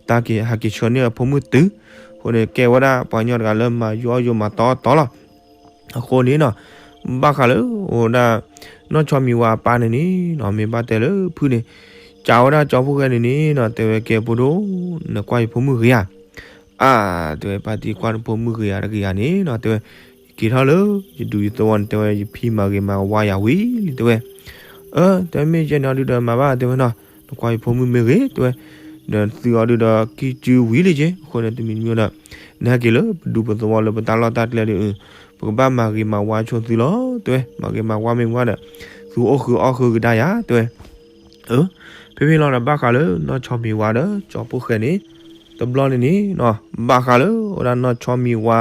တၢ်က့ၤဟးက့ၤဆှၢန့ၢ်အဖိမုၣ်တုၤ, အဃိန့ၣ် ကဲဝဲဒၣ်ပှၤကညီတဂၤလၢမၤယိအီၣ်ယိမၤတီအီတီလီၤ. အဃိန့ၣ်နီၤ ဘၣ်ဃးလၢအိၣ်ဝဲဒၣ် နီၢ်ဆီမံၤဝါအပၢ်န့ၣ်န့ၣ်နီၤ မ့ၢ်ဘၣ်တဲလၢဖုၣ်န့ၣ် ကးဝဲဒၣ်ကၠီဖိၣ်ဃဲန့ၣ်န့ၣ်နီၤ တဲဝဲ ကဲဖိဒိၣ် နကွၢ်ယဖိမုၣ်ဂ့ၤဧါ, အါ တဲဝဲ ပၢ်တံၤကွၢ်နဖိမုၣ်ဂ့ၤဧါတဂ့ၤဧါန့ၣ်နီၤ တဲဝဲ ယက့ၤထီၣ်လၢ ယဒူယသဝီန့ၣ် တဲဝဲ ယဖံမၤဂ့ၤမၤဝါယၤဝံၤလံ တဲဝဲ အၢ တဲဝဲ မ့ၢ်ယဲန့ၣ်အီၤဒုးဒီးမၤဘၣ် တဲဝဲနီၤ နကွၢ်ယဖိမုၣ်မ့ၢ်ဂ့ၤ တဲဝဲ ဒီးသုအီၤဒုးဒီးကံၢ်စုဝံၤလံက့ အဃိန့ၣ် တမံၤတမံၤဒီး နဟဲက့ၤလၢပဒူပသဝီလၢပတၢ်လီၢ်တၢ်ကျဲဒီး ပကဘၣ်မၤဂ့ၤမၤဝါဆိသုလီၤ တဲဝဲ မၤဂ့ၤမၤဝါမ့ၢ်ဝဲဒီး သုအိၣ်ဃုာ်အီၣ်ဃုာ်ကဒါယၤ တဲဝဲ အၢ ဖဲဖဲလီၤဒီးဘၣ်ဃးလၢနီၢ်ဆီမံၤဝါဒီးကၠီဖိၣ်ဃဲန့ၣ် တဘျီန့ၣ်န့ၣ်နီၤ ဘၣ်ဃးလၢဝဲဒၣ်နီၢ်ဆီမံၤဝါ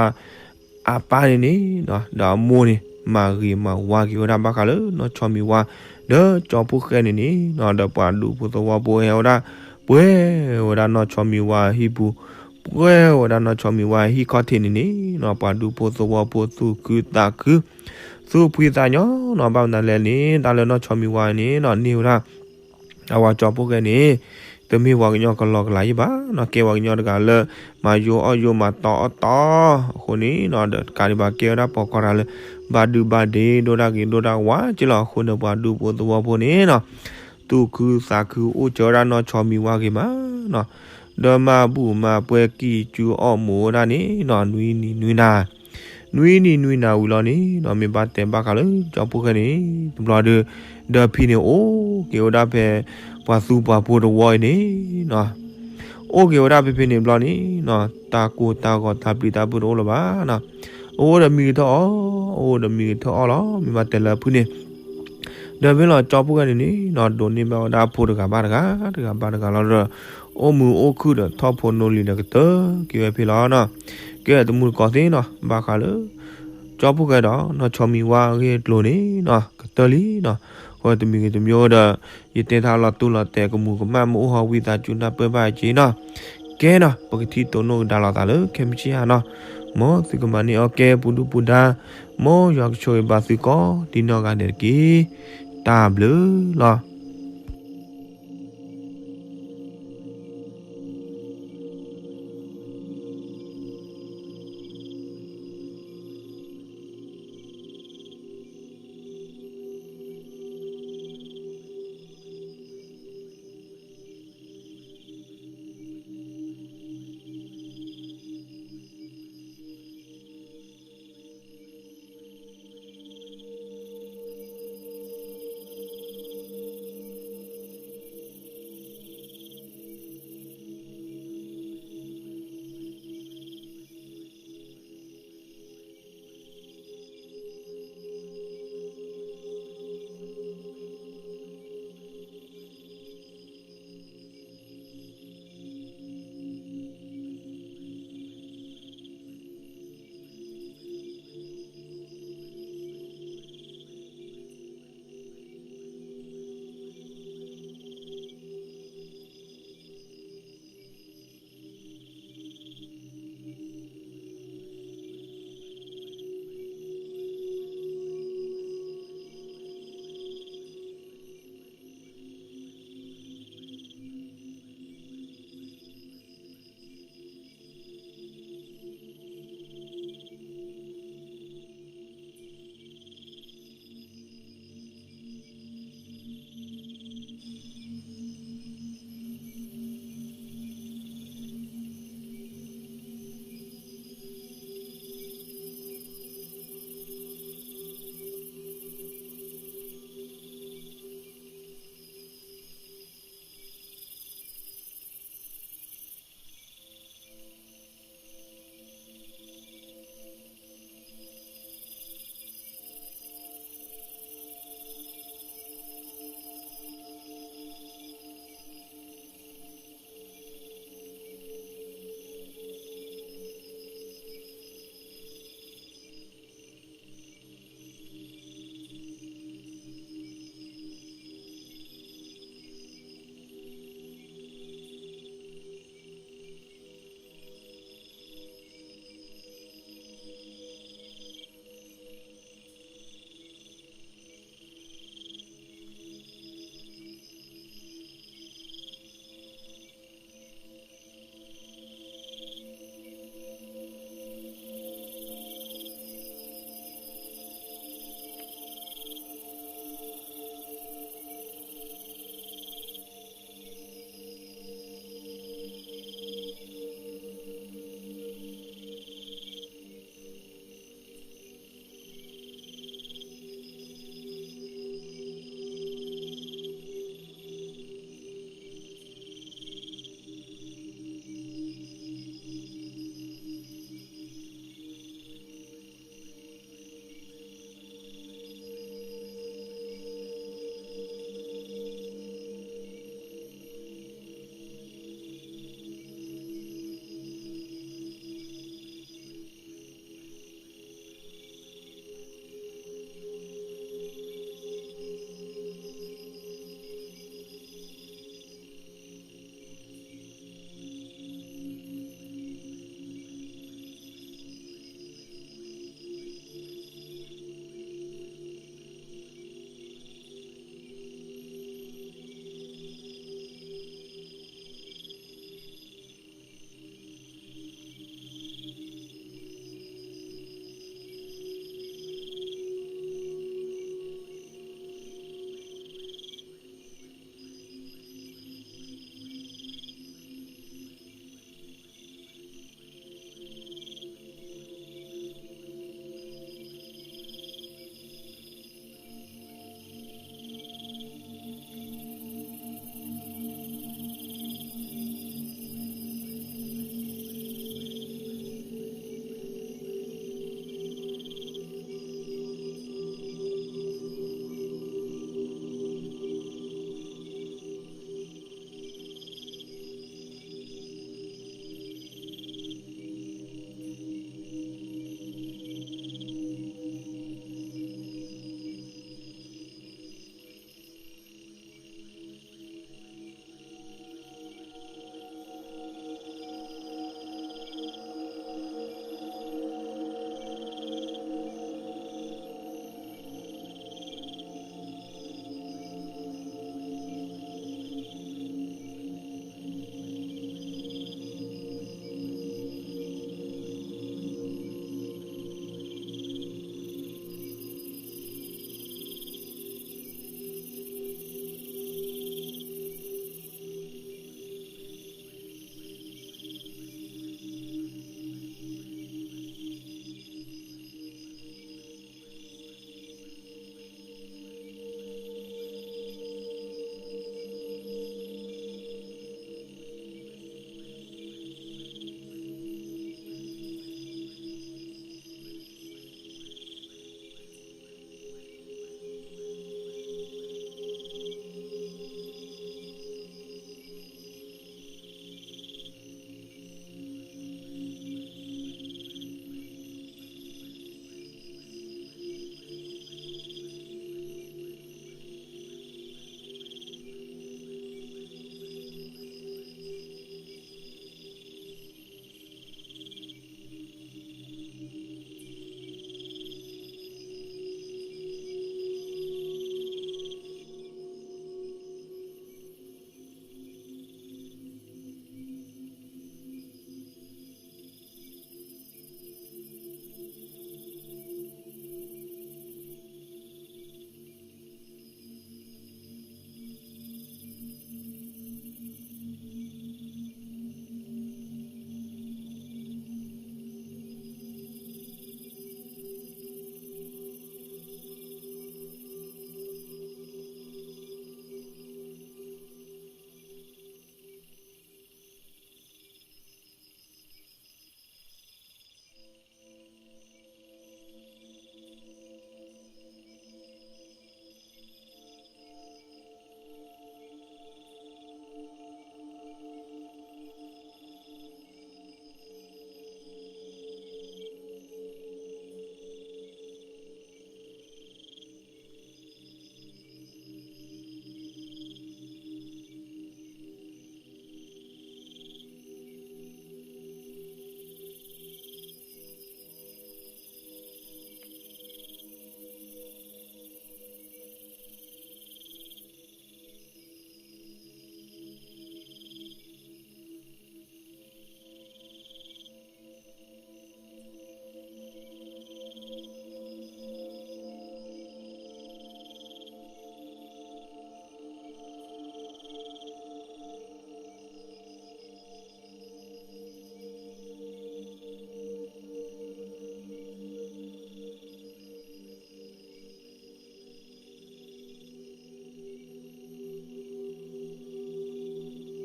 အပၢ်န့ၣ်န့ၣ်နီၤ ဒီးအမိၢ်န့ၣ် မၤဂ့ၤမၤဝါက့ၤဝဲဒၣ်ဘၣ်ဃးလၢနီၢ်ဆီမံၤဝါ ဒီးကၠီဖိၣ်ဃဲန့ၣ်န့ၣ်နီၤ ဒီးပှၤဒူဖိသဝီဖိဟဲဝဲဒၣ် ပှဲၤဝဲဒၣ်နီၢ်ဆီမံၤဝါဟံၣ်ပူၤ ပှဲၤဝဲဒၣ်နီၢ်ဆီမံၤဝါဟံၣ်ခီၣ်ထံးန့ၣ်န့ၣ်နီၤ ပှၤဒူဖိသဝီဖိသူၣ်ခုသးခု သူၣ်ဖှံသးညီနီၤ ဘၣ်မနုၤလဲၣ်န့ၣ် တၢ်လၢနီၢ်ဆီမံၤဝါန့ၣ်နီၤ န့ၢ်ဝဲဒၣ် အဝဲကၠီဖိၣ်ဃဲန့ၣ် တမ့ၢ်ပှၤကညီကလီကလီယံၤဘၣ်နီၤ ကဲပှၤကညီတဂၤလၢ မၤယိအီၣ်ယိမၤတီအီတီ အဃိန့ၣ်နီၤ ဒီးတကးဒံးဘၣ်ကဲဝဲဒၣ်ပိာ်ခွါတဂၤလၢ ဘၣ်ဒုဘၣ်ဒ့ ဒိၣ်ဒၣ်ဂ့ၤဒိၣ်ဒၣ်ဝါက့လီၤ အဃိန့ၣ် ပှၤဒူဖိသဝီဖိန့ၣ်နီၤ သူၣ်ခုသးခုအိၣ်ကၢဝဲဒၣ်နီၢ်ဆီမံၤဝါဂ့ၤမးနီၤ ဒီးမၤဘူၣ်မၤပှဲၤကံၢ်စုအီၣ်မူးဝဲဒၣ်န့ၣ်နီၤ နွံနံၤနွံနၤဝံၤလီၤန့ၣ်နီၤ မ့ၢ်ဘၣ်တဲဘၣ်ဃးလၢကၠီဖိၣ်ဃဲန့ၣ် တဘျီဒီး ဒီးဖံန့ၣ်အိၣ်က့ၤဝဲဒၣ်ဖဲ ပှၤသူပှၤဖိတဝီအံၤန့ၣ်နီၤ အိၣ်က့ၤဝဲဒၣ်ဖဲဖဲန့ၣ်ဘျီန့ၣ်နီၤ တၢ်ကိၢ်တၢ်ဂီၤတၢ်ပျံၤတၢ်ဖုးတအိၣ်လၢၤဘၣ်နီၤ အအိၣ်ဒီးမံကထၢၣ်အီၣ် အအိၣ်ဒီးမံကထၢၣ်အီၣ်လီၤ မ့ၢ်ဘၣ်တဲလၢအဖုၣ်န့ၣ် ဒီးဖဲလီၤကၠီဖိၣ်ဃဲန့ၣ်န့ၣ်နီၤ ဒိးန့ၢ်ဘၣ်ဝဲဒၣ်အဖိတဂၤဘၣ်တဂၤ တဂၤဘၣ်တဂၤလီၤဒီး အိၣ်မုာ်အိၣ်ခုၣ်ဒီးထီၣ်ဖိနီၣ်လံၤဒီးကတၢၢ်က့ၤဝဲဖဲလီၤနီၤ ကဲတမူတကိးသ့ၣ်နီၤ ဘၣ်ဃးလၢ ကၠီဖိၣ်ဃဲဒီးနီၢ်ဆီမံၤဝါအဂ့ၢ်အကျိၤန့ၣ်နီၤ ကတၢၢ်လံနီၤ အဃိတမံၤဂ့ၤတမံၤဒီး ယတဲထါလီၤတူၢ်လီၤတဲာ်ကမူးကမၣ်မ့ၢ်အိၣ်ဟီဝံသးစူၤနၢ်ပၢၢ်ဘၣ်က့ၤနီၤ ကဲနီၤ ပကထံၣ်တိၢ်နီၣ်ကဒါလိာ်သးလၢခဲမုၢ်ဆ့ၣ်ဟါနီၤ မ်သုကမၤန့ၢ်အီၣ်ကဲပူၤဒူပူၤဒါ မ်ယွၤကဆိၣ်ဂ့ၤဘၣ်သုကိးဒ်နီၢ်ဂၤဒဲးတက့ၢ် တၢ်ဘျုးလီၤ